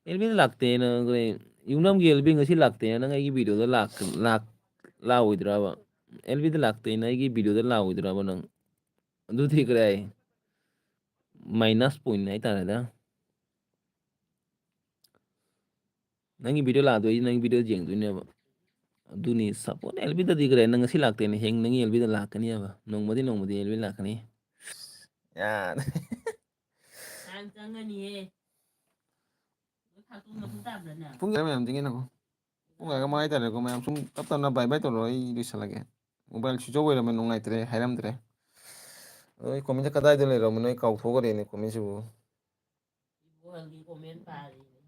ꯑꯦꯜ ꯕꯤꯗ ꯂꯥꯛꯇꯦꯅ, ꯌꯨꯝꯅꯥꯝꯒꯤ ꯑꯦꯜ ꯕꯤ ꯉꯁꯤ ꯂꯥꯛꯇꯦꯅ ꯅꯪ ꯑꯩꯒꯤ ꯚꯤꯗꯤꯑꯣꯗ ꯂꯥꯛ-, ꯂꯥꯛ-, ꯂꯥꯛꯑꯣꯏꯗ꯭ꯔꯕ? ꯑꯦꯜ ꯕꯤꯗ ꯂꯥꯛꯇꯦꯅ ꯑꯩꯒꯤ ꯚꯤꯗꯤꯑꯣꯗ ꯂꯥꯛꯑꯣꯏꯗ꯭ꯔꯕ ꯅꯪ? ꯑꯗꯨꯗꯤ ꯀꯗꯥꯏ? ꯃꯥꯏꯅꯁ ꯄꯣꯏꯟ ꯍꯥꯏꯇꯥꯔꯦꯗ꯫ ꯅꯪꯒꯤ ꯚꯤꯗꯤꯑꯣ ꯂꯥꯛꯑꯗꯣꯏꯁꯤ ꯅꯪꯒꯤ ꯚꯤꯗꯤꯑꯣ ꯌꯦꯡꯗꯣꯏꯅꯦꯕ꯫ ꯑꯗꯨꯅꯤ ꯁꯥꯄꯣꯟ ꯑꯦꯜꯕꯤꯗꯗꯤ ꯀꯔꯦ, ꯅꯪ ꯉꯁꯤ ꯂꯥꯛꯇꯦꯅꯦ, ꯍꯌꯦꯡ ꯅꯪꯒꯤ ꯑꯦꯜꯕꯤꯗ ꯂꯥꯛꯀꯅꯤ ꯍꯥꯏꯕ, ꯅꯣꯡꯃꯗꯤ ꯅꯣꯡꯃꯗꯤ ꯑꯦꯜꯕꯤ ꯂꯥꯛꯀꯅꯤ꯫ ꯌꯥ꯫ ꯌꯥꯝ ꯆꯪꯉꯅꯤꯌꯦ꯫ ꯂꯣꯏ ꯐꯥꯛꯇꯣꯛꯅꯕ ꯇꯥꯕ꯭ꯔꯥ ꯅꯪ? ꯄꯨꯡ ꯀꯌꯥ ꯃꯌꯥꯝ ꯊꯦꯡꯉꯤꯅꯀꯣ? ꯄꯨꯡ ꯀꯌꯥꯒ ꯃꯉꯥ ꯍꯥꯏꯇꯥꯔꯦꯀꯣ, ꯃꯌꯥꯝ ꯁꯨꯝ ꯇꯞ ꯇꯞꯅ ꯕꯥꯏ ꯕꯥꯏ ꯇꯧꯔꯣ, ꯑꯩ ꯂꯣꯏꯁꯤꯜꯂꯒꯦ꯫ ꯃꯣꯕꯥꯏꯜ ꯁ꯭ꯋꯤꯆ ꯑꯣꯐ ꯑꯣꯏꯔꯝꯃꯦ, ꯅꯨꯡꯉꯥꯏꯇ꯭ꯔꯦ ꯍꯥꯏꯔꯝꯗ꯭ꯔꯦ꯫ ꯑꯗꯣ ꯑꯩ ꯀꯣꯃꯦꯟꯁꯦ ꯀꯗꯥꯏꯗ ꯂꯩꯔꯝꯕꯅꯣ ꯑꯩ ꯀꯥꯎꯊꯣꯛꯈ꯭ꯔꯦꯅꯦ ꯀꯣꯃꯦꯟꯁꯤꯕꯨ꯫ ꯏꯕꯣꯍꯜꯒꯤ ꯀꯣꯃꯦꯟ ꯄꯥꯔꯤꯅꯦ꯫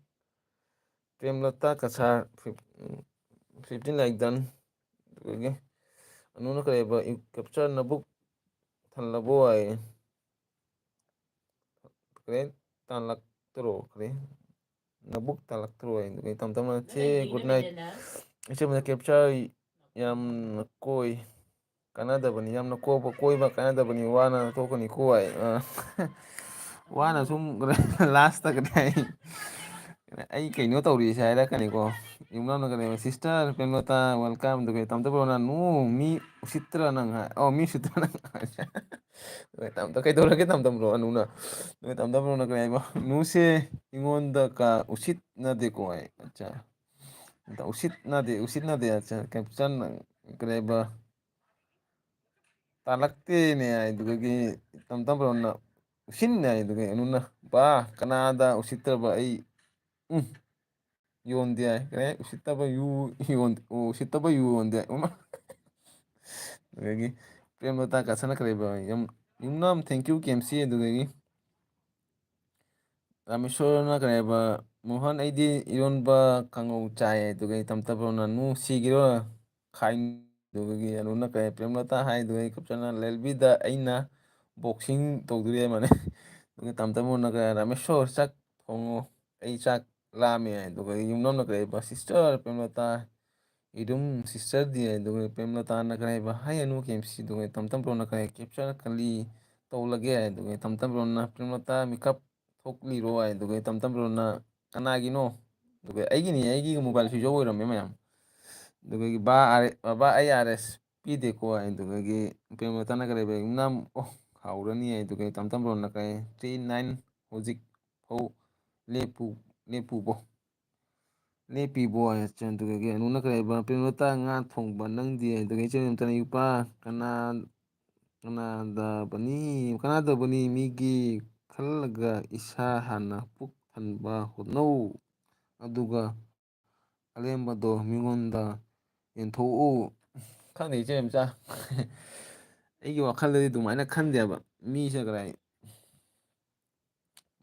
ꯄ꯭ꯔꯦꯝꯂꯇꯥ ꯀꯁꯥꯔ ꯐꯤꯞ-, ꯐꯤꯐꯇꯤꯟ ꯂꯥꯏꯛ ꯗꯟ꯫ ꯑꯗꯨꯗꯒꯤ ꯑꯅꯨꯅ ꯀꯔꯤꯕ, ꯀꯦꯞꯆꯔ ꯅꯕꯨꯛ ꯊꯜꯂꯕꯣ ꯍꯥꯏ꯫ ꯀꯔꯤ ꯇꯥꯜꯂꯛꯇ꯭ꯔꯣ? ꯀꯔꯤ ꯅꯕꯨꯛ ꯇꯥꯜꯂꯛꯇ꯭ꯔꯣ ꯍꯥꯏ꯫ ꯑꯗꯨꯒ ꯇꯝ ꯇꯝꯅ ꯊꯦ, ꯅꯪꯅ good night ꯌꯦꯡꯉꯕꯅꯤꯅ꯫ ꯏꯆꯦ ꯃꯊꯛ ꯀꯦꯞꯆꯔ ꯌꯥꯝꯅ ꯀꯣꯏ꯫ ꯀꯥꯟꯅꯗꯕꯅꯤ, ꯌꯥꯝꯅ ꯀꯣꯏꯕ, ꯀꯣꯏꯕ ꯀꯥꯟꯅꯗꯕꯅꯤ, ꯋꯥꯅ ꯊꯣꯛꯀꯅꯤꯀꯣ ꯍꯥꯏ꯫ ꯑ, ꯋꯥꯅ ꯁꯨꯝ ꯂꯥꯁꯇ ꯀꯩ ꯍꯥꯏ? ꯑꯩ ꯀꯩꯅꯣ ꯇꯧꯔꯤꯁꯦ ꯍꯥꯏꯔꯛꯀꯅꯤꯀꯣ꯫ ꯌꯨꯝꯅꯥꯝꯅ ꯀꯩꯅꯣ, "ꯁꯤꯁꯇꯔ ꯄ꯭ꯔꯦꯝꯂꯇꯥ, ꯋꯦꯜꯀꯝ"꯫ ꯑꯗꯨꯒ ꯇꯝꯇ ꯕ꯭ꯔꯣꯅ, "ꯅꯨ, ꯃꯤ ꯎꯁꯤꯠꯇ꯭ꯔ ꯅꯪ?" ꯍꯥꯏ꯫ "ꯑꯣ, ꯃꯤ ꯎꯁꯤꯠꯇ꯭ꯔ ꯅꯪ?" ꯍꯥꯏ꯫ ꯑꯗꯨꯒ ꯇꯝꯇ, "ꯀꯩꯗꯧꯔꯒꯦ ꯇꯝꯇ ꯕ꯭ꯔꯣ?" ꯑꯅꯨꯅ꯫ ꯑꯗꯨꯒ ꯇꯝꯇ ꯕ꯭ꯔꯣꯅ ꯀꯩ ꯍꯥꯏꯕ? "ꯅꯨꯁꯦ ꯑꯩꯉꯣꯟꯗ ꯀ ꯎꯁꯤꯠꯅꯗꯦꯀꯣ" ꯍꯥꯏ꯫ ꯑꯠꯆꯥ꯫ ꯑꯗ ꯎꯁꯤꯠꯅꯗꯦ, ꯎꯁꯤꯠꯅꯗꯦ, ꯑꯠꯆꯥ꯫ ꯀꯩ ꯆꯟ-, ꯀꯩ ꯍꯥꯏꯕ? ꯇꯥꯜꯂꯛꯇꯦꯅꯦ ꯍꯥꯏꯗꯨꯗꯒꯤ ꯇꯝꯇ ꯕ꯭ꯔꯣꯅ ꯎꯁꯤꯠꯅꯦ ꯍꯥꯏꯗꯨꯒꯤ ꯑꯅꯨꯅ, "ꯕꯥ, ꯀꯅꯥꯗ ꯎꯁꯤꯠꯇ꯭ꯔꯕ ꯑꯩ, ꯎꯝ, ꯌꯣꯟꯗꯦ" ꯍꯥꯏ꯫ ꯀꯔꯤ ꯍꯥꯏ? "ꯎꯁꯤꯠꯇꯕ ꯌꯨ ꯌꯣꯟꯗꯦ, ꯑꯣ, ꯎꯁꯤꯠꯇꯕ ꯌꯨ ꯌꯣꯟꯗꯦ" ꯍꯥꯏ꯫ ꯑꯗꯨꯗꯒꯤ ꯄ꯭ꯔꯦꯝꯂꯇꯥ ꯀꯥꯁꯅ ꯀꯔꯤꯕ ꯌꯥꯝ, "ꯌꯨꯝꯅꯥꯝ, thank you, ꯀꯦ ꯑꯦꯝ ꯁꯤ", ꯑꯗꯨꯗꯒꯤ ꯔꯥꯃꯦꯁꯣꯔꯅ ꯀꯔꯤ ꯍꯥꯏꯕ, "ꯃꯣꯍꯟ, ꯑꯩꯗꯤ ꯏꯔꯣꯟꯕ ꯀꯥꯡꯉꯧ ꯆꯥꯏ", ꯑꯗꯨꯒ ꯇꯝꯇ ꯕ꯭ꯔꯣꯅ, "ꯅꯨꯡꯁꯤꯒꯤꯔꯣ ꯈꯥꯏ"꯫ ꯑꯗꯨꯒꯤ ꯑꯅꯨꯅ ꯀꯔꯤ ꯍꯥꯏ, "ꯄ꯭ꯔꯦꯝꯂꯇꯥ" ꯍꯥꯏ, ꯑꯗꯨꯒ ꯀꯦꯞꯆꯟꯅ, "ꯂꯦꯜꯕꯤꯗ ꯑꯩꯅ ꯕꯣꯛꯁꯤꯡ ꯇꯧꯗꯣꯔꯤ" ꯍꯥꯏ ꯃꯥꯅꯦ꯫ ꯑꯗꯨꯒ ꯇꯝꯇ ꯕ꯭ꯔꯣꯅ ꯀꯔꯤ ꯍꯥꯏ, "ꯔꯥꯃꯦꯁꯣꯔ, ꯆꯥꯛ ꯊꯣꯡꯉꯣ, ꯑꯩ ꯆꯥꯛ ꯂꯥꯝꯃꯦ" ꯍꯥꯏ꯫ ꯑꯗꯨꯒ ꯌꯨꯝꯅꯥꯝꯅ ꯀꯔꯤ ꯍꯥꯏꯕ, "ꯁꯤꯁꯇꯔ ꯄ꯭ꯔꯦꯝꯂꯇꯥ, ꯏꯗꯨꯝ ꯁꯤꯁꯇꯔꯗꯤ" ꯍꯥꯏ꯫ ꯑꯗꯨꯒ ꯄ꯭ꯔꯦꯝꯂꯇꯥꯅ ꯀꯔꯤ ꯍꯥꯏꯕ, "ꯍꯥꯏ ꯑꯅꯨ ꯀꯦ ꯑꯦꯝ ꯁꯤ", ꯑꯗꯨꯒ ꯇꯝꯇ ꯕ꯭ꯔꯣꯅ ꯀꯔꯤ ꯍꯥꯏ, "ꯀꯦꯞꯆꯔ ꯀꯂꯤ ꯇꯧꯂꯒꯦ" ꯍꯥꯏ꯫ ꯑꯗꯨꯒ ꯇꯝꯇ ꯕ꯭ꯔꯣꯅ, "ꯄ꯭ꯔꯦꯝꯂꯇꯥ, ꯃꯤꯀꯞ ꯊꯣꯛꯂꯤꯔꯣ" ꯍꯥꯏ꯫ ꯑꯗꯨꯒ ꯇꯝꯇ ꯕ꯭ꯔꯣꯅ, "ꯀꯅꯥꯒꯤꯅꯣ?" ꯑꯗꯨꯒ "ꯑꯩꯒꯤꯅꯤ, ꯑꯩꯒꯤ ꯃꯣꯕꯥꯏꯜ ꯁ꯭ꯋꯤꯆ ꯑꯣꯐ ꯑꯣꯏꯔꯝꯃꯦ ꯃꯌꯥꯝ"꯫ ꯑꯗꯨꯒ "ꯕꯥ ꯑꯥꯔ-, ꯕꯥ, ꯑꯩ ꯑꯥꯔ ꯑꯦꯁ ꯄꯤꯗꯦꯀꯣ" ꯍꯥꯏ꯫ ꯑꯗꯨꯗꯒꯤ ꯄ꯭ꯔꯦꯝꯂꯇꯥꯅ ꯀꯔꯤ ꯍꯥꯏꯕ, "ꯌꯨꯝꯅꯥꯝ, ꯑꯣ, ꯍꯥꯎꯔꯅꯤ" ꯍꯥꯏ꯫ ꯑꯗꯨꯒ ꯇꯝꯇ ꯕ꯭ꯔꯣꯅ ꯀꯔꯤ, "ꯊ꯭ꯔꯤ ꯅꯥꯏꯟ ꯍꯧꯖꯤꯛ ꯐꯥꯎ ꯂꯦꯞꯄꯨ, ꯂꯦꯞꯄꯨꯕꯣ?" ꯂꯦꯞꯄꯤꯕꯣ ꯍꯥꯏ꯫ ꯑꯗꯨꯗꯒꯤ ꯑꯅꯨꯅ ꯀꯔꯤ ꯍꯥꯏꯕ? "ꯄ꯭ꯔꯦꯃꯂꯇꯥ, ꯉꯥ ꯊꯣꯡꯕ ꯅꯪꯗꯤ?" ꯑꯗꯨꯗꯒꯤ ꯏꯆꯦ ꯃꯦꯝꯇꯅ, "ꯏꯄꯥ, ꯀꯅꯥ, ꯀꯅꯥꯗꯕꯅꯤ, ꯀꯅꯥꯗꯕꯅꯤ, ꯃꯤꯒꯤ ꯈꯜꯂꯒ ꯏꯁꯥ ꯍꯥꯟꯅ ꯄꯨꯛ ꯊꯟꯕ ꯍꯣꯠꯅꯧ, ꯑꯗꯨꯒ ꯑꯂꯦꯝꯕꯗꯣ ꯃꯤꯉꯣꯟꯗ ꯌꯦꯟꯊꯣꯛꯎ"꯫ ꯈꯪꯗꯦ, ꯏꯆꯦ ꯃꯆꯥ꯫ ꯑꯩꯒꯤ ꯋꯥꯈꯜꯗꯗꯤ ꯑꯗꯨꯃꯥꯏꯅ ꯈꯟꯗꯦꯕ꯫ ꯃꯤꯁꯦ ꯀꯗꯥꯏ,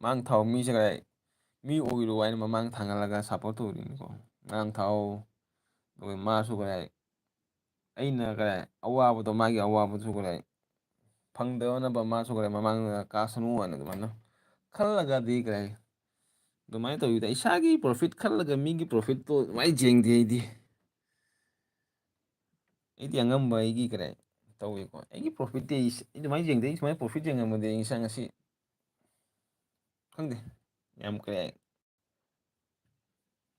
ꯃꯥꯡ ꯊꯥꯎ ꯃꯤꯁꯦ ꯀꯗꯥꯏ, ꯃꯤ ꯑꯣꯏꯔꯣ ꯍꯥꯏꯅ ꯃꯃꯥꯡ ꯊꯥꯡꯒꯠꯂꯒ ꯁꯞꯄꯣꯔꯠ ꯇꯧꯔꯤꯅꯤꯀꯣ꯫ ꯃꯥꯡ ꯊꯥꯎ, ꯑꯗꯨꯒ ꯃꯥꯁꯨ ꯀꯗꯥꯏ, ꯑꯩꯅ ꯀꯗꯥꯏ, ꯑꯋꯥꯕꯗꯣ, ꯃꯥꯒꯤ ꯑꯋꯥꯕꯗꯨꯁꯨ ꯀꯗꯥꯏ, ꯐꯪꯗꯅꯕ ꯃꯥꯁꯨ ꯀꯗꯥꯏ ꯃꯃꯥꯡꯗ ꯀꯥꯁꯅꯨ ꯍꯥꯏꯅ ꯑꯗꯨꯃꯥꯏꯅ ꯈꯜꯂꯒꯗꯤ ꯀꯗꯥꯏ, ꯑꯗꯨꯃꯥꯏꯅ ꯇꯧꯋꯤꯗ꯫ ꯏꯁꯥꯒꯤ ꯄ꯭ꯔꯣꯐꯤꯠ ꯈꯜꯂꯒ ꯃꯤꯒꯤ ꯄ꯭ꯔꯣꯐꯤꯠꯇꯣ ꯑꯗꯨꯃꯥꯏꯅ ꯌꯦꯡꯗꯦ ꯑꯩꯗꯤ꯫ ꯑꯩꯗꯤ ꯑꯉꯝꯕ ꯑꯩꯒꯤ ꯀꯔꯤ ꯇꯧꯏꯀꯣ꯫ ꯑꯩꯒꯤ ꯄ꯭ꯔꯣꯐꯤꯠꯇꯤ ꯑꯩ ꯁ-, ꯑꯩ ꯑꯗꯨꯃꯥꯏꯅ ꯌꯦꯡꯗꯦ꯫ ꯑꯩ ꯁꯨꯃꯥꯏꯅ ꯄ꯭ꯔꯣꯐꯤꯠ ꯌꯦꯡꯉꯝꯃꯗꯤ ꯑꯩ ꯉꯁꯥꯏ ꯉꯁꯤ, ꯈꯪꯗꯦ, ꯌꯥꯝ ꯀꯔꯤ,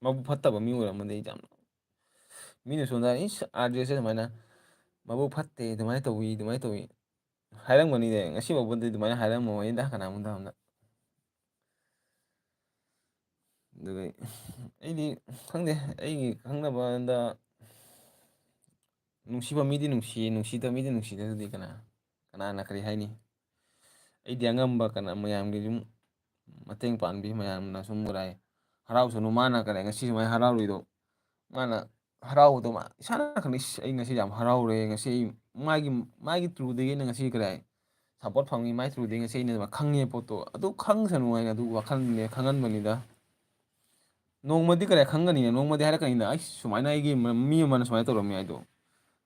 ꯃꯕꯨꯛ ꯐꯠꯇꯕ ꯃꯤ ꯑꯣꯏꯔꯝꯃꯗꯤ ꯑꯩ ꯌꯥꯝ, ꯃꯤꯅ ꯁꯣꯝꯗ, "ꯏꯁ, ꯑꯥꯔ ꯖꯦ ꯑꯦꯁ ꯑꯗꯨꯃꯥꯏꯅ ꯃꯕꯨꯛ ꯐꯠꯇꯦ, ꯑꯗꯨꯃꯥꯏꯅ ꯇꯧꯏ, ꯑꯗꯨꯃꯥꯏꯅ ꯇꯧꯏ" ꯍꯥꯏꯔꯝꯒꯅꯤꯅꯦ꯫ ꯉꯁꯤ ꯐꯥꯎꯕꯗꯤ ꯑꯗꯨꯃꯥꯏꯅ ꯍꯥꯏꯔꯝꯃꯣꯏꯗ ꯀꯅꯥꯝꯇ ꯑꯝꯗ꯫ ꯑꯗꯨꯒ ꯑꯩꯗꯤ ꯈꯪꯗꯦ, ꯑꯩꯒꯤ ꯈꯪꯅꯕꯗ ꯅꯨꯡꯁꯤꯕ ꯃꯤꯗꯤ ꯅꯨꯡꯁꯤꯌꯦ, ꯅꯨꯡꯁꯤꯗꯕ ꯃꯤꯗꯤ ꯅꯨꯡꯁꯤꯗꯦ꯫ ꯑꯗꯨꯗꯤ ꯀꯅꯥ, ꯀꯅꯥꯅ ꯀꯔꯤ ꯍꯥꯏꯅꯤ? ꯑꯩꯗꯤ ꯑꯉꯝꯕ ꯀꯅꯥ, ꯃꯌꯥꯝꯒꯤ ꯁꯨꯝ ꯃꯇꯦꯡ ꯄꯥꯡꯕꯤ, ꯃꯌꯥꯝꯅ ꯁꯨꯝ ꯀꯔꯥꯏ ꯍꯔꯥꯎꯁꯅꯨ, ꯃꯥꯅ ꯀꯔꯥꯏ ꯉꯁꯤ ꯁꯨꯃꯥꯏꯅ ꯍꯔꯥꯎꯔꯤꯗꯣ, ꯃꯥꯅ ꯍꯔꯥꯎꯕꯗꯣ ꯃꯥ ꯏꯁꯥꯅ ꯈꯪꯅ, "ꯏꯁ, ꯑꯩ ꯉꯁꯤ ꯌꯥꯝ ꯍꯔꯥꯎꯔꯦ, ꯉꯁꯤ ꯑꯩ ꯃꯥꯒꯤ, ꯃꯥꯒꯤ ꯊ꯭ꯔꯨꯗꯒꯤ ꯑꯩꯅ ꯉꯁꯤ ꯀꯔꯥꯏ ꯁꯞꯄꯣꯔꯠ ꯐꯪꯉꯤ, ꯃꯥꯏ ꯊ꯭ꯔꯨꯗꯒꯤ ꯉꯁꯤ ꯑꯩꯅ ꯈꯪꯉꯦ" ꯄꯣꯠꯇꯣ ꯑꯗꯨ ꯈꯪꯁꯅꯨ ꯍꯥꯏꯅ ꯑꯗꯨ ꯋꯥꯈꯜꯅꯦ ꯈꯪꯍꯟꯕꯅꯤꯗ꯫ ꯅꯣꯡꯃꯗꯤ ꯀꯔꯤ ꯈꯪꯒꯅꯤꯅ, ꯅꯣꯡꯃꯗꯤ ꯍꯥꯏꯔꯛꯀꯅꯤꯅ, "ꯑꯩ ꯁꯨꯃꯥꯏꯅ ꯑꯩꯒꯤ ꯃ-, ꯃꯤ ꯑꯃꯅ ꯁꯨꯃꯥꯏꯅ ꯇꯧꯔꯝꯃꯤ" ꯍꯥꯏꯗꯣ꯫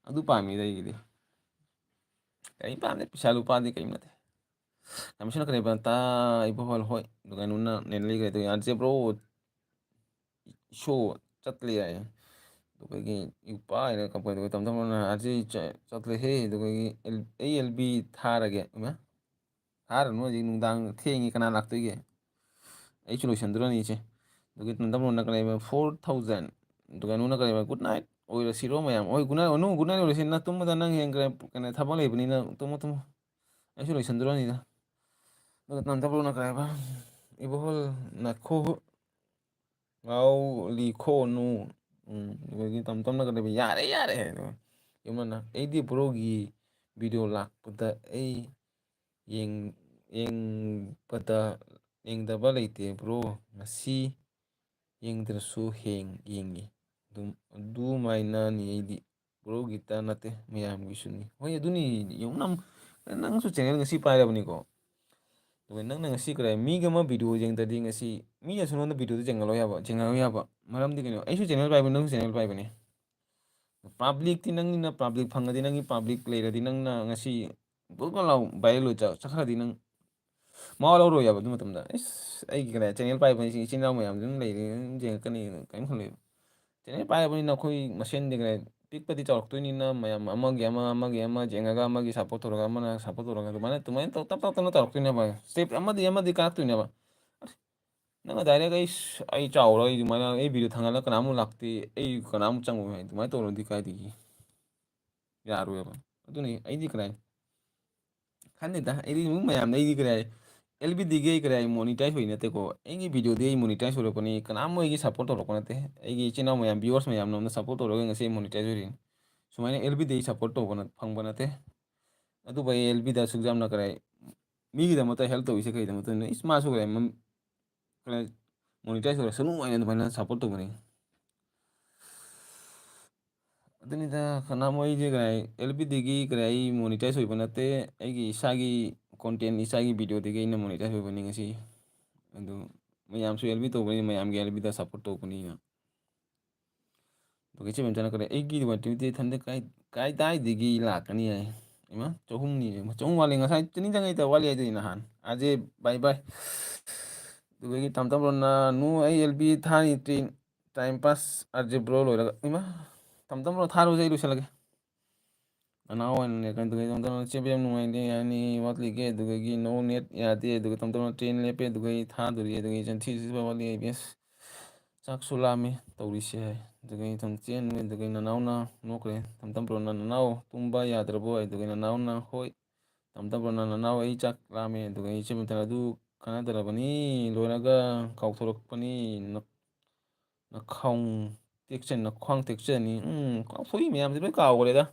ꯑꯗꯨ ꯄꯥꯝꯃꯤꯗ ꯑꯩꯒꯤꯗꯤ꯫ ꯀꯔꯤꯝ ꯄꯥꯝꯗꯦ, ꯄꯩꯁꯥ ꯂꯨꯄꯥꯗꯤ ꯀꯔꯤꯝ ꯅꯠꯇꯦ꯫ ꯀꯃꯤꯁꯅ ꯀꯔꯤ ꯄꯥꯝ ꯇꯥ, ꯏꯕꯣꯍꯜ ꯍꯣꯏ꯫ ꯑꯗꯨꯒ ꯅꯨꯅ ꯅꯦꯅꯂꯤ ꯀꯔꯤ ꯇꯧ ꯌꯥꯗ꯭ꯔꯦ, ꯕ꯭ꯔꯣ꯫ ꯁꯣ ꯆꯠꯂꯦ ꯍꯥꯏ꯫ ꯑꯗꯨꯒꯤ ꯏꯄꯥ ꯍꯥꯏꯅ ꯀꯞꯄ, ꯑꯗꯨꯒ ꯇꯝ ꯇꯝꯅ ꯑꯥꯔ ꯖꯦ ꯆ-, ꯆꯠꯂꯦꯍꯦ꯫ ꯑꯗꯨꯒꯤ ꯑꯦꯜ-, ꯑꯩ ꯑꯦꯜ ꯕꯤ ꯊꯥꯔꯒꯦ꯫ ꯏꯃꯥ, ꯊꯥꯔꯅꯨ, ꯍꯧꯖꯤꯛ ꯅꯨꯡꯗꯥꯡ ꯊꯦꯡꯉꯤ, ꯀꯅꯥ ꯂꯥꯛꯇꯣꯏꯒꯦ? ꯑꯩꯁꯨ ꯂꯣꯏꯁꯟꯗꯣꯔꯅꯤ ꯏꯆꯦ꯫ ꯑꯗꯨꯒꯤ ꯇꯝ ꯇꯝꯅ ꯀꯔꯤꯕ, four thousand꯫ ꯑꯗꯨꯒ ꯅꯨꯅ ꯀꯔꯤꯕ, good night ꯑꯣꯏꯔꯁꯤꯔꯣ ꯃꯌꯥꯝ? ꯍꯣꯏ, good night, ꯅꯨ, good night ꯑꯣꯏꯔꯁꯤ꯫ ꯅꯇꯨꯝꯕꯗ ꯅꯪ ꯍꯌꯦꯡ ꯀꯔꯤ, ꯀꯩꯅꯣ, ꯊꯕꯛ ꯂꯩꯕꯅꯤꯅ ꯇꯨꯝꯃꯣ, ꯇꯨꯝꯃꯣ꯫ ꯑꯩꯁꯨ ꯂꯣꯏꯁꯟꯗꯣꯔꯅꯤꯗ꯫ ꯑꯗꯨꯒ ꯇꯝ ꯇꯝꯅ ꯀꯔꯤꯕ, ꯏꯕꯣꯍꯜ ꯅꯈꯣ ꯉꯥꯎꯂꯤ ꯈꯣꯅꯨ꯫ ꯎꯝ, ꯑꯗꯨꯗꯒꯤ ꯇꯞ ꯇꯞꯅ ꯀꯩꯗꯧꯕ? "ꯌꯥꯔꯦ, ꯌꯥꯔꯦ" ꯍꯥꯏꯗꯣ꯫ ꯌꯨꯝꯅ, "ꯑꯩꯗꯤ ꯕ꯭ꯔꯣꯒꯤ ꯚꯤꯗꯤꯑꯣ ꯂꯥꯛꯄꯗ ꯑꯩ ꯌꯦꯡ-, ꯌꯦꯡꯕꯗ, ꯌꯦꯡꯗꯕ ꯂꯩꯇꯦ ꯕ꯭ꯔꯣ꯫ ꯉꯁꯤ ꯌꯦꯡꯗ꯭ꯔꯁꯨ ꯍꯌꯦꯡ ꯌꯦꯡꯉꯤ꯫ ꯑꯗꯨꯝ, ꯑꯗꯨꯃꯥꯏꯅꯅꯤ ꯑꯩꯗꯤ꯫ ꯕ꯭ꯔꯣꯒꯤꯇ ꯅꯠꯇꯦ, ꯃꯌꯥꯝꯒꯤꯁꯨꯅꯤ"꯫ ꯍꯣꯏ, ꯑꯗꯨꯅꯤ꯫ ꯌꯦꯡꯉꯨ, ꯅꯪ, ꯅꯪꯁꯨ ꯆꯦꯅꯦꯜ ꯉꯁꯤ ꯄꯥꯏꯔꯕꯅꯤꯀꯣ꯫ ꯑꯗꯨꯒ ꯅꯪꯅ ꯉꯁꯤ ꯀꯔꯥꯏ, ꯃꯤꯒꯤ ꯑꯃ ꯚꯤꯗꯤꯑꯣ ꯌꯦꯡꯗ꯭ꯔꯗꯤ ꯉꯁꯤ ꯃꯤꯅꯁꯨ ꯅꯉꯣꯟꯗ ꯚꯤꯗꯤꯑꯣꯗ ꯌꯦꯡꯍꯜꯂꯣ ꯌꯥꯕ, ꯌꯦꯡꯍꯜꯂꯣ ꯌꯥꯕ꯫ ꯃꯔꯝꯗꯤ ꯀꯩꯅꯣ? ꯑꯩꯁꯨ ꯆꯦꯅꯦꯜ ꯄꯥꯏꯕꯅꯤ, ꯅꯪꯁꯨ ꯆꯦꯅꯦꯜ ꯄꯥꯏꯕꯅꯤ꯫ ꯄꯥꯕ꯭ꯂꯤꯛꯇꯤ ꯅꯪꯅ ꯄꯥꯕ꯭ꯂꯤꯛ ꯐꯪꯉꯗꯤ, ꯅꯪꯒꯤ ꯄꯥꯕ꯭ꯂꯤꯛ ꯂꯩꯔꯗꯤ, ꯅꯪꯅ ꯉꯁꯤ ꯕꯨꯛ ꯂꯥꯎ ꯚꯥꯏꯔꯦꯜ ꯑꯣꯏ ꯆꯠ-, ꯆꯠꯈ꯭ꯔꯗꯤ ꯅꯪ ꯃꯋꯥ ꯂꯧꯔꯣꯏ ꯍꯥꯏꯕ꯫ ꯑꯗꯨ ꯃꯇꯝꯗ, "ꯏꯁ, ꯑꯩꯒꯤ ꯀꯩꯅꯣ, ꯆꯦꯅꯦꯜ ꯄꯥꯏꯕ ꯍꯥꯏꯁꯤ ꯏꯆꯤꯟ ꯏꯅꯥꯎ ꯃꯌꯥꯝꯁꯨ ꯑꯗꯨꯝ ꯂꯩꯔꯤ, ꯑꯗꯨꯝ ꯌꯦꯡꯉꯛꯀꯅꯤ", ꯀꯔꯤꯝ ꯈꯜꯂꯣꯏꯕ꯫ ꯆꯦꯅꯦꯜ ꯄꯥꯏꯕꯅꯤꯅ ꯑꯩꯈꯣꯏ ꯃꯁꯦꯟꯗꯤ ꯀꯩꯅꯣ, ꯄꯤꯛꯄꯗꯤ ꯆꯥꯎꯔꯛꯇꯣꯏꯅꯤꯅ, ꯃꯌꯥꯝ ꯑꯃꯒꯤ ꯑꯃ, ꯑꯃꯒꯤ ꯑꯃ ꯌꯦꯡꯉꯒ, ꯑꯃꯒꯤ ꯁꯞꯄꯣꯔꯠ ꯇꯧꯔꯒ, ꯑꯃꯅ ꯁꯞꯄꯣꯔꯠ ꯇꯧꯔꯒ, ꯑꯗꯨꯃꯥꯏꯅ, ꯑꯗꯨꯃꯥꯏꯅ ꯇꯧ-, ꯇꯞ ꯇꯞ ꯇꯞꯅ ꯇꯧꯔꯛꯇꯣꯏꯅꯦꯕ꯫ ꯁ꯭ꯇꯦꯞ ꯑꯃꯗꯤ ꯑꯃꯗꯤ ꯀꯥꯔꯛꯇꯣꯏꯅꯦꯕ꯫ ꯑꯁ, ꯅꯪꯅ ꯗꯥꯏꯔꯦꯛ "ꯑꯩ, ꯑꯩ ꯆꯥꯎꯔꯣꯏ, ꯑꯩ ꯑꯗꯨꯃꯥꯏꯅ ꯑꯩ ꯚꯤꯗꯤꯑꯣ ꯊꯥꯡꯒꯠꯂꯒ ꯀꯅꯥꯃꯨꯛ ꯂꯥꯛꯇꯦ, ꯑꯩ ꯀꯅꯥꯃꯨꯛ ꯆꯪꯉꯣꯏ" ꯍꯥꯏ, ꯑꯗꯨꯃꯥꯏꯅ ꯇꯧꯔꯗꯤ ꯀꯥꯏꯗꯒꯤ ꯌꯥꯔꯣꯏꯕ꯫ ꯑꯗꯨꯅꯤ ꯑꯩꯗꯤ ꯀꯅꯥ ꯈꯟꯗꯦꯗ, ꯑꯩꯗꯤ ꯃꯤ ꯃꯌꯥꯝꯅ, ꯑꯩꯗꯤ ꯀꯔꯤ ꯍꯥꯏ, ꯑꯦꯜ ꯕꯤ ꯗꯤꯒꯤ ꯑꯩ ꯀꯔꯤ ꯍꯥꯏ, ꯃꯣꯅꯤꯇꯥꯏꯁ ꯑꯣꯏ ꯅꯠꯇꯦꯀꯣ꯫ ꯑꯩꯒꯤ ꯚꯤꯗꯤꯑꯣꯗꯤ ꯑꯩ ꯃꯣꯅꯤꯇꯥꯏꯁ ꯑꯣꯏꯔꯛꯄꯅꯤ, ꯀꯅꯥꯝ ꯑꯩꯒꯤ ꯁꯞꯄꯣꯔꯠ ꯇꯧꯔꯛꯄ ꯅꯠꯇꯦ꯫ ꯑꯩꯒꯤ ꯏꯆꯤꯟ ꯏꯅꯥꯎ ꯃꯌꯥꯝ, ꯚ꯭ꯌꯨꯋꯔꯁ ꯃꯌꯥꯝꯅ ꯑꯝꯅ ꯁꯞꯄꯣꯔꯠ ꯇꯧꯔꯒ ꯉꯁꯤ ꯑꯩ ꯃꯣꯅꯤꯇꯥꯏꯁ ꯑꯣꯏꯔꯤꯅꯤ꯫ ꯁꯨꯃꯥꯏꯅ ꯑꯦꯜ ꯕꯤꯗꯤ ꯑꯩ ꯁꯞꯄꯣꯔꯠ ꯇꯧꯕ ꯅꯠ-, ꯐꯪꯕ ꯅꯠꯇꯦ꯫ ꯑꯗꯨꯕꯨ ꯑꯩ ꯑꯦꯜ ꯕꯤꯗ ꯑꯁꯨꯛ ꯌꯥꯝꯅ ꯀꯔꯤ ꯍꯥꯏ, ꯃꯤꯒꯤꯗꯃꯛꯇ ꯍꯦꯜꯞ ꯇꯧꯔꯤꯁꯦ ꯀꯩꯒꯤꯗꯃꯛꯇꯅꯣ? ꯏꯁ, ꯃꯥꯁꯨ ꯀꯔꯤ ꯍꯥꯏ, ꯃꯝ-, ꯀꯔꯤ ꯍꯥꯏ, ꯃꯣꯅꯤꯇꯥꯏꯁ ꯑꯣꯏꯔꯁꯅꯨ ꯍꯥꯏꯅ ꯑꯗꯨꯃꯥꯏꯅ ꯁꯞꯄꯣꯔꯠ ꯇꯧꯕꯅꯤ꯫ ꯑꯗꯨꯅꯤꯗ, ꯀꯅꯥꯃꯣ ꯑꯩꯁꯦ ꯀꯔꯤ ꯍꯥꯏ, ꯑꯦꯜ ꯕꯤ ꯗꯤꯒꯤ ꯀꯔꯤ ꯍꯥꯏ, ꯑꯩ ꯃꯣꯅꯤꯇꯥꯏꯁ ꯑꯣꯏꯕ ꯅꯠꯇꯦ꯫ ꯑꯩꯒꯤ ꯏꯁꯥꯒꯤ ꯀꯣꯟꯇꯦꯟ, ꯏꯁꯥꯒꯤ ꯚꯤꯗꯤꯑꯣꯗꯒꯤ ꯑꯩꯅ ꯃꯣꯅꯤꯇꯥꯏꯁ ꯑꯣꯏꯕꯅꯤ ꯉꯁꯤ꯫ ꯑꯗꯨ ꯃꯌꯥꯝꯁꯨ ꯑꯦꯜ ꯕꯤ ꯇꯧꯕꯅꯤ, ꯃꯌꯥꯝꯒꯤ ꯑꯦꯜ ꯕꯤꯗ ꯁꯞꯄꯣꯔꯠ ꯇꯧꯕꯅꯤꯅ꯫ ꯑꯗꯨꯒ ꯏꯆꯦ ꯃꯦꯝꯆꯥꯅ ꯀꯔꯤ, "ꯑꯩꯒꯤ ꯋꯥꯟ ꯇ꯭ꯋꯦꯟꯇꯤ ꯏꯊꯟꯗ ꯀꯥꯏ-, ꯀꯥꯏꯗꯥꯏꯗꯒꯤ ꯂꯥꯛꯀꯅꯤ?" ꯍꯥꯏ꯫ ꯏꯃꯥ, ꯆꯍꯨꯝꯅꯤ, ꯆꯍꯨꯝ ꯋꯥꯠꯂꯤ꯫ ꯉꯁꯥꯏ ꯆꯅꯤ ꯆꯪꯉꯩꯗ ꯋꯥꯠꯂꯤ ꯍꯥꯏꯗꯨꯗꯤ ꯅꯍꯥꯟ꯫ ꯑꯥꯖꯦ, ꯕꯥꯏ ꯕꯥꯏ꯫ ꯑꯗꯨꯗꯒꯤ ꯇꯝ ꯇꯝ ꯔꯣꯅꯥ, "ꯅꯨ, ꯑꯩ ꯑꯦꯜ ꯕꯤ ꯊꯥꯅꯤ, ꯇ꯭ꯔꯦꯟ, ꯇꯥꯏꯝ ꯄꯥꯁ, ꯑꯥꯔꯖꯦ ꯕ꯭ꯔꯣ ꯂꯣꯏꯔꯒ"꯫ ꯏꯃꯥ, ꯇꯝ ꯇꯝ ꯔꯣꯅꯥ ꯊꯥꯔꯨꯁꯦ, ꯑꯩ ꯂꯣꯏꯁꯤꯜꯂꯒꯦ꯫ ꯅꯅꯥꯎ ꯑꯣꯏꯅ ꯂꯩꯔꯀꯥꯟꯗ ꯑꯗꯨꯒ ꯇꯝ ꯇꯝ ꯔꯣꯅꯥ, "ꯆꯦꯕꯤ ꯌꯥꯝ ꯅꯨꯡꯉꯥꯏꯇꯦ, ꯌꯥꯅꯤ ꯋꯥꯠꯂꯤꯒꯦ, ꯑꯗꯨꯗꯒꯤ ꯅꯣ ꯅꯦꯠ ꯌꯥꯗꯦ, ꯑꯗꯨꯒ ꯇꯝ ꯇꯝ ꯔꯣꯅꯥ ꯇ꯭ꯔꯦꯟ ꯂꯦꯞꯄꯦ, ꯑꯗꯨꯒ ꯑꯩ ꯊꯥꯗꯣꯔꯤ, ꯑꯗꯨꯒ ꯏꯆꯟ ꯊ꯭ꯔꯤ ꯁꯤꯛꯁ ꯐꯥꯏꯚ ꯋꯥꯠꯂꯤ, ꯑꯩ ꯕꯦꯁ ꯆꯥꯛꯁꯨ ꯂꯥꯝꯃꯤ ꯇꯧꯔꯤꯁꯦ", ꯍꯥꯏ꯫ ꯑꯗꯨꯒ ꯑꯩ ꯊꯝ ꯆꯦꯟ, ꯑꯗꯨꯒ ꯅꯅꯥꯎꯅ ꯅꯣꯛꯈ꯭ꯔꯦ꯫ ꯇꯝ ꯇꯝ ꯔꯣꯅꯥ, "ꯅꯅꯥꯎ ꯇꯨꯝꯕ ꯌꯥꯗ꯭ꯔꯕꯣ?" ꯍꯥꯏ꯫ ꯑꯗꯨꯒ ꯅꯅꯥꯎꯅ, "ꯍꯣꯏ"꯫ ꯇꯝ ꯇꯝ ꯔꯣꯅꯥ, "ꯅꯅꯥꯎ, ꯑꯩ ꯆꯥꯛ ꯂꯥꯝꯃꯦ"꯫ ꯑꯗꯨꯒ ꯑꯩ ꯏꯆꯦ ꯃꯦꯝꯆꯥꯅ, "ꯑꯗꯨ ꯀꯥꯟꯅꯗ꯭ꯔꯕꯅꯤ, ꯂꯣꯏꯔꯒ ꯀꯥꯎꯊꯣꯔꯛꯄꯅꯤ꯫ ꯅ-, ꯅꯈꯣꯡ ꯇꯦꯛꯆꯅꯤ, ꯅꯈ꯭ꯋꯥꯡ ꯇꯦꯛꯆꯅꯤ꯫ ꯎꯝ, ꯀꯥꯎꯊꯣꯛꯏ ꯃꯌꯥꯝꯁꯦ ꯂꯣꯏ ꯀꯥꯎꯈ꯭ꯔꯦꯗ꯫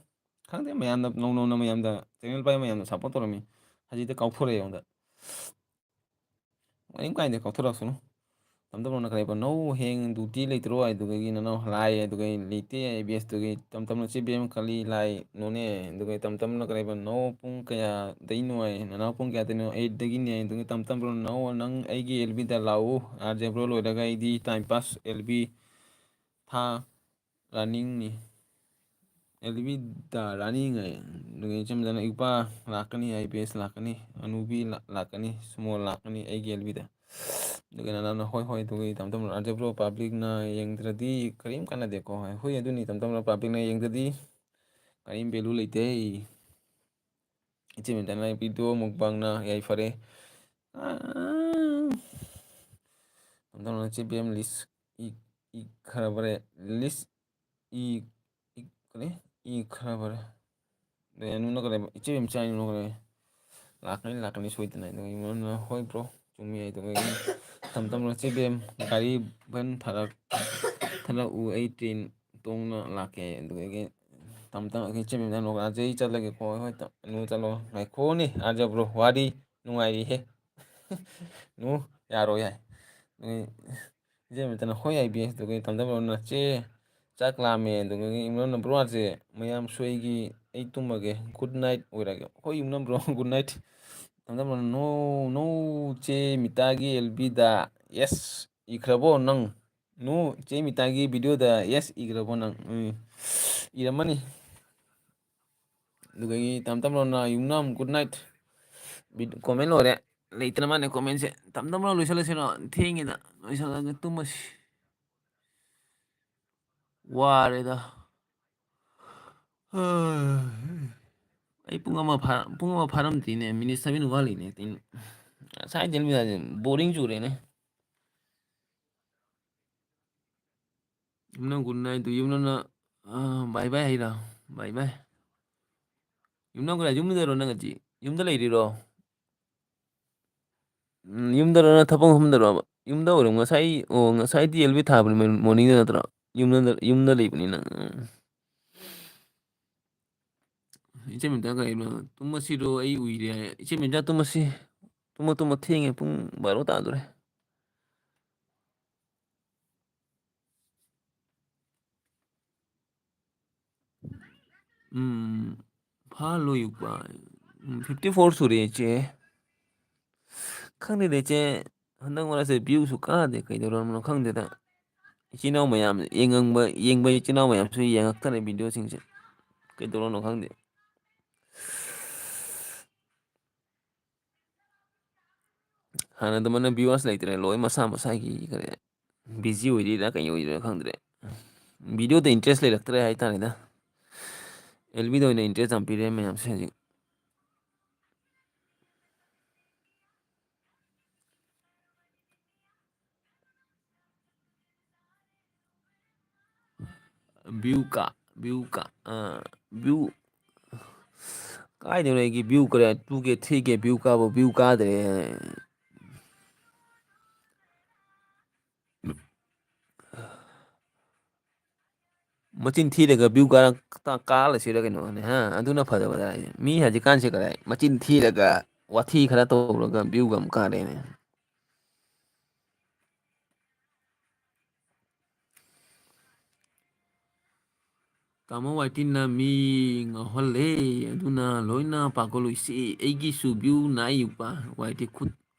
ꯈꯪꯗꯦ, ꯃꯌꯥꯝꯅ ꯅꯧ ꯅꯧꯅ ꯃꯌꯥꯝꯗ, ꯆꯦꯅꯦꯜ ꯄꯥꯏꯕ ꯃꯌꯥꯝꯅ ꯁꯞꯄꯣꯔꯠ ꯇꯧꯔꯝꯃꯤ꯫ ꯍꯧꯖꯤꯛꯇꯤ ꯀꯥꯎꯊꯣꯔꯛꯑꯦ ꯑꯩꯉꯣꯟꯗ꯫ ꯀꯔꯤꯝ ꯀꯥꯏꯗꯦ, ꯀꯥꯎꯊꯣꯔꯛꯁꯅꯨ꯫ ꯇꯝ ꯇꯝꯅ ꯀꯔꯤꯕ, ꯅꯧ ꯍꯌꯦꯡ ꯗ꯭ꯌꯨꯇꯤ ꯂꯩꯇ꯭ꯔꯣ ꯍꯥꯏꯗꯨꯒꯤ ꯅꯅꯥꯎ ꯂꯥꯏ ꯑꯗꯨꯒꯤ ꯂꯩꯇꯦ ꯑꯥꯏ ꯕꯤ ꯑꯦꯁꯇꯨꯒꯤ꯫ ꯇꯝ ꯇꯝꯅ ꯆꯦ ꯕꯤ ꯑꯦꯝ ꯀꯂꯤ ꯂꯥꯏ ꯅꯣꯅꯦ꯫ ꯑꯗꯨꯒ ꯇꯝ ꯇꯝꯅ ꯀꯔꯤꯕ, ꯅꯧ ꯄꯨꯡ ꯀꯌꯥꯗꯩꯅꯣ ꯍꯥꯏ? ꯅꯅꯥꯎ ꯄꯨꯡ ꯀꯌꯥꯗꯩꯅꯣ? ꯑꯩꯠꯇꯒꯤꯅꯦ꯫ ꯑꯗꯨꯒ ꯇꯝ ꯇꯝꯅ ꯅꯧ ꯅꯪ ꯑꯩꯒꯤ ꯑꯦꯜ ꯕꯤꯗ ꯂꯥꯛꯎ꯫ ꯑꯥꯔ ꯖꯦ ꯕ꯭ꯔꯣ ꯂꯣꯏꯔꯒ ꯑꯩꯗꯤ ꯇꯥꯏꯝ ꯄꯥꯁ ꯑꯦꯜ ꯕꯤ ꯊꯥ ꯔꯥꯅꯤꯡꯅꯤ꯫ ꯑꯦꯜ ꯕꯤꯗ ꯔꯥꯅꯤꯡ ꯍꯥꯏ꯫ ꯑꯗꯨꯒ ꯏꯆꯝ ꯆꯝꯅ ꯏꯄꯥ ꯂꯥꯛꯀꯅꯤ, ꯑꯥꯏ ꯄꯤ ꯑꯦꯁ ꯂꯥꯛꯀꯅꯤ, ꯑꯅꯨꯕꯤ ꯂꯥ-, ꯂꯥꯛꯀꯅꯤ, ꯁꯨꯃꯣ ꯂꯥꯛꯀꯅꯤ ꯑꯩꯒꯤ ꯑꯦꯜ ꯕꯤꯗ꯫ ꯑꯗꯨꯒ ꯅꯅꯥꯎꯅ ꯍꯣꯏ ꯍꯣꯏ꯫ ꯑꯗꯨꯒ ꯏꯇꯝ ꯇꯝꯅ ꯑꯥꯔ ꯖꯦ ꯕ꯭ꯔꯣ ꯄꯥꯕ꯭ꯂꯤꯛꯅ ꯌꯦꯡꯗ꯭ꯔꯗꯤ ꯀꯔꯤꯝ ꯀꯥꯟꯅꯗꯦꯀꯣ꯫ ꯍꯣꯏ, ꯍꯣꯏ, ꯑꯗꯨꯅꯤ ꯏꯇꯝ ꯇꯝꯅ ꯄꯥꯕ꯭ꯂꯤꯛꯅ ꯌꯦꯡꯗ꯭ꯔꯗꯤ ꯀꯔꯤꯝ ꯚꯦꯂꯨ ꯂꯩꯇꯦ꯫ ꯏꯆꯦ ꯃꯦꯗꯥꯅ ꯚꯤꯗꯤꯑꯣ ꯃꯨꯛꯕꯥꯡꯅ ꯌꯥꯏꯐꯔꯦ꯫ ꯑꯥ, ꯇꯝ ꯇꯝꯅ ꯆꯦ ꯕꯤ ꯑꯦꯝ ꯂꯤꯁ ꯏ-, ꯏꯈ꯭ꯔꯕꯔꯦ꯫ ꯂꯤꯁ ꯏ-, ꯏ-, ꯀꯔꯤ? ꯏꯈ꯭ꯔꯕꯔꯦ꯫ ꯑꯗꯩ ꯑꯅꯨꯅ ꯀꯔꯤ? ꯏꯆꯦ ꯕꯦꯝꯆꯥ ꯑꯅꯨꯅ ꯀꯔꯤ? ꯂꯥꯛꯀꯅꯤ, ꯂꯥꯛꯀꯅꯤ ꯁꯣꯏꯗꯅ꯫ ꯑꯗꯨꯒ ꯏꯃꯣꯟꯅ, "ꯍꯣꯏ bro, ꯆꯨꯝꯃꯤ" ꯍꯥꯏꯗꯨꯒ ꯑꯩ ꯇꯝ ꯇꯝꯅ ꯆꯦ ꯕꯦꯝ ꯒꯥꯔꯤ ꯕꯟ ꯊꯥꯔꯛ-, ꯊꯥꯔꯛꯎ, ꯑꯩ train ꯇꯣꯡꯅ ꯂꯥꯛꯀꯦ꯫ ꯑꯗꯨꯗꯒꯤ ꯇꯝ ꯇꯝ ꯏꯆꯦ ꯕꯦꯝꯆꯥ ꯅꯣꯛꯂꯛꯑ, "ꯑꯩ ꯆꯠꯂꯒꯦꯀꯣ"꯫ "ꯍꯣꯏ, ꯍꯣꯏ, ꯇ-, ꯑꯅꯨ ꯆꯠꯂꯣ"꯫ "ꯉꯥꯏꯈꯣꯅꯦ ꯑꯥꯔ ꯖꯦ ꯕ꯭ꯔꯣ, ꯋꯥꯔꯤ ꯅꯨꯡꯉꯥꯏꯔꯤꯍꯦ"꯫ "ꯅꯨ, ꯌꯥꯔꯣꯏ" ꯍꯥꯏ꯫ ꯑꯗꯨꯒꯤ ꯏꯆꯦ ꯃꯦꯝꯆꯥꯅ "ꯍꯣꯏ" ꯍꯥꯏꯕꯤ꯫ ꯑꯗꯨꯒꯤ ꯇꯝ ꯇꯝꯅ, "ꯆꯦ, ꯆꯥꯛ ꯂꯥꯝꯃꯦ"꯫ ꯑꯗꯨꯒꯤ ꯏꯃꯣꯟꯅ, "Bro, ꯑꯥꯔ ꯖꯦ, ꯃꯌꯥꯝ ꯁꯣꯏꯒꯤ, ꯑꯩ ꯇꯨꯝꯃꯒꯦ, good night ꯑꯣꯏꯔꯒꯦ"꯫ "ꯍꯣꯏ ꯏꯃꯣꯟꯅ bro, good night"꯫ ꯇꯝ ꯇꯝꯅ, "No, no, ꯆꯦ ꯃꯤꯇꯥꯒꯤ ꯑꯦꯜ ꯕꯤꯗ yes ꯏꯈ꯭ꯔꯕꯣ ꯅꯪ? No, ꯆꯦ ꯃꯤꯇꯥꯒꯤ ꯚꯤꯗꯤꯑꯣꯗ yes ꯏꯈ꯭ꯔꯕꯣ ꯅꯪ?" ꯎꯝ, ꯏꯔꯝꯃꯅꯤ꯫ ꯑꯗꯨꯗꯒꯤ ꯇꯝ ꯇꯝꯅ ꯌꯨꯝꯅꯥꯝ good night꯫ ꯕꯤꯠ-, comment ꯂꯣꯏꯔꯦ꯫ ꯂꯩꯇ꯭ꯔ ꯃꯥꯅꯦ commentꯁꯦ꯫ ꯇꯝ ꯇꯝꯅ ꯂꯣꯏꯁꯤꯜꯂꯁꯤꯔꯣ? ꯊꯦꯡꯉꯦꯗ꯫ ꯂꯣꯏꯁꯤꯜꯂꯒ ꯇꯨꯝꯃꯁꯤ꯫ ꯋꯥꯔꯦꯗ꯫ ꯑꯩ ꯄꯨꯡ ꯑꯃ ꯐꯥ-, ꯄꯨꯡ ꯑꯃ ꯐꯥꯔꯝꯗ꯭ꯔꯤꯅꯦ꯫ Minute seven ꯋꯥꯠꯂꯤꯅꯦ꯫ ꯉꯁꯥꯏꯗꯩ ꯅꯨꯃꯤꯗꯥꯡꯁꯦ boring ꯆꯨꯔꯦꯅꯦ꯫ ꯌꯨꯝꯅꯝ good night ꯇꯨ ꯌꯨꯝꯅꯝꯅ, ꯑ, bye bye ꯍꯥꯏꯔꯣ? Bye bye꯫ ꯌꯨꯝꯅꯝ good night, ꯌꯨꯝꯗꯔꯣ ꯅꯪ ꯍꯧꯖꯤꯛ? ꯌꯨꯝꯗ ꯂꯩꯔꯤꯔꯣ? ꯎꯝ, ꯌꯨꯝꯗꯔꯣ ꯅꯪ ꯊꯕꯛ ꯃꯐꯝꯗꯔꯣꯕ? ꯌꯨꯝꯗ ꯑꯣꯏꯔꯝ-, ꯉꯁꯥꯏ, ꯑꯣ, ꯉꯁꯥꯏꯗꯤ ꯑꯦꯜ ꯕꯤ ꯊꯥꯕꯅꯤ, ꯃꯣꯔꯅꯤꯡꯗ ꯅꯠꯇ꯭ꯔꯣ? ꯌꯨꯝꯗ, ꯌꯨꯝꯗ ꯂꯩꯕꯅꯤꯅ꯫ ꯎꯝ꯫ ꯏꯆꯦ ꯃꯤꯇꯥ ꯀꯩꯅꯣ, ꯇꯨꯝꯃꯁꯤꯔꯣ? ꯑꯩ ꯎꯏꯔꯦ꯫ ꯏꯆꯦ ꯃꯤꯇꯥ, ꯇꯨꯝꯃꯁꯤ꯫ ꯇꯨꯝꯃꯣ, ꯇꯨꯝꯃꯣ, ꯊꯦꯡꯉꯦ, ꯄꯨꯡ ꯕꯥꯔꯣ ꯇꯥꯗꯣꯔꯦ꯫ ꯎꯝ, ꯐꯥ ꯂꯣꯏ ꯎꯄꯥꯏ꯫ ꯎꯝ, fifty four ꯁꯨꯔꯦ, ꯏꯆꯦ꯫ ꯈꯪꯗꯦꯗ, ꯏꯆꯦ꯫ ꯍꯟꯗꯛ ꯃꯔꯛꯁꯦ view ꯁꯨ ꯀꯥꯗꯦ, ꯀꯩꯗꯧꯔꯕꯅꯣ ꯈꯪꯗꯦꯗ꯫ ꯏꯆꯤꯟ ꯏꯅꯥꯎ ꯃꯌꯥꯝ ꯌꯦꯡꯉꯝꯕ-, ꯌꯦꯡꯕ ꯏꯆꯤꯟ ꯏꯅꯥꯎ ꯃꯌꯥꯝꯁꯨ ꯌꯦꯡꯉꯛꯇꯔꯦ video ꯁꯤꯡꯁꯦ꯫ ꯀꯩꯗꯧꯔꯕꯅꯣ ꯈꯪꯗꯦ꯫ ꯍꯥꯟꯅ ꯑꯗꯨꯃꯥꯏꯅ viewers ꯂꯩꯇ꯭ꯔꯦ, ꯂꯣꯏ ꯃꯁꯥ ꯃꯁꯥꯒꯤ ꯀꯔꯤ busy ꯑꯣꯏꯔꯤꯔꯥ ꯀꯩ ꯑꯣꯏꯔꯤꯔꯥ ꯈꯪꯗ꯭ꯔꯦ꯫ Video ꯗ interest ꯂꯩꯔꯛꯇ꯭ꯔꯦ ꯍꯥꯏꯇꯥꯔꯦꯗ꯫ ꯑꯦꯜ ꯕꯤ ꯗ ꯑꯣꯏꯅ interest ꯌꯥꯝ ꯄꯤꯔꯦ ꯃꯌꯥꯝꯁꯦ ꯍꯧꯖꯤꯛ꯫ View ꯀꯥ, view ꯀꯥ, ꯑꯥ, view ꯀꯥꯏꯗꯅꯣ ꯑꯩꯒꯤ view ꯀꯔꯤ two K, three K view ꯀꯥꯕ view ꯀꯥꯗ꯭ꯔꯦ꯫ ꯃꯆꯤꯟ ꯊꯤꯔꯒ view ꯀꯥꯔ-, ꯀꯥ-, ꯀꯥꯔ ꯂꯩꯁꯤꯔ ꯀꯩꯅꯣꯅꯦ, ꯍꯥ? ꯑꯗꯨꯅ ꯐꯖꯕ ꯍꯥꯏꯁꯦ꯫ ꯃꯤ ꯍꯧꯖꯤꯛꯀꯥꯟꯁꯦ ꯀꯗꯥꯏ ꯃꯆꯤꯟ ꯊꯤꯔꯒ ꯋꯥꯊꯤ ꯈꯔ ꯇꯧꯔꯒ view ꯒ ꯑꯃꯨꯛ ꯀꯥꯔꯦꯅꯦ꯫ ꯇꯥꯃꯣ ꯋꯥꯏꯇꯤꯟꯅ ꯃꯤ ꯉꯥꯎꯍꯜꯂꯦ, ꯑꯗꯨꯅ ꯂꯣꯏꯅ ꯄꯥꯈꯠꯂꯨꯏꯁꯤ꯫ ꯑꯩꯒꯤꯁꯨ view ꯅꯥꯏꯌꯨꯄꯥ, ꯋꯥꯏꯇꯤ ꯈꯨꯠ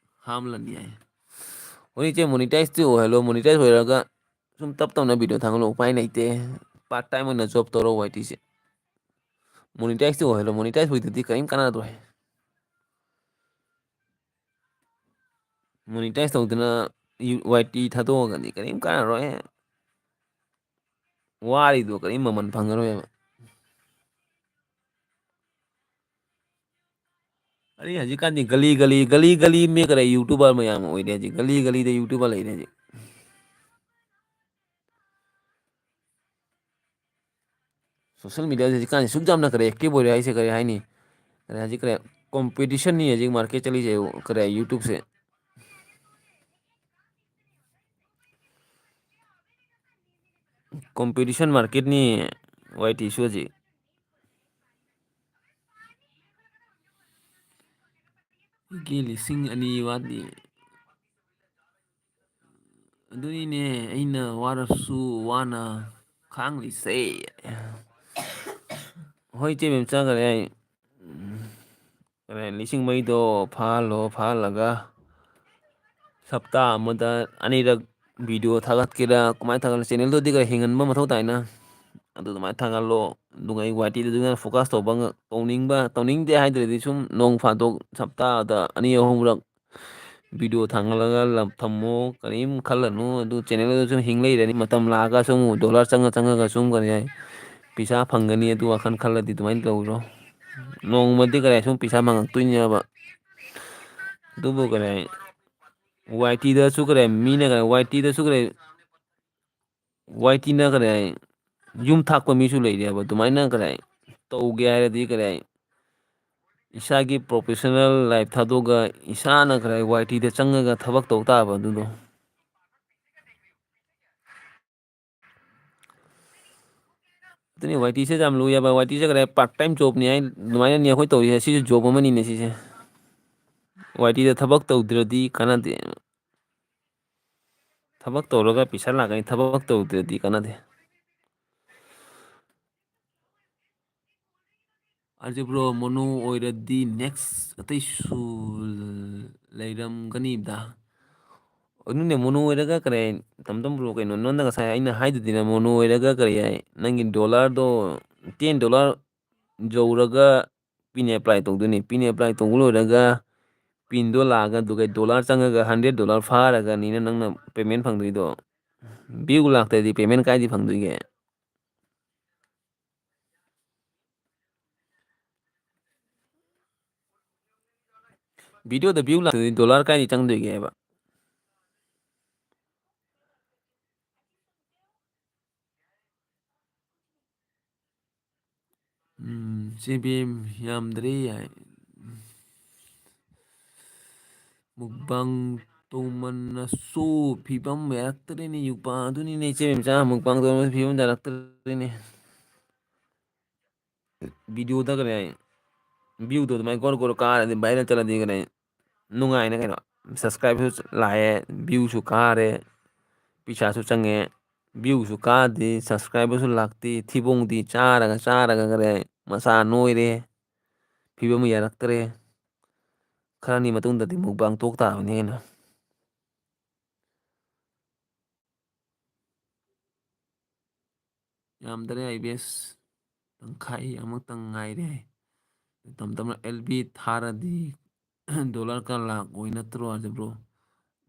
ꯍꯥꯝꯂꯅꯤ ꯍꯥꯏ꯫ ꯍꯣꯏ ꯏꯆꯦ, monetize ꯇꯤ ꯑꯣꯏꯍꯜꯂꯣ, monetize ꯑꯣꯏꯔꯒ ꯁꯨꯝ ꯇꯞ ꯇꯞꯅ video ꯊꯥꯒꯠꯂꯣ, ꯎꯄꯥꯏ ꯂꯩꯇꯦ꯫ Part time ꯑꯣꯏꯅ job ꯇꯧꯔꯣ ꯋꯥꯏꯇꯤꯁꯦ꯫ Monetize ꯇꯤ ꯑꯣꯏꯍꯜꯂꯣ, monetize ꯑꯣꯏꯗ꯭ꯔꯗꯤ ꯀꯔꯤꯝ ꯀꯥꯟꯅꯔꯣꯏ꯫ Monetize ꯇꯧꯗꯅ ꯌꯨ-, ꯋꯥꯏ ꯇꯤ ꯊꯥꯗꯣꯛꯑꯒꯗꯤ ꯀꯔꯤꯝ ꯀꯥꯟꯅꯔꯣꯏ꯫ ꯋꯥꯔꯤꯗꯣ ꯀꯔꯤꯝ ꯃꯃꯜ ꯐꯪꯉꯔꯣꯏꯕ꯫ ꯑꯩ ꯍꯧꯖꯤꯛꯀꯥꯟꯗꯤ ꯒꯂꯤ ꯒꯂꯤ, ꯒꯂꯤ ꯒꯂꯤ ꯃꯤ ꯀꯔꯤ YouTuber ꯃꯌꯥꯝ ꯑꯣꯏꯔꯦ ꯍꯧꯖꯤꯛ꯫ ꯒꯂꯤ ꯒꯂꯤꯗ YouTuber ꯂꯩꯔꯦ ꯍꯧꯖꯤꯛ꯫ Social media ꯁꯦ ꯍꯧꯖꯤꯛꯀꯥꯟꯁꯦ ꯁꯨꯛ ꯌꯥꯝꯅ ꯀꯔꯤ active ꯑꯣꯏꯔꯦ ꯍꯥꯏꯁꯦ ꯀꯔꯤ ꯍꯥꯏꯅꯤ? ꯀꯔꯤ ꯍꯧꯖꯤꯛ ꯀꯔꯤ competition ꯅꯤ ꯍꯧꯖꯤꯛ market ꯆꯠꯂꯤꯁꯦ ꯀꯔꯤ YouTube ꯁꯦ꯫ Competition marketꯅꯤ ꯋꯥꯏ ꯇꯤꯁꯨ ꯍꯧꯖꯤꯛ꯫ ꯑꯩꯒꯤ ꯂꯤꯁꯤꯡ ꯑꯅꯤ ꯋꯥꯠꯂꯤ꯫ ꯑꯗꯨꯅꯤꯅꯦ ꯑꯩꯅ ꯋꯥꯔꯁꯨ ꯋꯥꯅ ꯈꯥꯡꯂꯤꯁꯦ꯫ ꯍꯣꯏ, ꯏꯆꯦ ꯃꯦꯝꯆꯥ, ꯀꯔꯤ ꯍꯥꯏ? ꯀꯔꯤ ꯍꯥꯏ? ꯂꯤꯁꯤꯡ ꯃꯔꯤꯗꯣ ꯐꯥꯍꯜꯂꯣ, ꯐꯥꯍꯜꯂꯒ ꯍꯞꯇꯥ ꯑꯃꯗ ꯑꯅꯤꯔꯛ video ꯊꯥꯒꯠꯀꯦꯔꯥ, ꯀꯃꯥꯏꯅ ꯊꯥꯒꯠꯂ, channelꯗꯨꯗꯤ ꯈꯔ ꯍꯤꯡꯍꯟꯕ ꯃꯊꯧ ꯇꯥꯏꯅ꯫ ꯑꯗꯨ ꯑꯗꯨꯃꯥꯏꯅ ꯊꯥꯒꯠꯂꯣ꯫ ꯑꯗꯨꯒ ꯑꯩ ꯋꯥꯏ ꯇꯤꯗꯨꯗ focus ꯇꯧꯕ ꯉ-, ꯇꯧꯅꯤꯡꯕ, ꯇꯧꯅꯤꯡꯗꯦ ꯍꯥꯏꯗ꯭ꯔꯗꯤ ꯁꯨꯝ ꯅꯣꯡ ꯐꯥꯗꯣꯛ ꯍꯞꯇꯥꯗ ꯑꯅꯤ ꯑꯍꯨꯝꯔꯛ video ꯊꯥꯡꯒꯠꯂꯒ ꯂꯝ ꯊꯝꯃꯣ, ꯀꯔꯤꯝ ꯈꯜꯂꯅꯨ꯫ ꯑꯗꯨ channelꯗꯨ ꯁꯨꯝ ꯍꯤꯡ ꯂꯩꯔꯅꯤ꯫ ꯃꯇꯝ ꯂꯥꯛꯑꯒ ꯁꯨꯝ dollar ꯆꯪꯉ ꯆꯪꯉꯒ ꯁꯨꯝ ꯀꯔꯤ ꯍꯥꯏ, ꯄꯩꯁꯥ ꯐꯪꯒꯅꯤ꯫ ꯑꯗꯨ ꯋꯥꯈꯜ ꯈꯜꯂꯗꯤ ꯑꯗꯨꯃꯥꯏꯅ ꯇꯧꯔꯣ꯫ ꯅꯣꯡꯃꯗꯤ ꯀꯔꯤ ꯍꯥꯏ, ꯁꯨꯝ ꯄꯩꯁꯥ ꯐꯪꯉꯛꯇꯣꯏꯅꯦꯕ꯫ ꯑꯗꯨꯕꯨ ꯀꯔꯤ ꯍꯥꯏ, ꯋꯥꯏ ꯇꯤꯗꯁꯨ ꯀꯔꯤ ꯍꯥꯏ, ꯃꯤꯅ ꯀꯔꯤ ꯍꯥꯏ, ꯋꯥꯏ ꯇꯤꯗꯁꯨ ꯀꯔꯤ ꯍꯥꯏ, ꯋꯥꯏ ꯇꯤꯅ ꯀꯔꯤ ꯍꯥꯏ, ꯌꯨꯝ ꯊꯥꯛꯄ ꯃꯤꯁꯨ ꯂꯩꯔꯦꯕ꯫ ꯑꯗꯨꯃꯥꯏꯅ ꯀꯔꯤ ꯍꯥꯏ, ꯇꯧꯒꯦ ꯍꯥꯏꯔꯗꯤ ꯀꯔꯤ ꯍꯥꯏ, ꯏꯁꯥꯒꯤ professional life ꯊꯥꯗꯣꯛꯑꯒ ꯏꯁꯥꯅ ꯀꯔꯤ ꯍꯥꯏ, ꯋꯥꯏ ꯇꯤꯗ ꯆꯪꯉꯒ ꯊꯕꯛ ꯇꯧ ꯇꯥꯕ ꯑꯗꯨꯗꯣ꯫ ꯑꯗꯨꯅꯤ, ꯋꯥꯏ ꯇꯤꯁꯦ ꯌꯥꯝ ꯂꯨꯏꯌꯦꯕ꯫ ꯋꯥꯏ ꯇꯤꯁꯦ ꯀꯔꯤ ꯍꯥꯏ, part time jobꯅꯤ ꯍꯥꯏ, ꯑꯗꯨꯃꯥꯏꯅꯅꯤ ꯑꯩꯈꯣꯏ ꯇꯧꯔꯤꯁꯦ꯫ ꯁꯤꯁꯨ job ꯑꯃꯅꯤꯅꯦ ꯁꯤꯁꯦ꯫ ꯋꯥꯏ ꯇꯤꯗ ꯊꯕꯛ ꯇꯧꯗ꯭ꯔꯗꯤ ꯀꯥꯟꯅꯗꯦ꯫ ꯊꯕꯛ ꯇꯧꯔꯒ ꯄꯩꯁꯥ ꯂꯥꯛꯀꯅꯤ, ꯊꯕꯛ ꯇꯧꯗ꯭ꯔꯗꯤ ꯀꯥꯟꯅꯗꯦ꯫ ꯑꯥꯔꯖꯦ ꯕ꯭ꯔꯣ, ꯃꯣꯅꯣ ꯑꯣꯏꯔꯗꯤ next ꯑꯇꯩꯁꯨ ꯂꯩꯔꯝꯒꯅꯤꯗ꯫ ꯑꯗꯨꯅꯦ, ꯃꯣꯅꯣ ꯑꯣꯏꯔꯒ ꯀꯔꯤ ꯍꯥꯏ, ꯇꯝ ꯇꯝ ꯕ꯭ꯔꯣ, ꯀꯩꯅꯣ, ꯅꯉꯣꯟꯗ ꯉꯁꯥꯏ ꯑꯩꯅ ꯍꯥꯏꯗꯨꯗꯤꯅ, ꯃꯣꯅꯣ ꯑꯣꯏꯔꯒ ꯀꯔꯤ ꯍꯥꯏ, ꯅꯪꯒꯤ dollarꯗꯣ ten dollar ꯌꯧꯔꯒ ꯄꯤꯟ apply ꯇꯧꯗꯣꯏꯅꯤ꯫ ꯄꯤꯟ apply ꯇꯧꯕ ꯂꯣꯏꯔꯒ ꯄꯤꯟꯗꯣ ꯂꯥꯛꯑꯒ, ꯑꯗꯨꯒ dollar ꯆꯪꯉꯒ hundred dollar ꯐꯥꯔꯒꯅꯤꯅ ꯅꯪꯅ payment ꯐꯪꯗꯣꯏꯗꯣ꯫ View ꯂꯥꯛꯇ꯭ꯔꯗꯤ payment ꯀꯥꯏꯗꯤ ꯐꯪꯗꯣꯏꯒꯦ? Videoꯗ view ꯂꯥꯛꯇ꯭ꯔꯗꯤ dollar ꯀꯥꯏꯗꯩ ꯆꯪꯗꯣꯏꯒꯦ ꯍꯥꯏꯕ? ꯎꯝ, ꯆꯦ ꯕꯦꯝ ꯌꯥꯝꯗ꯭ꯔꯦ ꯍꯥꯏ꯫ Mukbang ꯇꯧꯃꯟꯅꯁꯨ ꯐꯤꯕꯝ ꯌꯥꯔꯛꯇ꯭ꯔꯦꯅꯦ, ꯌꯨꯄꯥ꯫ ꯑꯗꯨꯅꯤꯅꯦ, ꯏꯆꯦ ꯃꯆꯥ ꯑꯃꯨꯛ ꯄꯥꯡꯊꯣꯛꯑꯒ ꯐꯤꯕꯝ ꯌꯥꯔꯛꯇ꯭ꯔꯦꯅꯦ꯫ ꯚꯤꯗꯤꯑꯣꯗ ꯀꯔꯤ ꯍꯥꯏ? ꯚ꯭ꯌꯨꯗꯣ ꯑꯗꯨꯃꯥꯏꯅ ꯒꯣꯔ ꯒꯣꯔ ꯀꯥꯔꯗꯤ, ꯚꯥꯏꯔꯦꯜ ꯆꯠꯂꯗꯤ ꯀꯔꯤ ꯍꯥꯏ? ꯅꯨꯡꯉꯥꯏꯅ ꯀꯩꯅꯣ, ꯁꯕꯁꯀ꯭ꯔꯥꯏꯕꯁꯨ ꯂꯥꯛꯑꯦ, ꯚ꯭ꯌꯨꯁꯨ ꯀꯥꯔꯦ, ꯄꯩꯁꯥꯁꯨ ꯆꯪꯉꯦ꯫ ꯚ꯭ꯌꯨꯁꯨ ꯀꯥꯗꯦ, ꯁꯕꯁꯀ꯭ꯔꯥꯏꯕꯔꯁꯨ ꯂꯥꯛꯇꯦ, ꯊꯤꯕꯣꯡꯗꯤ ꯆꯥꯔꯒ ꯆꯥꯔꯒ ꯀꯔꯤ ꯍꯥꯏ? ꯃꯁꯥ ꯅꯣꯏꯔꯦ, ꯐꯤꯕꯝ ꯌꯥꯔꯛꯇ꯭ꯔꯦ꯫ ꯈꯔꯅꯤ ꯃꯇꯨꯡꯗꯗꯤ ꯃꯨꯛꯕꯥꯡ ꯇꯣꯛ ꯇꯥꯕꯅꯤ ꯀꯩꯅꯣ꯫ ꯌꯥꯝꯗꯔꯦ, ꯑꯥꯏ ꯕꯤ ꯑꯦꯁ꯫ ꯇꯪꯈꯥꯏ ꯑꯃꯇꯪ ꯉꯥꯏꯔꯦ꯫ ꯇꯝ ꯇꯝꯅ ꯑꯦꯜ ꯕꯤ ꯊꯥꯔꯗꯤ ꯗꯣꯂꯔ ꯈꯔ ꯂꯥꯛ ꯑꯣꯏ ꯅꯠꯇ꯭ꯔꯣ ꯍꯥꯏꯁꯦ, ꯕ꯭ꯔꯣ?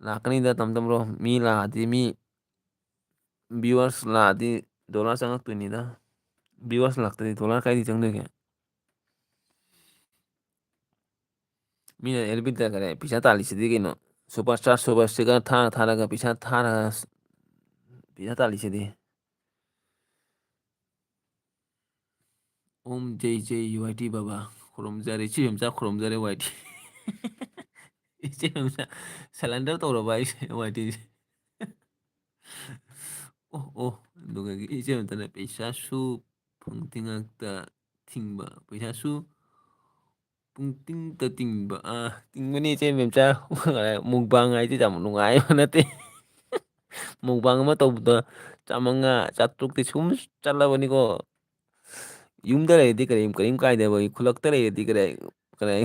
ꯂꯥꯛꯀꯅꯤꯗ ꯇꯝ ꯇꯝ, ꯕ꯭ꯔꯣ꯫ ꯃꯤ ꯂꯥꯛꯑꯗꯤ, ꯃꯤ ꯚ꯭ꯌꯨꯋꯔꯁ ꯂꯥꯛꯑꯗꯤ ꯗꯣꯂꯔ ꯆꯪꯉꯛꯇꯣꯏꯅꯤꯗ꯫ ꯚ꯭ꯌꯨꯋꯔꯁ ꯂꯥꯛꯇꯗꯤ ꯗꯣꯂꯔ ꯀꯥꯏꯗꯩ ꯆꯪꯗꯣꯏꯒꯦ? ꯃꯤꯅ ꯑꯦꯜ ꯕꯤꯗ ꯀꯔꯤ ꯄꯩꯁꯥ ꯇꯥꯜꯂꯤꯁꯤꯗꯤ ꯀꯩꯅꯣ? ꯁꯨꯄꯔ ꯆꯥꯠ, ꯁꯨꯄꯔ ꯁ꯭ꯇꯤꯀꯔ ꯊꯥꯔ ꯊꯥꯔꯒ, ꯄꯩꯁꯥ ꯊꯥꯔꯒ ꯄꯩꯁꯥ ꯇꯥꯜꯂꯤꯁꯤꯗꯤ꯫ ꯑꯣꯝ ꯖꯩ ꯖꯩ ꯋꯥꯏ ꯇꯤ ꯕꯕꯥ꯫ ꯈꯨꯔꯨꯝꯖꯔꯤ, ꯏꯆꯦ ꯏꯆꯦꯝꯆꯥ, ꯈꯨꯔꯨꯝꯖꯔꯤ ꯋꯥꯏ ꯇꯤ꯫ ꯏꯆꯦ ꯏꯆꯦꯝꯆꯥ, ꯁꯔꯦꯟꯗꯔ ꯇꯧꯔꯕ ꯍꯥꯏꯁꯦ ꯋꯥꯏ ꯇꯤꯁꯦ? ꯑꯣ, ꯑꯣ, ꯑꯗꯨꯒ ꯏꯆꯦ ꯑꯃꯇꯅ ꯄꯩꯁꯥꯁꯨ ꯐꯪ ꯇꯤꯡꯉꯛꯇ ꯊꯤꯡꯕ, ꯄꯩꯁꯥꯁꯨ ꯄꯨꯡ ꯇꯤꯡꯇ ꯇꯤꯡꯕ, ꯑꯥ, ꯇꯤꯡꯕꯅꯤ ꯏꯆꯦ ꯃꯦꯝꯆꯥ꯫ ꯃꯨꯛꯕꯥꯡ ꯍꯥꯏꯁꯦ ꯌꯥꯝ ꯅꯨꯡꯉꯥꯏꯕ ꯅꯠꯇꯦ꯫ ꯃꯨꯛꯕꯥꯡ ꯑꯃ ꯇꯧꯕꯗ ꯆꯥꯝꯃꯉꯥ, ꯆꯥꯇ꯭ꯔꯨꯛꯇꯤ ꯁꯨꯝ ꯆꯠꯂꯕꯅꯤꯀꯣ꯫ ꯌꯨꯝꯗ ꯂꯩꯔꯗꯤ ꯀꯔꯤꯝ, ꯀꯔꯤꯝ ꯀꯥꯏꯗꯕ, ꯈꯨꯜꯂꯛꯇ ꯂꯩꯔꯗꯤ ꯀꯔꯤ, ꯀꯔꯤ,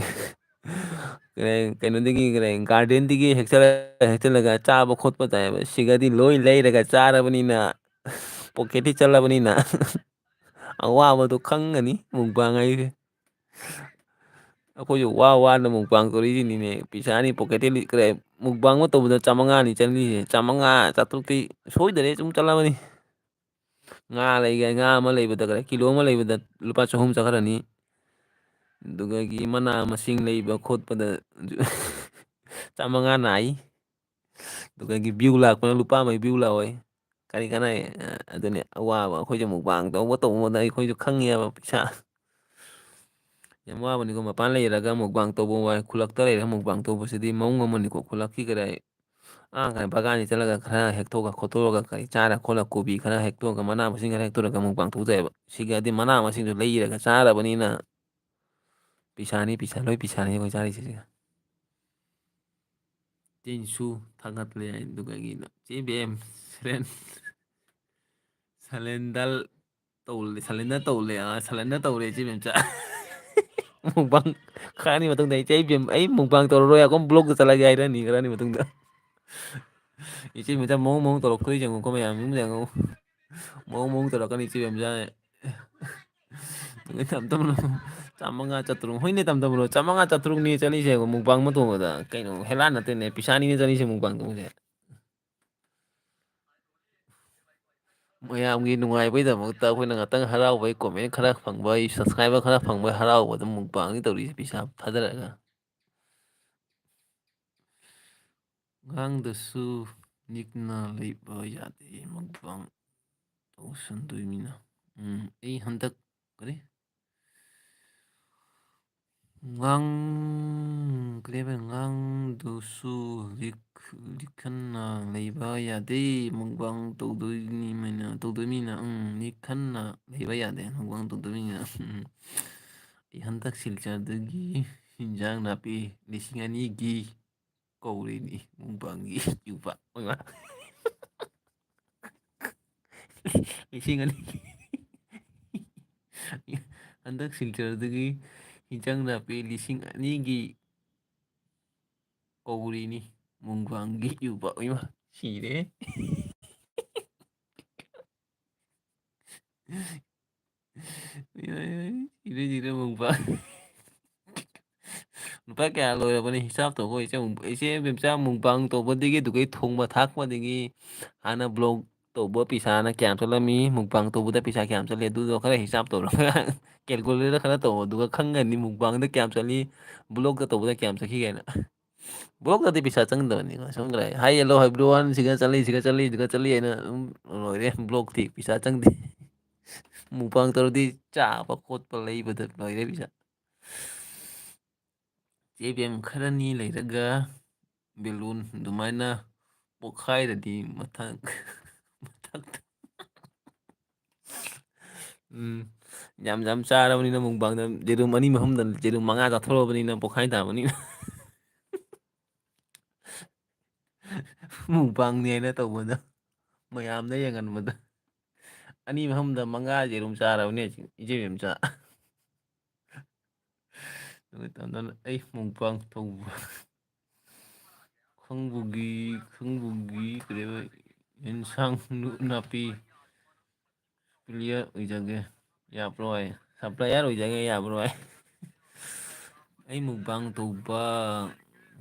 ꯀꯔꯤ, ꯀꯩꯅꯣꯗꯒꯤ, ꯀꯔꯤ, ꯒꯥꯔꯗꯦꯟꯗꯒꯤ ꯍꯦꯛꯆꯜꯂ-, ꯍꯦꯛꯆꯜꯂꯒ ꯆꯥꯕ ꯈꯣꯠꯄ ꯇꯥꯏꯕ꯫ ꯁꯤꯒꯗꯤ ꯂꯣꯏ ꯂꯩꯔꯒ ꯆꯥꯔꯕꯅꯤꯅ ꯄꯣꯀꯦꯠꯇꯤ ꯆꯠꯂꯕꯅꯤꯅ ꯑꯋꯥꯕꯗꯣ ꯈꯪꯒꯅꯤ ꯃꯨꯛꯕꯥꯡ ꯍꯥꯏꯁꯦ꯫ ꯑꯩꯈꯣꯏꯁꯨ ꯋꯥ ꯋꯥꯅ ꯃꯨꯛꯕꯥꯡ ꯇꯧꯔꯤꯁꯤꯅꯤꯅꯦ꯫ ꯄꯩꯁꯥꯅꯤ ꯄꯣꯀꯦꯠꯇ ꯂꯤ-, ꯀꯔꯤ, ꯃꯨꯛꯕꯥꯡ ꯑꯃ ꯇꯧꯕꯗ ꯆꯥꯝꯃꯉꯥꯅꯤ ꯆꯪꯂꯤꯁꯦ꯫ ꯆꯥꯝꯃꯉꯥ, ꯆꯥꯇ꯭ꯔꯨꯛꯇꯤ ꯁꯣꯏꯗ꯭ꯔꯦ ꯑꯗꯨꯝ ꯆꯠꯂꯕꯅꯤ꯫ ꯉꯥ ꯂꯩꯒꯦ, ꯉꯥ ꯑꯃ ꯂꯩꯕꯗ ꯀꯔꯤ, ꯀꯤꯂꯣ ꯑꯃ ꯂꯩꯕꯗ ꯂꯨꯄꯥ ꯆꯍꯨꯝ ꯆꯠꯈ꯭ꯔꯅꯤ꯫ ꯑꯗꯨꯗꯒꯤ ꯃꯅꯥ ꯃꯁꯤꯡ ꯂꯩꯕ ꯈꯣꯠꯄꯗ ꯆꯥꯝꯃꯉꯥ ꯅꯥꯏ꯫ ꯑꯗꯨꯗꯒꯤ ꯚ꯭ꯌꯨ ꯂꯥꯛꯄꯅ ꯂꯨꯄꯥ ꯑꯃꯒꯤ ꯚ꯭ꯌꯨ ꯂꯥꯛꯑꯣꯏ꯫ ꯀꯔꯤ ꯀꯥꯟꯅꯩ? ꯑ, ꯑꯗꯨꯅꯤ ꯑꯋꯥꯕ꯫ ꯑꯩꯈꯣꯏꯁꯨ ꯃꯨꯛꯕꯥꯡ ꯇꯧꯕ ꯇꯧꯕꯗ ꯑꯩꯈꯣꯏꯁꯨ ꯈꯪꯉꯦꯕ ꯄꯩꯁꯥ꯫ ꯌꯥꯝ ꯋꯥꯕꯅꯤꯀꯣ, ꯃꯄꯥꯟ ꯂꯩꯔꯒ mukbang ꯇꯧꯕ ꯋꯥꯏ, ꯈꯨꯜꯂꯛꯇ ꯂꯩꯔꯒ mukbang ꯇꯧꯕꯁꯤꯗꯤ ꯃꯑꯣꯡ ꯑꯃꯅꯤꯀꯣ꯫ ꯈꯨꯜꯂꯛꯀꯤ ꯀꯗꯥꯏ, ꯑꯥ, ꯀꯥꯏ ꯕꯒꯥꯟꯗ ꯆꯠꯂꯒ ꯈꯔ ꯍꯦꯛꯇꯣꯛꯑꯒ ꯈꯣꯠꯇꯣꯛꯑꯒ ꯀꯔꯤ ꯆꯥꯔ ꯈꯣꯠꯂ, ꯀꯣꯕꯤ ꯈꯔ ꯍꯦꯛꯇꯣꯛꯑꯒ, ꯃꯅꯥ ꯃꯁꯤꯡ ꯈꯔ ꯍꯦꯛꯇꯣꯛꯑꯒ mukbang ꯇꯧꯖꯩꯑꯕ꯫ ꯁꯤꯒꯗꯤ ꯃꯅꯥ ꯃꯁꯤꯡꯗꯣ ꯂꯩꯔꯒ ꯆꯥꯔꯕꯅꯤꯅ ꯄꯩꯁꯥꯅꯤ, ꯄꯩꯁꯥ, ꯂꯣꯏ ꯄꯩꯁꯥꯅꯤ ꯑꯩꯈꯣꯏ ꯆꯥꯔꯤꯁꯦ ꯁꯤꯒ꯫ ꯆꯤꯟꯁꯨ ꯊꯥꯒꯠꯂꯦ ꯑꯗꯨꯒ ꯑꯩꯒꯤꯗ ꯆꯦ ꯕꯦꯝ ꯁꯔꯦꯟ-, ꯁꯂꯦꯟꯗꯜ ꯇꯧꯂꯦ, ꯁꯂꯦꯟꯗꯔ ꯇꯧꯂꯦ, ꯑꯥ, ꯁꯂꯦꯟꯗꯔ ꯇꯧꯔꯦ ꯏꯆꯦ ꯃꯦꯝꯆꯥ꯫ Mukbang ꯈꯔꯅꯤ ꯃꯇꯨꯡꯗ ꯏꯆꯦ ꯏꯕꯦꯝ, ꯑꯩ mukbang ꯇꯧꯔꯔꯣꯏ, ꯑꯀꯨꯝ blockꯇ ꯆꯠꯂꯒꯦ ꯍꯥꯏꯔꯅꯤ ꯈꯔꯅꯤ ꯃꯇꯨꯡꯗ꯫ ꯏꯆꯦ ꯃꯦꯝꯆꯥ ꯃꯑꯣꯡ ꯃꯑꯣꯡ ꯇꯧꯔꯛꯇꯣꯏ ꯌꯦꯡꯉꯨꯀꯣ ꯃꯌꯥꯝ, ꯌꯦꯡꯉꯨ꯫ ꯃꯑꯣꯡ ꯃꯑꯣꯡ ꯇꯧꯔꯛꯀꯅꯤ ꯏꯆꯦ ꯃꯦꯝꯆꯥ꯫ ꯇꯝ ꯇꯝ ꯆꯥꯝꯃꯉꯥ ꯆꯥꯇ꯭ꯔꯨꯛ꯫ ꯍꯣꯏꯅꯦ ꯇꯝ ꯇꯝ ꯆꯥꯝꯃꯉꯥ ꯆꯥꯇ꯭ꯔꯨꯛꯅꯤ ꯆꯠꯂꯤꯁꯦ mukbang ꯑꯃ ꯇꯣꯡꯕꯗ꯫ ꯀꯩꯅꯣ ꯍꯦꯂꯥ ꯅꯠꯇꯦꯅꯦ, ꯄꯩꯁꯥꯅꯤꯅꯦ ꯆꯠꯂꯤꯁꯦ mukbang ꯇꯣꯡꯕꯁꯦ꯫ ꯃꯌꯥꯝꯒꯤ ꯅꯨꯡꯉꯥꯏꯕꯒꯤꯗꯃꯛꯇ ꯑꯩꯈꯣꯏꯅ ꯉꯥꯛꯇꯪ ꯍꯔꯥꯎꯕꯩ comment ꯈꯔ ꯐꯪꯕ, subscriber ꯈꯔ ꯐꯪꯕ ꯍꯔꯥꯎꯕꯗ mukbangꯅꯤ ꯇꯧꯔꯤꯁꯦ ꯄꯩꯁꯥ ꯊꯥꯗꯔꯒ꯫ ꯉꯥꯡꯗꯁꯨ ꯅꯤꯛꯅ ꯂꯩꯕ ꯌꯥꯗꯦ, mukbang ꯇꯧꯁꯟꯗꯣꯏꯃꯤꯅ꯫ ꯎꯝ, ꯑꯩ ꯍꯟꯗꯛ ꯀꯔꯤ? ꯉꯥꯡ-, ꯀꯔꯤ ꯍꯥꯏꯕ? ꯉꯥꯡꯗꯨꯁꯨ ꯂꯤꯛ-, ꯂꯤꯛꯈꯟꯅ ꯂꯩꯕ ꯌꯥꯗꯦ꯫ Mukbang ꯇꯧꯗꯣꯏꯅꯤꯃꯤꯅ, ꯇꯧꯗꯣꯏꯃꯤꯅ꯫ ꯎꯝ, ꯂꯤꯛꯈꯟꯅ ꯂꯩꯕ ꯌꯥꯗꯦ꯫ Mukbang ꯇꯧꯗꯣꯏꯃꯤꯅ꯫ ꯎꯝ꯫ ꯑꯩ ꯍꯟꯗꯛ ꯁꯤꯜꯆꯔꯗꯒꯤ ꯍꯤꯟꯖꯥꯡ ꯅꯥꯄꯤ ꯂꯤꯁꯤꯡ ꯑꯅꯤꯒꯤ ꯀꯧꯔꯤꯅꯤ mukbangꯒꯤ ꯌꯨꯄꯥ꯫ ꯑꯣꯏꯃꯥ꯫ ꯂꯤꯁꯤꯡ ꯑꯅꯤ꯫ ꯍꯟꯗꯛ ꯁꯤꯜꯆꯔꯗꯒꯤ ꯍꯤꯟꯖꯥꯡ ꯅꯥꯄꯤ ꯂꯤꯁꯤꯡ ꯑꯅꯤꯒꯤ ꯀꯧꯔꯤꯅꯤ mukbangꯒꯤ ꯌꯨꯄꯥ꯫ ꯑꯣꯏꯃꯥ, ꯁꯤꯔꯦ꯫ ꯁꯤꯔꯦ, ꯁꯤꯔꯦ, mukbang꯫ ꯂꯨꯄꯥ ꯀꯌꯥ ꯂꯣꯏꯔꯕꯅꯤ ꯍꯤꯁꯥꯞ ꯇꯧꯕ? ꯏꯆꯦ, ꯏꯆꯦ ꯕꯦꯝꯆꯥ, mukbang ꯇꯧꯕꯗꯒꯤ, ꯑꯗꯨꯒꯩ ꯊꯣꯡꯕ ꯊꯥꯛꯄꯗꯒꯤ, ꯍꯥꯟꯅ vlog ꯇꯧꯕ ꯄꯩꯁꯥꯅ ꯀꯌꯥꯝ ꯆꯠꯂꯝꯃꯤ, mukbang ꯇꯧꯕꯗ ꯄꯩꯁꯥ ꯀꯌꯥꯝ ꯆꯠꯂꯤ, ꯑꯗꯨꯗꯣ ꯈꯔ ꯍꯤꯁꯥꯞ ꯇꯧꯔꯒ, calculator ꯈꯔ ꯇꯧ, ꯑꯗꯨꯒ ꯈꯪꯒꯅꯤ mukbangꯗ ꯀꯌꯥꯝ ꯆꯠꯂꯤ, vlogꯇ ꯇꯧꯕꯗ ꯀꯌꯥꯝ ꯆꯠꯈꯤ ꯀꯥꯏꯅ꯫ Vlogꯇꯗꯤ ꯄꯩꯁꯥ ꯆꯪꯗꯕꯅꯤ, ꯁꯝꯅ ꯍꯥꯏ, "Hello everyone", ꯁꯤꯒ ꯆꯠꯂꯤ, ꯁꯤꯒ ꯆꯠꯂꯤ, ꯁꯤꯒ ꯆꯠꯂꯤ ꯍꯥꯏꯅ ꯑꯗꯨꯝ ꯂꯣꯏꯔꯦ꯫ Vlogꯇꯤ ꯄꯩꯁꯥ ꯆꯪꯗꯦ꯫ Mukbang ꯇꯧꯔꯗꯤ ꯆꯥꯕ ꯈꯣꯠꯄ ꯂꯩꯕꯗ ꯂꯣꯏꯔꯦ ꯄꯩꯁꯥ꯫ ꯆꯦ ꯕꯦꯝ, ꯈꯔꯅꯤ ꯂꯩꯔꯒ ꯕꯦꯂꯨꯟ ꯑꯗꯨꯃꯥꯏꯅ ꯄꯣꯛꯈꯥꯏꯔꯗꯤ ꯃꯊꯛ ꯃꯊꯛꯇ꯫ ꯎꯝ, ꯌꯥꯝ ꯌꯥꯝ ꯆꯥꯔꯕꯅꯤꯅ ꯃꯨꯛꯕꯥꯡꯗ ꯌꯦꯔꯨꯝ ꯑꯅꯤ ꯑꯍꯨꯝꯗ ꯌꯦꯔꯨꯝ ꯃꯉꯥ ꯆꯥꯊꯣꯔꯛꯑꯕꯅꯤꯅ ꯄꯣꯛꯈꯥꯏ ꯇꯥꯕꯅꯤꯅ꯫ ꯃꯨꯛꯕꯥꯡꯅꯤ ꯍꯥꯏꯅ ꯇꯧꯕꯗ, ꯃꯌꯥꯝꯗ ꯌꯦꯡꯍꯟꯕꯗ꯫ ꯑꯅꯤ ꯑꯍꯨꯝꯗ ꯃꯉꯥ ꯌꯦꯔꯨꯝ ꯆꯥꯔꯕꯅꯦ ꯏꯆꯦ ꯕꯦꯝꯆꯥ꯫ ꯑꯗꯨꯒ ꯇꯞ ꯇꯞꯅ ꯑꯩ ꯃꯨꯛꯕꯥꯡ ꯇꯧꯕ꯫ ꯈꯪꯕꯨꯒꯤ, ꯈꯪꯕꯨꯒꯤ ꯀꯔꯤꯕ, ꯌꯦꯟꯁꯥꯡ ꯅꯨ-, ꯅꯥꯄꯤ supplier ꯑꯣꯏꯖꯒꯦ ꯌꯥꯕ꯭ꯔꯣ ꯍꯥꯏ? Supplier ꯑꯣꯏꯖꯒꯦ ꯌꯥꯕ꯭ꯔꯣ ꯍꯥꯏ? ꯑꯩ ꯃꯨꯛꯕꯥꯡ ꯇꯧꯕ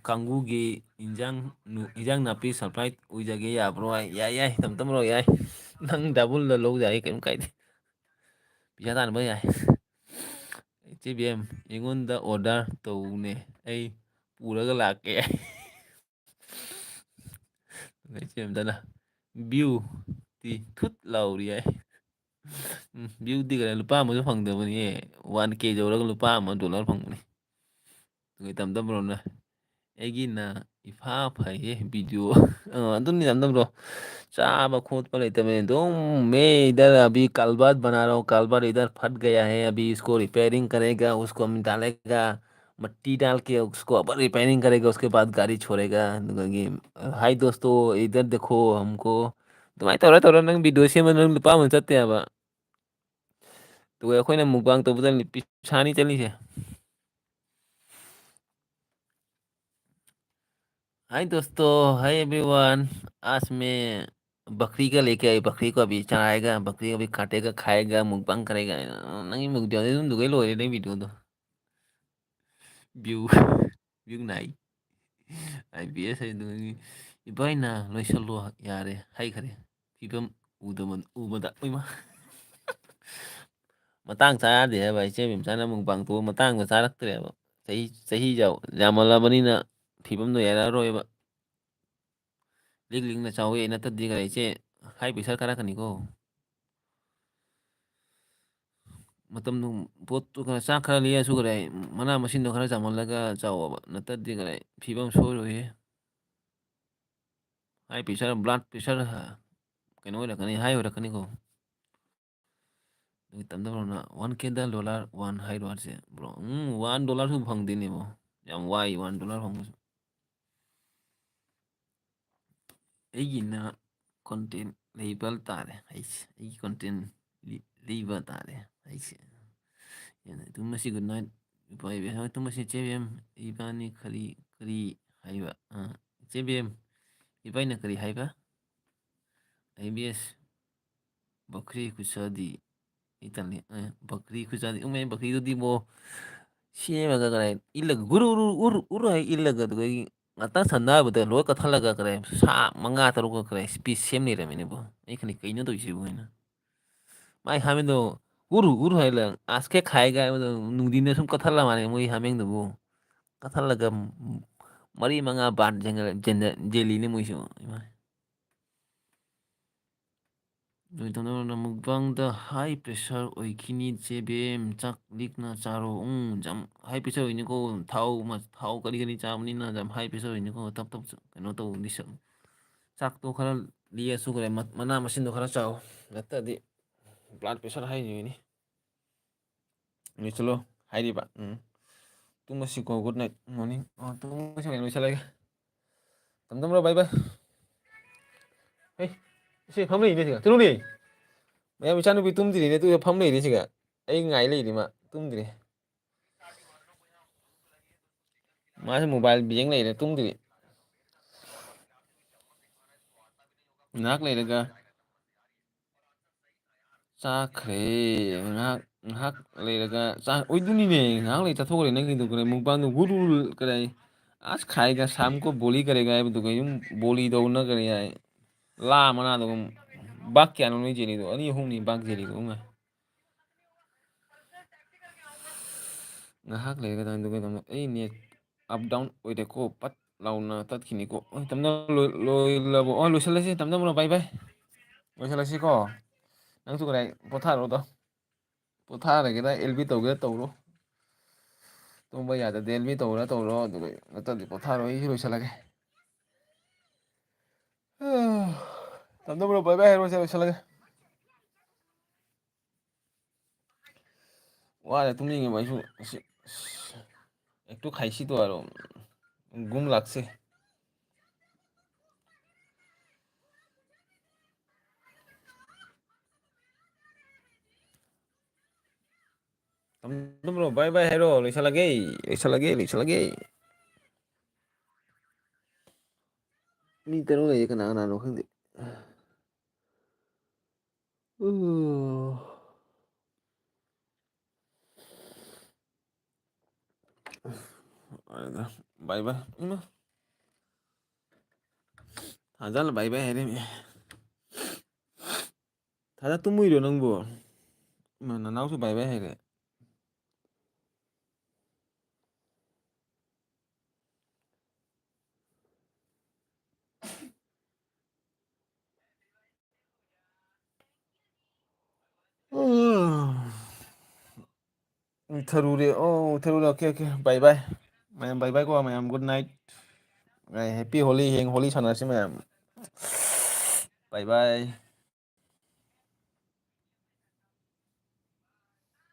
ꯀꯥꯡꯕꯨꯒꯤ ꯏꯟꯖꯥꯡ ꯅꯨ-, ꯏꯟꯖꯥꯡ ꯅꯥꯄꯤ supply ꯑꯣꯏꯖꯒꯦ ꯌꯥꯕ꯭ꯔꯣ ꯍꯥꯏ? ꯌꯥꯏ, ꯌꯥꯏ, ꯇꯝ ꯇꯝꯔꯣ, ꯌꯥꯏ꯫ ꯅꯪ double ꯂ ꯂꯧ ꯌꯥꯏ, ꯀꯩꯝ ꯀꯥꯏꯗꯦ꯫ ꯄꯩꯁꯥ ꯇꯥꯟꯕ ꯌꯥꯏ꯫ ꯏꯆꯦ ꯕꯦꯝ, ꯑꯩꯉꯣꯟꯗ order ꯇꯧꯅꯦ, ꯑꯩ ꯄꯨꯔꯒ ꯂꯥꯛꯀꯦ꯫ ꯏꯆꯦ ꯕꯦꯝꯇꯅ view ꯇꯤ ꯊꯨꯠ ꯂꯥꯎꯔꯤ ꯍꯥꯏ꯫ ꯎꯝ, view ꯗꯤ ꯀꯩꯅꯣ, ꯂꯨꯄꯥ ꯑꯃꯁꯨ ꯐꯪꯗꯕꯅꯤꯍꯦ꯫ One K ꯌꯧꯔꯒ ꯂꯨꯄꯥ ꯑꯃ dollar ꯐꯪꯕꯅꯤ꯫ ꯑꯗꯨꯒ ꯇꯝ ꯇꯝꯕ꯭ꯔꯣꯅ, ꯑꯩꯒꯤꯅ ꯏꯐꯥ ꯐꯩꯌꯦ video꯫ ꯑ, ꯑꯗꯨꯅꯤ ꯇꯝ ꯇꯝꯕ꯭ꯔꯣ꯫ ꯆꯥꯕ ꯈꯣꯠꯄ ꯂꯩꯇꯕꯅꯤ ꯑꯗꯨꯝ, मैं इधर अभी कालबात बना रहा हूँ, कालबात इधर फट गया है, अभी इसको repairing करेगा, उसको हम डालेगा, मट्टी डाल के उसको अब repairing करेगा, उसके बाद गाड़ी छोड़ेगा꯫ ꯑꯗꯨꯒꯤ, "हाय दोस्तों, इधर देखो हमको", ꯑꯗꯨꯃꯥꯏꯅ ꯇꯧꯔ ꯇꯧꯔ ꯅꯪ video ꯁꯦꯝꯕ ꯅꯪ ꯂꯨꯄꯥ ꯑꯃ ꯆꯠꯇꯦ ꯍꯥꯏꯕ꯫ ꯑꯗꯨꯒ ꯑꯩꯈꯣꯏꯅ mukbang ꯇꯧꯕꯗ ꯄꯩꯁꯥꯅꯤ ꯆꯠꯂꯤꯁꯦ꯫ हाय दोस्तों, हाय everyone। आज मैं बकरी का लेके आई, बकरी को अभी चढ़ाएगा, बकरी को अभी काटेगा, खाएगा, mukbang करेगा। ꯅꯪꯒꯤ video ꯑꯗꯨꯝ ꯗꯨꯒꯩ ꯂꯣꯏꯔꯦ ꯅꯪ video ꯗꯣ꯫ View, view ꯅꯥꯏ꯫ ꯑꯥꯏ ꯄꯤ ꯑꯦꯁ ꯍꯥꯏꯗꯨꯒꯤ ꯏꯕꯥꯏꯅ ꯂꯣꯏꯁꯜꯂꯣ ꯌꯥꯔꯦ ꯍꯥꯏꯈꯔꯦ꯫ ꯐꯤꯕꯝ ꯎꯗꯕ-, ꯎꯕꯗ, ꯎꯏꯃ꯫ ꯃꯇꯥꯡ ꯆꯥꯗꯦ ꯍꯥꯏꯕ, ꯏꯆꯦ ꯕꯦꯝꯆꯥꯅ mukbang ꯇꯧꯕ ꯃꯇꯥꯡꯗ ꯆꯥꯔꯛꯇ꯭ꯔꯦꯕ꯫ ꯆꯍꯤ, ꯆꯍꯤ ꯌꯥꯝ-, ꯌꯥꯝꯃꯜꯂꯕꯅꯤꯅ ꯐꯤꯕꯝꯗꯣ ꯌꯥꯔꯛꯑꯔꯣꯏꯕ꯫ ꯂꯤꯛ ꯂꯤꯛꯅ ꯆꯥꯎꯋꯦ ꯅꯠꯇ꯭ꯔꯗꯤ ꯀꯔꯤ ꯏꯆꯦ high pressure ꯀꯥꯔꯛꯀꯅꯤꯀꯣ꯫ ꯃꯇꯝꯗꯨ, ꯄꯣꯠꯇꯨ ꯈꯔ, ꯆꯥꯛ ꯈꯔ ꯂꯦꯡꯉꯁꯨ ꯈꯔ, ꯃꯅꯥ ꯃꯁꯤꯡꯗꯣ ꯈꯔ ꯆꯥꯃꯜꯂꯒ ꯆꯥꯎꯑꯣꯕ, ꯅꯠꯇ꯭ꯔꯗꯤ ꯈꯔ ꯐꯤꯕꯝ ꯁꯣꯏꯔꯣꯏꯍꯦ꯫ High pressure, blood pressure, ꯀꯩꯅꯣ ꯑꯣꯏꯔꯛꯀꯅꯤ, high ꯑꯣꯏꯔꯛꯀꯅꯤꯀꯣ꯫ ꯑꯗꯨꯒꯤ ꯇꯝꯗꯕ꯭ꯔꯣꯅ one K ꯗ dollar one ꯍꯥꯏꯔꯣ ꯍꯥꯏꯁꯦ, bro? ꯎꯝ, one dollar ꯁꯨ ꯐꯪꯗꯦꯅꯦꯕꯣ꯫ ꯌꯥꯝ ꯋꯥꯏ one dollar ꯐꯪꯕꯁꯨ꯫ ꯑꯩꯒꯤꯅ content ꯂꯩꯕ ꯇꯥꯔꯦ ꯑꯩꯁꯦ꯫ ꯑꯩꯒꯤ content ꯂꯤ-, ꯂꯩꯕ ꯇꯥꯔꯦ ꯑꯩꯁꯦ꯫ ꯌꯥꯝꯅ ꯇꯨꯝꯃꯁꯤ, good night꯫ ꯏꯄꯥ ꯏꯕꯦꯝ, ꯍꯣꯏ, ꯇꯨꯝꯃꯁꯤ, ꯆꯦ ꯕꯦꯝ꯫ ꯏꯕꯥꯅꯤ ꯀꯔꯤ, ꯀꯔꯤ ꯍꯥꯏꯕ? ꯑ, ꯆꯦ ꯕꯦꯝ, ꯏꯕꯥꯅꯤꯅ ꯀꯔꯤ ꯍꯥꯏꯕ? ꯑꯥꯏ ꯕꯤ ꯑꯦꯁ꯫ ꯕꯀ꯭ꯔꯤ ꯈꯨꯆꯥꯗꯤ꯫ ꯑꯩ ꯇꯜꯂꯤ꯫ ꯑ, ꯕꯀ꯭ꯔꯤ ꯈꯨꯆꯥꯗꯤ꯫ ꯎꯝ, ꯑꯩ ꯕꯀ꯭ꯔꯤꯗꯨꯗꯤ ꯕꯣ, ꯁꯦꯝꯃꯒ ꯀꯗꯥꯏ ꯏꯜꯂꯒ ꯒꯨꯔꯨ ꯎꯔꯨ ꯎꯔꯨ ꯎꯔꯨ ꯍꯥꯏ ꯏꯜꯂꯒ, ꯑꯗꯨꯒ ꯑꯩ ꯉꯥꯛꯇꯪ ꯁꯟꯅꯥꯕꯗ ꯂꯣꯏ ꯀꯠꯊꯠꯂꯒ ꯀꯗꯥꯏ ꯁꯥ ꯃꯉꯥ ꯇꯔꯨꯛꯀ ꯀꯗꯥꯏ piece ꯁꯦꯝ ꯂꯩꯔꯝꯃꯤꯅꯦꯕꯣ꯫ ꯑꯩ ꯈꯜꯂꯤ, "ꯀꯩꯅꯣ ꯇꯧꯔꯤꯁꯤꯕꯨ?" ꯍꯥꯏꯅ꯫ ꯃꯥꯏ ꯍꯥꯃꯦꯡꯗꯣ ꯎꯔꯨ ꯎꯔꯨ ꯍꯥꯏꯂ, ꯑꯁ ꯀꯦ ꯈꯥꯏꯒ ꯍꯥꯏꯕꯗꯣ ꯅꯨꯡꯊꯤꯟꯗ ꯁꯨꯝ ꯀꯠꯊꯠꯂ ꯃꯥꯜꯂꯦ ꯃꯣꯏ ꯍꯥꯃꯦꯡꯗꯨꯕꯨ꯫ ꯀꯠꯊꯠꯂꯒ ꯃꯔꯤ ꯃꯉꯥ ꯕꯥꯟ ꯖꯦꯟꯖ-, ꯖꯦꯟꯖ-, ꯖꯦꯜꯂꯤꯅꯦ ꯃꯣꯏꯁꯨ꯫ ꯏꯃꯥꯏ꯫ ꯅꯨꯃꯤꯗꯥꯡꯗ mukbang ꯗ high pressure ꯑꯣꯏꯈꯤꯅꯤ ꯆꯦ ꯕꯦꯝ, ꯆꯥꯛ ꯂꯤꯛꯅ ꯆꯥꯔꯣ꯫ ꯎꯝ, ꯌꯥꯝ high pressure ꯑꯣꯏꯅꯤꯀꯣ꯫ ꯊꯥꯎ ꯃ-, ꯊꯥꯎ ꯀꯔꯤ ꯀꯔꯤ ꯆꯥꯕꯅꯤꯅ ꯌꯥꯝ high pressure ꯑꯣꯏꯅꯤꯀꯣ꯫ ꯇꯞ ꯇꯞ ꯆ-, ꯀꯩꯅꯣ ꯇꯧꯕꯗꯤ ꯁ-, ꯆꯥꯛꯇꯣ ꯈꯔ ꯂꯤꯛꯑꯁꯨ ꯈꯔ ꯃ-, ꯃꯅꯥ ꯃꯁꯤꯡꯗꯣ ꯈꯔ ꯆꯥꯎ꯫ ꯅꯠꯇ꯭ꯔꯗꯤ blood pressure high ꯑꯣꯏꯅꯤ꯫ ꯂꯣꯏꯁꯤꯜꯂꯣ ꯍꯥꯏꯔꯤꯕ꯫ ꯎꯝ꯫ ꯇꯨꯝꯃꯁꯤꯀꯣ, good night, morning꯫ ꯑꯣ, ꯇꯨꯝꯃꯁꯤ, ꯂꯣꯏꯁꯤꯜꯂꯒꯦ꯫ ꯇꯝ ꯇꯝꯔꯣ, bye bye꯫ ꯍꯩ, ꯏꯆꯦ ꯐꯝ ꯂꯩꯅꯦ ꯁꯤꯒ꯫ ꯆꯠꯂꯨꯅꯦ꯫ ꯃꯌꯥꯝ ꯏꯆꯥꯅꯨꯄꯤ ꯇꯨꯝꯗ꯭ꯔꯤꯅꯦ, ꯑꯗꯨꯒ ꯐꯝ ꯂꯩꯔꯦ ꯁꯤꯒ꯫ ꯑꯩ ꯉꯥꯏ ꯂꯩꯔꯤ ꯃꯥ, ꯇꯨꯝꯗ꯭ꯔꯤ꯫ ꯃꯥꯁꯨ mobile ꯌꯦꯡ ꯂꯩꯔꯦ, ꯇꯨꯝꯗ꯭ꯔꯤ꯫ ꯉꯥꯏꯍꯥꯛ ꯂꯩꯔꯒ ꯆꯥꯈ꯭ꯔꯦ꯫ ꯉꯥꯏꯍꯥꯛ, ꯉꯥꯏꯍꯥꯛ ꯂꯩꯔꯒ ꯆꯥ-, ꯑꯣꯏꯗꯣꯏꯅꯤꯅꯦ꯫ ꯉꯥꯏꯍꯥꯛ ꯂꯩ ꯆꯥꯊꯣꯛꯈ꯭ꯔꯦ ꯅꯪꯒꯤꯗꯨ ꯀꯔꯤ mukbang ꯗꯨ ꯒꯨꯔꯨ ꯀꯔꯤ, ꯑꯁ ꯈꯥꯏꯒ ꯁꯥꯝꯀꯣ ꯕꯣꯂꯤ ꯀꯔꯤ ꯀꯥꯏꯕꯗꯨ ꯀꯩ ꯕꯣꯂꯤꯗꯧꯅ ꯀꯔꯤ ꯍꯥꯏ, ꯂꯥ ꯃꯅꯥꯗꯨꯒ ꯕꯥꯛ ꯀꯌꯥꯅꯣ ꯅꯣꯏ ꯖꯦꯂꯤꯗꯣ? ꯑꯅꯤ ꯑꯍꯨꯝꯅꯤ ꯕꯥꯛ ꯖꯦꯂꯤꯗꯣ꯫ ꯎꯝ꯫ ꯉꯥꯏꯍꯥꯛ ꯂꯩꯔꯒ ꯇꯧꯔꯅꯤ, ꯑꯗꯨꯒ ꯑꯗꯨꯝ ꯑꯩ net up down ꯑꯣꯏꯔꯦꯀꯣ, ꯄꯠ ꯂꯥꯎꯅ ꯇꯠꯈꯤꯅꯤꯀꯣ꯫ ꯑꯣ, ꯇꯝꯅ ꯂꯣꯏ-, ꯂꯣꯏꯂꯕꯣ? ꯑꯣ, ꯂꯣꯏꯁꯤꯜꯂꯁꯤ, ꯇꯝꯅ ꯃꯔꯣ, bye bye꯫ ꯂꯣꯏꯁꯤꯜꯂꯁꯤꯀꯣ꯫ ꯅꯪꯁꯨ ꯀꯗꯥꯏ ꯄꯣꯊꯥꯔꯣꯗꯣ꯫ ꯄꯣꯊꯥꯔꯒꯦꯔꯥ ꯑꯦꯜ ꯕꯤ ꯇꯧꯒꯦꯔꯥ ꯇꯧꯔꯣ꯫ ꯇꯨꯝꯕ ꯌꯥꯗꯗꯤ ꯑꯦꯜ ꯕꯤ ꯇꯧꯒꯦꯔꯥ ꯇꯧꯔꯣ, ꯑꯗꯨꯒ ꯅꯠꯇ꯭ꯔꯗꯤ ꯄꯣꯊꯥꯔꯣ, ꯑꯩꯁꯨ ꯂꯣꯏꯁꯤꯜꯂꯒꯦ꯫ ꯇꯝꯗꯕ꯭ꯔꯣ, ꯕꯥꯏ ꯕꯥꯏ ꯍꯥꯏꯔꯣ, ꯁꯦ ꯂꯣꯏꯁꯤꯜꯂꯒꯦ꯫ ꯋꯥꯔꯦ, ꯇꯨꯝꯅꯤꯡꯉꯦꯕ ꯑꯩꯁꯨ꯫ ꯑꯁꯤ, ꯑꯁ, ꯑꯦꯛꯇꯨ ꯈꯥꯏꯁꯤ ꯇꯣ ꯍꯥꯏꯔꯣ꯫ ꯒꯨꯝ ꯂꯥꯛꯁꯦ꯫ ꯇꯝꯗꯕ꯭ꯔꯣ, ꯕꯥꯏ ꯕꯥꯏ ꯍꯥꯏꯔꯣ, ꯂꯣꯏꯁꯤꯜꯂꯒꯦ, ꯂꯣꯏꯁꯤꯜꯂꯒꯦ, ꯂꯣꯏꯁꯤꯜꯂꯒꯦ꯫ ꯃꯤ ꯇꯔꯨꯛ ꯂꯩꯌꯦ, ꯀꯅꯥ ꯀꯅꯥꯅꯣ ꯈꯪꯗꯦ꯫ ꯎꯝ꯫ ꯕꯥꯏ ꯕꯥꯏ꯫ ꯏꯃꯥ꯫ ꯊꯥꯖꯜ ꯕꯥꯏ ꯕꯥꯏ ꯍꯥꯏꯔꯦ꯫ ꯊꯥꯖ ꯇꯨꯝꯃꯨꯏꯔꯣ ꯅꯪꯕꯨ? ꯏꯃꯥ, ꯅꯅꯥꯎꯁꯨ ꯕꯥꯏ ꯕꯥꯏ ꯍꯥꯏꯔꯦ꯫ ꯎꯝ꯫ ꯎꯏꯊꯔꯨꯔꯦ꯫ ꯑꯣ, ꯎꯏꯊꯔꯨꯔꯦ꯫ Okay, okay. ꯕꯥꯏ ꯕꯥꯏ꯫ ꯃꯌꯥꯝ ꯕꯥꯏ ꯕꯥꯏ ꯀꯣ, ꯃꯌꯥꯝ꯫ Good night. ꯍꯦꯄꯤ ꯍꯣꯂꯤ꯫ ꯍꯌꯦꯡ ꯍꯣꯂꯤ ꯁꯥꯟꯅꯔꯁꯤ ꯃꯌꯥꯝ꯫ ꯕꯥꯏ ꯕꯥꯏ꯫